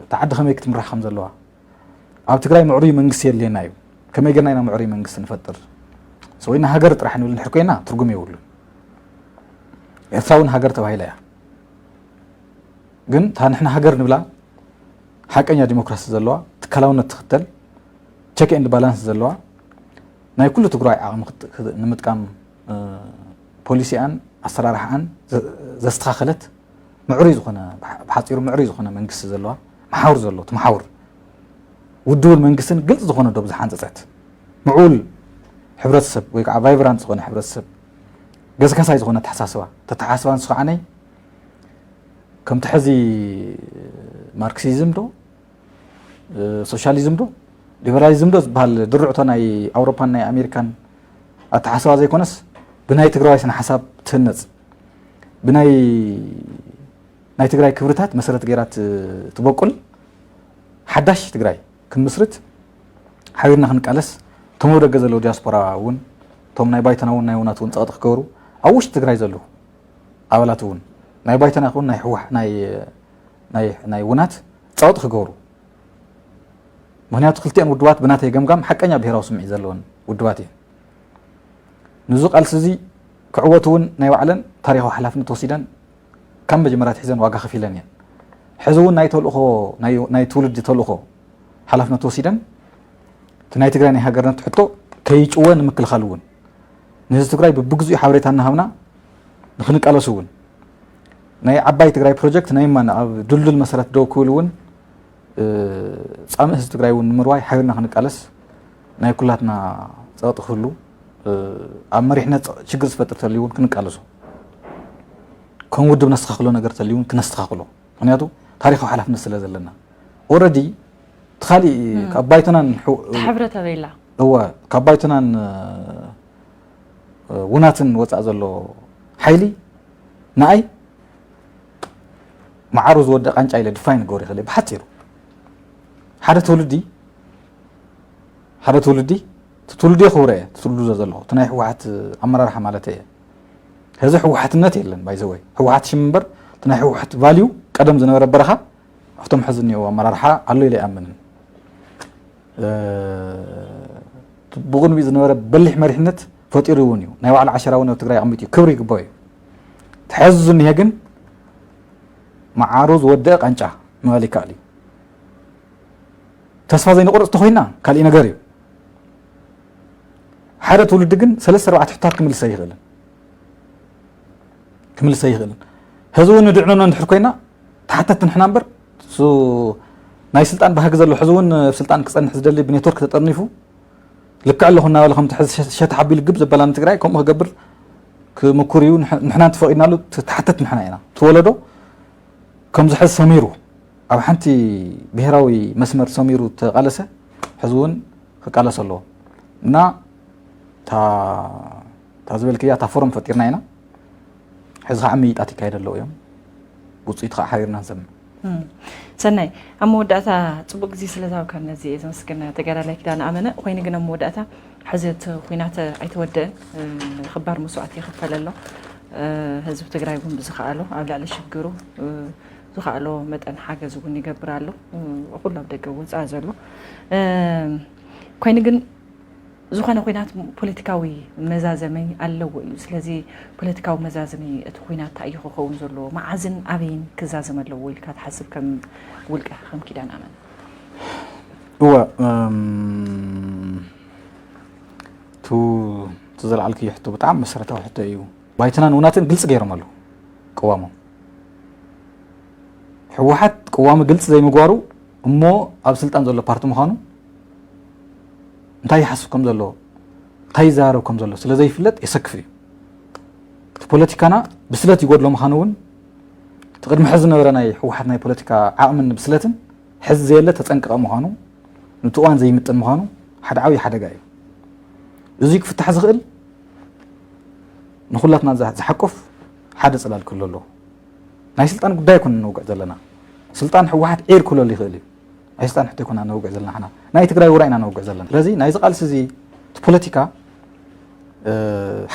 እታ ዓዲ ከመይ ክትምራሕ ከም ዘለዋ ኣብ ትግራይ ምዕሩይ መንግስቲ የድልየና እዩ። ከመይ ጌርና ኢና ምዕሩይ መንግስቲ ንፈጥር? ሰው ኢና ሃገር ጥራሕ ንብል እንድሕር ኮይና ትርጉም የብሉን። ኤርትራ እውን ሃገር ተባሂላ እያ። ግን እታ ንሕና ሃገር ንብላ ሓቀኛ ዲሞክራሲ ዘለዋ ትካላውነት ትኽተል ቸክ ኤንድ ባላንስ ዘለዋ ናይ ኩሉ ትግራይ ዓቕሚ ንምጥቃም ፖሊሲኣን ኣሰራርሓኣን ዘስተኻኸለት ምዕሩይ ዝኾነ ብሓፂሩ ምዕሩይ ዝኾነ መንግስቲ ዘለዋ መሓውር ዘሎ ትመሓውር ውድቡን መንግስትን ግልፂ ዝኾነ ዶብ ዝሓንፀፀት ምዕቡል ሕብረተሰብ ወይ ከዓ ቫይብራንት ዝኾነ ሕብረተሰብ ገስጋሳይ ዝኾነ ኣተሓሳስባ ተተሓሳስባ ንሱ ከዓነይ ከምቲ ሕዚ ማርክሲዝም ዶ ሶሻሊዝም ዶ ሊበራሊዝም ዶ ዝበሃል ድርዕቶ ናይ ኣውሮፓን ናይ ኣሜሪካን ኣተሓሳስባ ዘይኮነስ ብናይ ትግራዋይ ስነ ሓሳብ ትህነፅ ብናይ ናይ ትግራይ ክብርታት መሰረት ገይራ ትበቁል ሓዳሽ ትግራይ ክንምስርት ሓቢርና ክንቃለስ እቶም ኣብ ደገ ዘለዉ ዲያስፖራ እውን እቶም ናይ ባይቶና እውን ናይ ውናት እውን ፀቕጢ ክገብሩ ኣብ ውሽጢ ትግራይ ዘለዉ ኣባላት እውን ናይ ባይቶና ይኹን ናይ ህወሓት ናይ ናይ ውናት ፀቕጢ ክገብሩ ምክንያቱ ክልቲኤን ውድባት ብናተይ ገምጋም ሓቀኛ ብሄራዊ ስምዒት ዘለወን ውድባት እየን። ንዚ ቃልሲ እዚ ክዕወት እውን ናይ ባዕለን ታሪኻዊ ሓላፍነት ወሲደን ካብ መጀመርያ ኣትሒዘን ዋጋ ከፊለን እየን። ሕዚ እውን ናይ ተልእኾ ናይ ትውልዲ ተልእኾ ሓላፍነት ወሲደን እቲ ናይ ትግራይ ናይ ሃገርነት ሕቶ ከይጭወ ንምክልኻል እውን ንህዝቢ ትግራይ ብብግዚኡ ሓበሬታ እናሃብና ንክንቃለሱ እውን ናይ ዓባይ ትግራይ ፕሮጀክት ናይ ማን ኣብ ድልዱል መሰረት ደው ክብል እውን ፃምእ ህዝቢ ትግራይ እውን ንምርዋይ ሓቢርና ክንቃለስ ናይ ኩላትና ፀቕጢ ክህሉ ኣብ መሪሕነት ችግር ዝፈጥር ተልዩ እውን ክንቃለሶ ከም ውድብ ነስተኻኽሎ ነገር ተልዩ እውን ክነስተኻኽሎ። ምክንያቱ ታሪኻዊ ሓላፍነት ስለ ዘለና። ኦረዲ እቲ ካሊእ ካብ ባይቶናን ሕው- ትሕብረ ተበይላ እወ ካብ ባይቶናን ውናትን ወፃእ ዘሎ ሓይሊ ንኣይ መዓሩ ዝወደ ቃንጫ ኢለ ድፋይን ክገብር ይኽእል እየ ብሓፂሩ። ሓደ ትውልዲ ሓደ ትውልዲ እቲ ትውልዲ የኽብሮ እየ። እቲ ትውልዲ ዘሎ እቲ ናይ ህወሓት ኣመራርሓ ማለት እየ። ሕዚ ህወሓትነት የለን ባይዘወይ ህወሓት ሽም እምበር እቲ ናይ ህወሓት ቫልዩ ቀደም ዝነበረ በረኻ ኣብቶም ሕዚ እኒኦ ኣመራርሓ ኣሎ ኢለ ኣይኣምንን። ብቕድሚኡ ዝነበረ በሊሕ መሪሕነት ፈጢሩ እውን እዩ። ናይ ባዕሉ ዓሸራ እውን ኣብ ትግራይ ኣቐሚጡ እዩ። ክብሪ ይግባኦ እዩ። ተሐዚ ዝኒሀ ግን መዓሩ ዝወደአ ቃንጫ ምባል ይከኣል እዩ። ተስፋ ዘይንቆርፅ ተኮይና ካሊእ ነገር እዩ። ሓደ ትውልዲ ግን ሰለስተ ኣርባዕተ ሕቶታት ክምልስ ኣይኽእልን ክምልስ ኣይኽእልን። ሕዚ እውን ንድዕኖኖ እንድሕር ኮይና ተሓተቲ ንሕና እምበር ናይ ስልጣን ባህጊ ዘሎ ሕዚ እውን ስልጣን ክፀንሕ ዝደሊ ብኔትወርክ ተጠርኒፉ ልክዕ ኣለኹ እናበለ ከምቲ ሕዚ ሸ- ሸታሕ ኣቢሉ ግብ ዘበላኒ ትግራይ ከምኡ ክገብር ክምኩር እዩ። ንሕ- ንሕና እንተፈቒድናሉ ት- ተሓተቲ ንሕና ኢና። እቲ ወለዶ ከምዚ ሕዚ ሰሚሩ ኣብ ሓንቲ ብሄራዊ መስመር ሰሚሩ ተቓለሰ ሕዚ እውን ክቃለስ ኣለዎ እና እታ እታ ዝበልክያ እታ ፎረም ፈጢርና ኢና። ሕዚ ከዓ ምይይጣት ይካየዱ ኣለዉ እዮም። ውፅኢቱ ከዓ ሓቢርና ንሰምዕ። ሰናይ፣ ኣብ መወዳእታ ፅቡቅ ግዜ ስለ ዝሃብካኒ ኣዝየ እየ ዘመስግን ተጋዳላይ ኪዳነ ኣመነ። ኮይኑ ግን ኣብ መወዳእታ ሕዚ እቲ ኲናት ኣይተወደአን፣ እ፣ ክባር መስዋእቲ ይኽፈል ኣሎ። እ፣ ህዝቢ ትግራይ እውን ብዝኸኣሎ ኣብ ልዕሊ ሽግሩ እ፣ ዝኸኣሎ መጠን ሓገዝ እውን ይገብር ኣሎ። እ፣ ኩሉ ኣብ ደገ ወፃኢ ዘሎ እ፣ ኮይኑ ግን ዝኾነ ኲናት ፖለቲካዊ መዛዘሚ ኣለዎ እዩ። ስለዚ ፖለቲካዊ መዛዘሚ እቲ ኲናት እንታይ እዩ ክኸውን ዘለዎ፣ መዓዝን ኣበይን ክዛዘም ኣለዎ ኢልካ ትሓስብ ከም ውልቀ ከም ኪዳነ ኣመነ? እወ እም፣ ቱ እቲ ዘልዓልክዮ ሕቶ ብጣዕሚ መሰረታዊ ሕቶ እዩ። ባይቶናን ውናትን ግልፂ ገይሮም ኣለዉ ቅዋሞም። ህወሓት ቅዋሙ ግልፂ ዘይምግባሩ እሞ ኣብ ስልጣን ዘሎ ፓርቲ ምዃኑ እንታይ ይሓስብ ከም ዘሎ እንታይ ይዘራረብ ከም ዘሎ ስለ ዘይፍለጥ የሰክፍ እዩ። እቲ ፖለቲካና ብስለት ይጎድሎ ምዃኑ እውን እቲ ቅድሚ ሕዚ ዝነበረ ናይ ህወሓት ናይ ፖለቲካ ዓቕምን ብስለትን ሕዚ ዘየለ ተፀንቀቐ ምዃኑ ነቲ እዋን ዘይምጥን ምዃኑ ሓደ ዓብዪ ሓደጋ እዩ። እዚ ክፍታሕ ዝኽእል ንኹላትና ዝሓቁፍ ሓደ ፅላል ክህሉ ኣለዎ። ናይ ስልጣን ጉዳይ ኣይኮነን ነውግዕ ዘለና። ስልጣን ህወሓት ዒር ክብለሉ ይኽእል እዩ። ናይ ስልጣን ሕቶ ኣይኮና ነውግዕ ዘለና ሓና ናይ ትግራይ ውራይ ኢና ነውግዕ ዘለና። ስለዚ ናይዚ ቃልሲ እዚ እቲ ፖለቲካ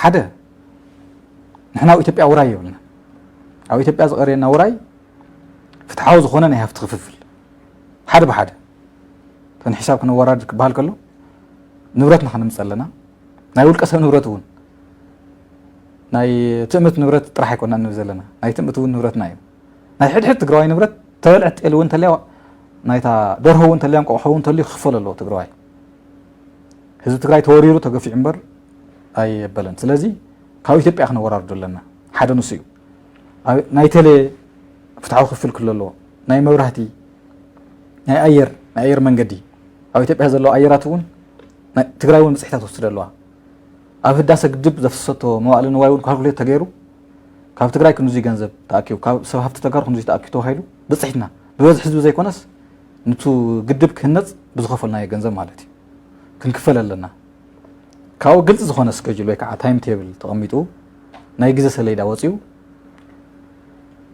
ሓደ ንሕና ኣብ ኢትዮጵያ ውራይ የብልና። ኣብ ኢትዮጵያ ዝቐርየና ውራይ ፍትሓዊ ዝኾነ ናይ ሃፍቲ ክፍፍል ሓደ ብሓደ እተን ሒሳብ ክነወራርድ ክበሃል ከሎ ንብረትና ክነምፅእ ኣለና። ናይ ውልቀ ሰብ ንብረት እውን ናይ ትእምት ንብረት ጥራሕ ኣይኮና ንብል ዘለና ናይ ትእምት እውን ንብረትና እዩ። ናይ ሕድሕድ ትግራዋይ ንብረት ተበልዐት ጤል እውን እንተልያ ናይታ ደርሆ እውን እንተልያ እንቋቑሖ እውን እንተልዩ ክኽፈል ኣለዎ ትግራዋይ። ህዝቢ ትግራይ ተወሪሩ ተገፊዑ እምበር ኣየበለን። ስለዚ ካብ ኢትዮጵያ ክነወራርዶ ኣለና ሓደ ንሱ እዩ። ናይ ቴሌ ፍትሓዊ ክፍል ክሎ ኣለዎ ናይ መብራህቲ ናይ ኣየር ናይ ኣየር መንገዲ ኣብ ኢትዮጵያ ዘለዉ ኣየራት እውን ትግራይ እውን ብፅሒታት ወስድ ኣለዋ። ኣብ ህዳሰ ግድብ ዘፍሰቶ መዋእለ ንዋይ እውን ካልኩሌት ተገይሩ ካብ ትግራይ ክንዙይ ገንዘብ ተኣኪቡ ካብ ሰብ ሃፍቲ ተጋሩ ክንዙይ ተኣኪቡ ተባሂሉ ብፅሒትና ብበዝሒ ህዝቢ ዘይኮነስ ንቱ ግድብ ክህነፅ ብዝኸፈልናዮ ገንዘብ ማለት እዩ ክንክፈል ኣለና። ካብኡ ግልፂ ዝኾነ ስከጅል ወይ ከዓ ታይም ቴብል ተቐሚጡ ናይ ግዜ ሰሌዳ ወፂኡ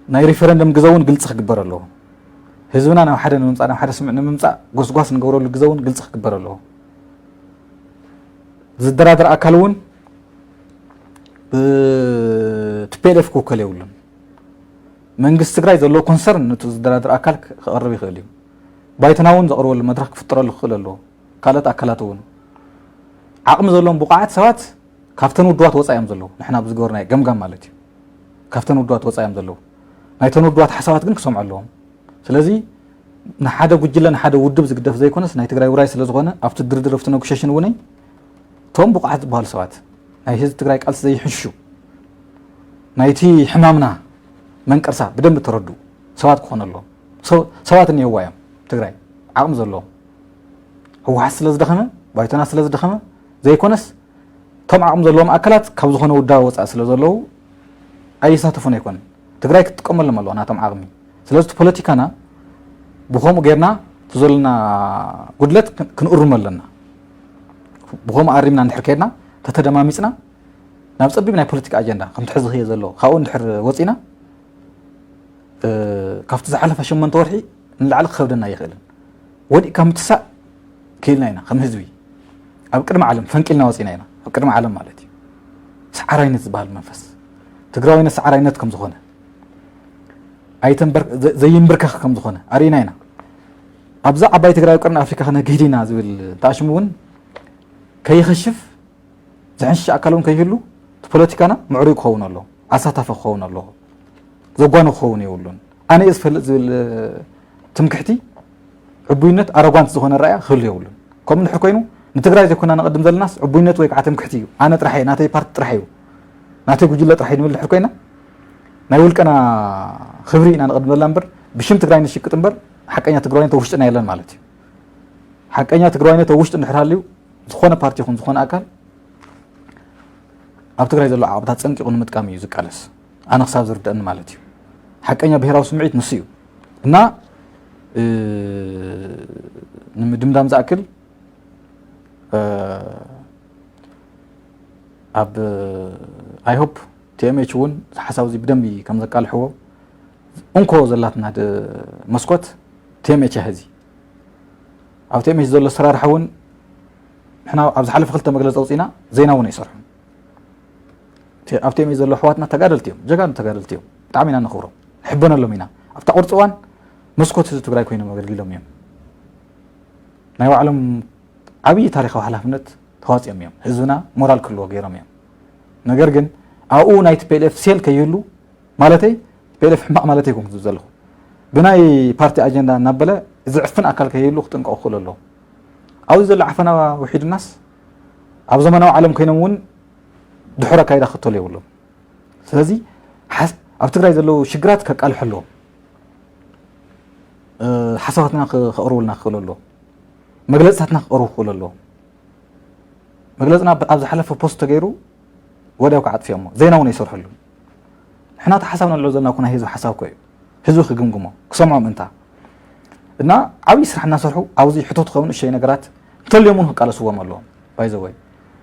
ናይ ሪፈረንደም ግዘ እውን ግልፂ ክግበር ኣለዎ። ህዝብና ናብ ሓደ ንምምፃእ ናብ ሓደ ስምዕ ንምምፃእ ጎስጓስ ንገብረሉ ግዘ እውን ግልፂ ክግበር ኣለዎ። ዝደራደር ኣካል እውን ብቲፒኤልኤፍ ክውከል የብሉን። መንግስቲ ትግራይ ዘለዎ ኮንሰርን ነቲ ዝደራደር ኣካል ክቐርብ ይኽእል እዩ። ባይቶና እውን ዘቕርበሉ መድረክ ክፍጠረሉ ክኽእል ኣለዎ። ካልኦት ኣካላት እውን ዓቕሚ ዘለዎም ብቑዓት ሰባት ካብተን ውድባት ወፃኢ እዮም ዘለዉ። ንሕና ብዝገበርናዮ ገምጋም ማለት እዩ። ካብተን ውድባት ወፃኢ እዮም ዘለዉ። ናይተን ውድባት ሓሳባት ግን ክሰምዑ ኣለዎም። ስለዚ ንሓደ ጉጅለ ንሓደ ውድብ ዝግደፍ ዘይኮነስ ናይ ትግራይ ውራይ ስለ ዝኾነ ኣብቲ ድርድር ኣብቲ ነጎሽሽን እውን እቶም ብቑዓት ዝበሃሉ ሰባት ናይ ህዝቢ ትግራይ ቃልሲ ዘይሕሹ ናይቲ ሕማምና መንቀርሳ ብደንብ ተረዱ ሰባት ክኾኑ ኣለዎም። ሰባት እኒሄዋ እዮም ትግራይ ዓቕሚ ዘለዎም ህወሓት ስለ ዝደኸመ ባይቶና ስለ ዝደኸመ ዘይኮነስ እቶም ዓቕሚ ዘለዎም ኣካላት ካብ ዝኾነ ውዳበ ወፃኢ ስለ ዘለዉ ኣይሳተፉን ኣይኮነን። እቲ ትግራይ ክትጥቀመሎም ኣለዋ ናቶም ዓቕሚ። ስለዚ እቲ ፖለቲካና ብኸምኡ ጌርና እቲ ዘለና ጉድለት ክን- ክንእርሞ ኣለና። ብኸምኡ ኣሪምና እንድሕር ከድና፣ ተተደማሚፅና ናብ ፀቢብ ናይ ፖለቲካ ኣጀንዳ ከምቲ ሕዚ ክየ ዘሎ ካብኡ እንድሕር ወፂና፣ እ፣ ካብቲ ዝሓለፈ ሸሞንተ ወርሒ ንላዕሊ ክኸብደና ኣይኽእልን። ወዲቕካ ምትሳእ ክኢልና ኢና ከም ህዝቢ። ኣብ ቅድሚ ዓለም ፈንቂልና ወፂና ኢና። ኣብ ቅድሚ ዓለም ማለት እዩ። ሰዓራይነት ዝበሃል መንፈስ፣ ትግራዋይነት ሰዓራይነት ከም ዝኾነ፣ ኣይተንበር- ዘ- ዘይንብርከኽ ከም ዝኾነ ኣርኢና ኢና። ኣብዛ ዓባይ ትግራይ ኣብ ቅድሚ ኣፍሪካ ክነግህድ ኢና ዝብል ተኣሽሙ እውን ከይኸሽፍ ዝሕንሽሽ ኣካል እውን ከይህሉ እቲ ፖለቲካና ምዕሩይ ክኸውን ኣለዎ፣ ኣሳታፊ ክኸውን ኣለዎ፣ ዘጓኒ ክኸውን የብሉን። ኣነ እየ ዝፈልጥ ዝብል ትምክሕቲ፣ ዕቡይነት፣ ኣረጓንት ዝኾነ ራእያ ክህሉ የብሉን። ከምኡ እንድሕር ኮይኑ ንትግራይ ዘይኮና ንቐድም ዘለናስ ዕቡይነት ወይ ከዓ ትምክሕቲ እዩ። ኣነ ጥራሕ እየ፣ ናተይ ፓርቲ ጥራሕ እዩ፣ ናተይ ጉጅለ ጥራሕ እዩ ንብል እንድሕር ኮይና ናይ ውልቀና ክብሪ ኢና ንቐድም ዘለና እምበር ብሽም ትግራይ ንሽቅጥ እምበር ሓቀኛ ትግራዋይነት ኣብ ውሽጥና የለን ማለት እዩ። ሓቀኛ ትግራዋይነት ኣብ ውሽጡ እንድሕር ሃልዩ ዝኾነ ፓርቲ ይኹን ዝኾነ ኣካል ኣብ ትግራይ ዘሎ ዓቕብታት ፀንቂቑ ንምጥቃም እዩ ዝቃለስ። ኣነ ክሳብ ዝርደአኒ ማለት እዩ። ሓቀኛ ብሄራዊ ስምዒት ንሱ እዩ። እና እ፣ ንምድምዳም ዝኣክል እ፣ ኣብ I hope T M H እውን እዚ ሓሳብ እዚ ብደንቢ ከም ዘቃልሕዎ እንኮ ዘላትና ድ- መስኮት T M H እያ። ሕዚ ኣብ T M H ዘሎ ኣሰራርሓ እውን ንሕና ኣብ ዝሓለፈ ክልተ መግለፂ ኣውፂና ዜና እውን ኣይሰርሑን። ቲ- ኣብ T M H ዘለዉ ኣሕዋትና ተጋደልቲ እዮም፣ ጀጋኑ ተጋደልቲ እዮም። ብጣዕሚ ኢና ነኽብሮም፣ ንሕበነሎም ኢና። ኣብታ ቁርፂ እዋን መስኮት ህዝቢ ትግራይ ኮይኖም ኣገልጊሎም እዮም። ናይ ባዕሎም ዓብዪ ታሪኻዊ ሓላፍነት ተዋፂኦም እዮም። ህዝብና ሞራል ክህልዎ ገይሮም እዮም። ነገር ግን ኣብኡ ናይ T P L F ሴል ከይህሉ ማለተይ፣ T P L F ሕማቕ ማለተይ ኣይኮንኩን ዝብል ዘለኹ፣ ብናይ ፓርቲ ኣጀንዳ እናበለ ዝዕፍን ኣካል ከይህሉ ክጥንቀቑ ክኽእሉ ኣለዎም። ኣብዚ ዘሎ ዓፈና ውሒዱናስ ኣብ ዘመናዊ ዓለም ኮይኖም እውን ድሑር ኣካይዳ ክኽተሉ የብሎም። ስለዚ ሓስ- ኣብ ትግራይ ዘለዉ ሽግራት ከቃልሑ ኣለዎም። እ፣ ሓሳባትና ክ- ከቕርቡልና ክኽእሉ ኣለዎም። መግለፅታትና ክቐርቡ ክኽእሉ ኣለዎም። መግለፅና ኣብ- ኣብ ዝሓለፈ ፖስት ተገይሩ ወዲያው ከዓ ኣጥፊኦሞ፣ ዜና እውን ኣይሰርሕሉን። ንሕና እቲ ሓሳብ ነልዕሎ ዘለና እኮ ናይ ህዝቢ ሓሳብ እኮ እዩ። ህዝቢ ክግምግሞ፣ ክሰምዖ ምእንታ። እና ዓብዪ ስራሕ እናሰርሑ ኣብዚ ሕቶ ትኸውን እሸይ ነገራት እንተልዮም እውን ክቃለስዎም ኣለዎም። ባይዘወይ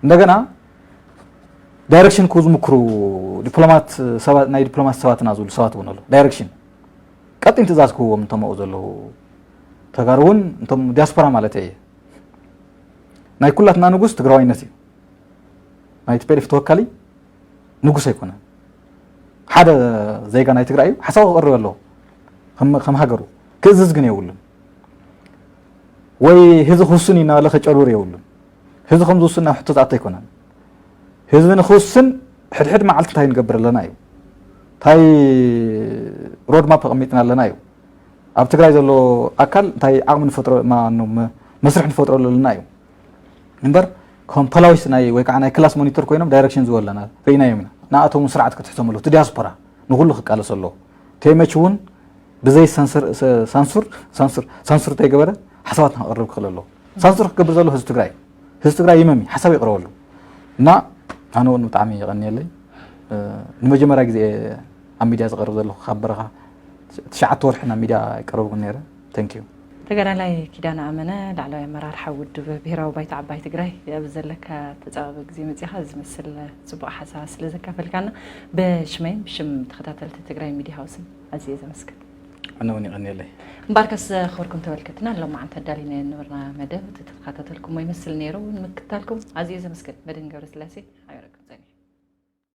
እንደገና ዳይሬክሽን ክህቡ ዝምክሩ ዲፕሎማት ሰባት፣ ናይ ዲፕሎማት ሰባትና ዝብሉ ሰባት እውን ኣለዉ። ዳይሬክሽን ቀጢን ትእዛዝ ክህብዎም እንተመኡ ዘለዉ ተጋሩ እውን እንቶም ዲያስፖራ ማለት እየ። ናይ ኩላትና ንጉስ ትግራዋይነት እዩ። ናይ T P L F ተወካሊ ንጉስ ኣይኮነን። ሓደ ዜጋ ናይ ትግራይ እዩ፣ ሓሳቡ ክቕርብ ኣለዎ። ከም ከም ሃገሩ ክእዝዝ ግን የብሉን። ወይ ህዝቢ ክውስን እዩ እናበለ ከጨርብር የብሉን። ህዝቢ ከም ዝውስን ናብ ሕቶ ዝኣቱ ኣይኮነን። ህዝቢ ንክውስን ሕድሕድ መዓልቲ እንታይ ንገብር ኣለና እዩ፣ እንታይ ሮድማፕ ኣቐሚጥና ኣለና እዩ። ኣብ ትግራይ ዘሎ ኣካል እንታይ ዓቕሚ ንፈጥሮ፣ ማ- ኖ- መ- መስርሕ ንፈጥረሉ ኣለና እዩ እምበር፣ ከም ፖላዊስ ናይ ወይ ከዓ ናይ ክላስ ሞኒተር ኮይኖም ዳይሬክሽን ዝህቡ ኣለና ርኢናዮም ኢና። ንኣቶም እውን ስርዓት ክትሕቶም ኣለዎ። እቲ ዲያስፖራ ንኩሉ ክቃለስ ኣለዎ። T M H እውን ብዘይ ሳንሱር ሳንሱር ሳንሱር ሳንሱር እንተይገበረ ሓሳባትና ክቕርብ ክኽእል ኣለዎ። ሳንሱር ክገብር ዘሎ ህዝቢ ትግራይ፣ ህዝቢ ትግራይ ይመሚ ሓሳብ ይቕረበሉ። እና ኣነ እውን ብጣዕሚ ይቐንየለይ። ንመጀመርያ ግዜ ኣብ ሚድያ ዝቐርብ ዘለኹ ካብ በረኻ ትሽዓተ ወርሒ ናብ ሚድያ ኣይቀረብኩን ነይረ። Thank you። ተጋዳላይ ኪዳነ ኣመነ፣ ላዕለዋይ ኣመራርሓ ውድብ ብሄራዊ ባይቶ ዓባይ ትግራይ፣ ኣብ ዘለካ ተፃባቢ ግዜ መፂኻ ዝመስል ፅቡቕ ሓሳብ ስለ ዘካፈልካና ብሽመይን ብሽም ተኸታተልቲ ትግራይ ሚድያ ሃውስን ኣዝየ ዘመስግን። ኣነ እውን ይቐንየለይ። እምበኣርከስ ክብርኩም ተመልከትና፣ ሎማዓንቲ ኣዳሊናዮ ዝነበርና መደብ እቲ ተኸታተልኩሞ ይመስል ነይሩ። ንምክትታልኩም ኣዝየ ዘመስግን። መድህን ገብረስላሴ።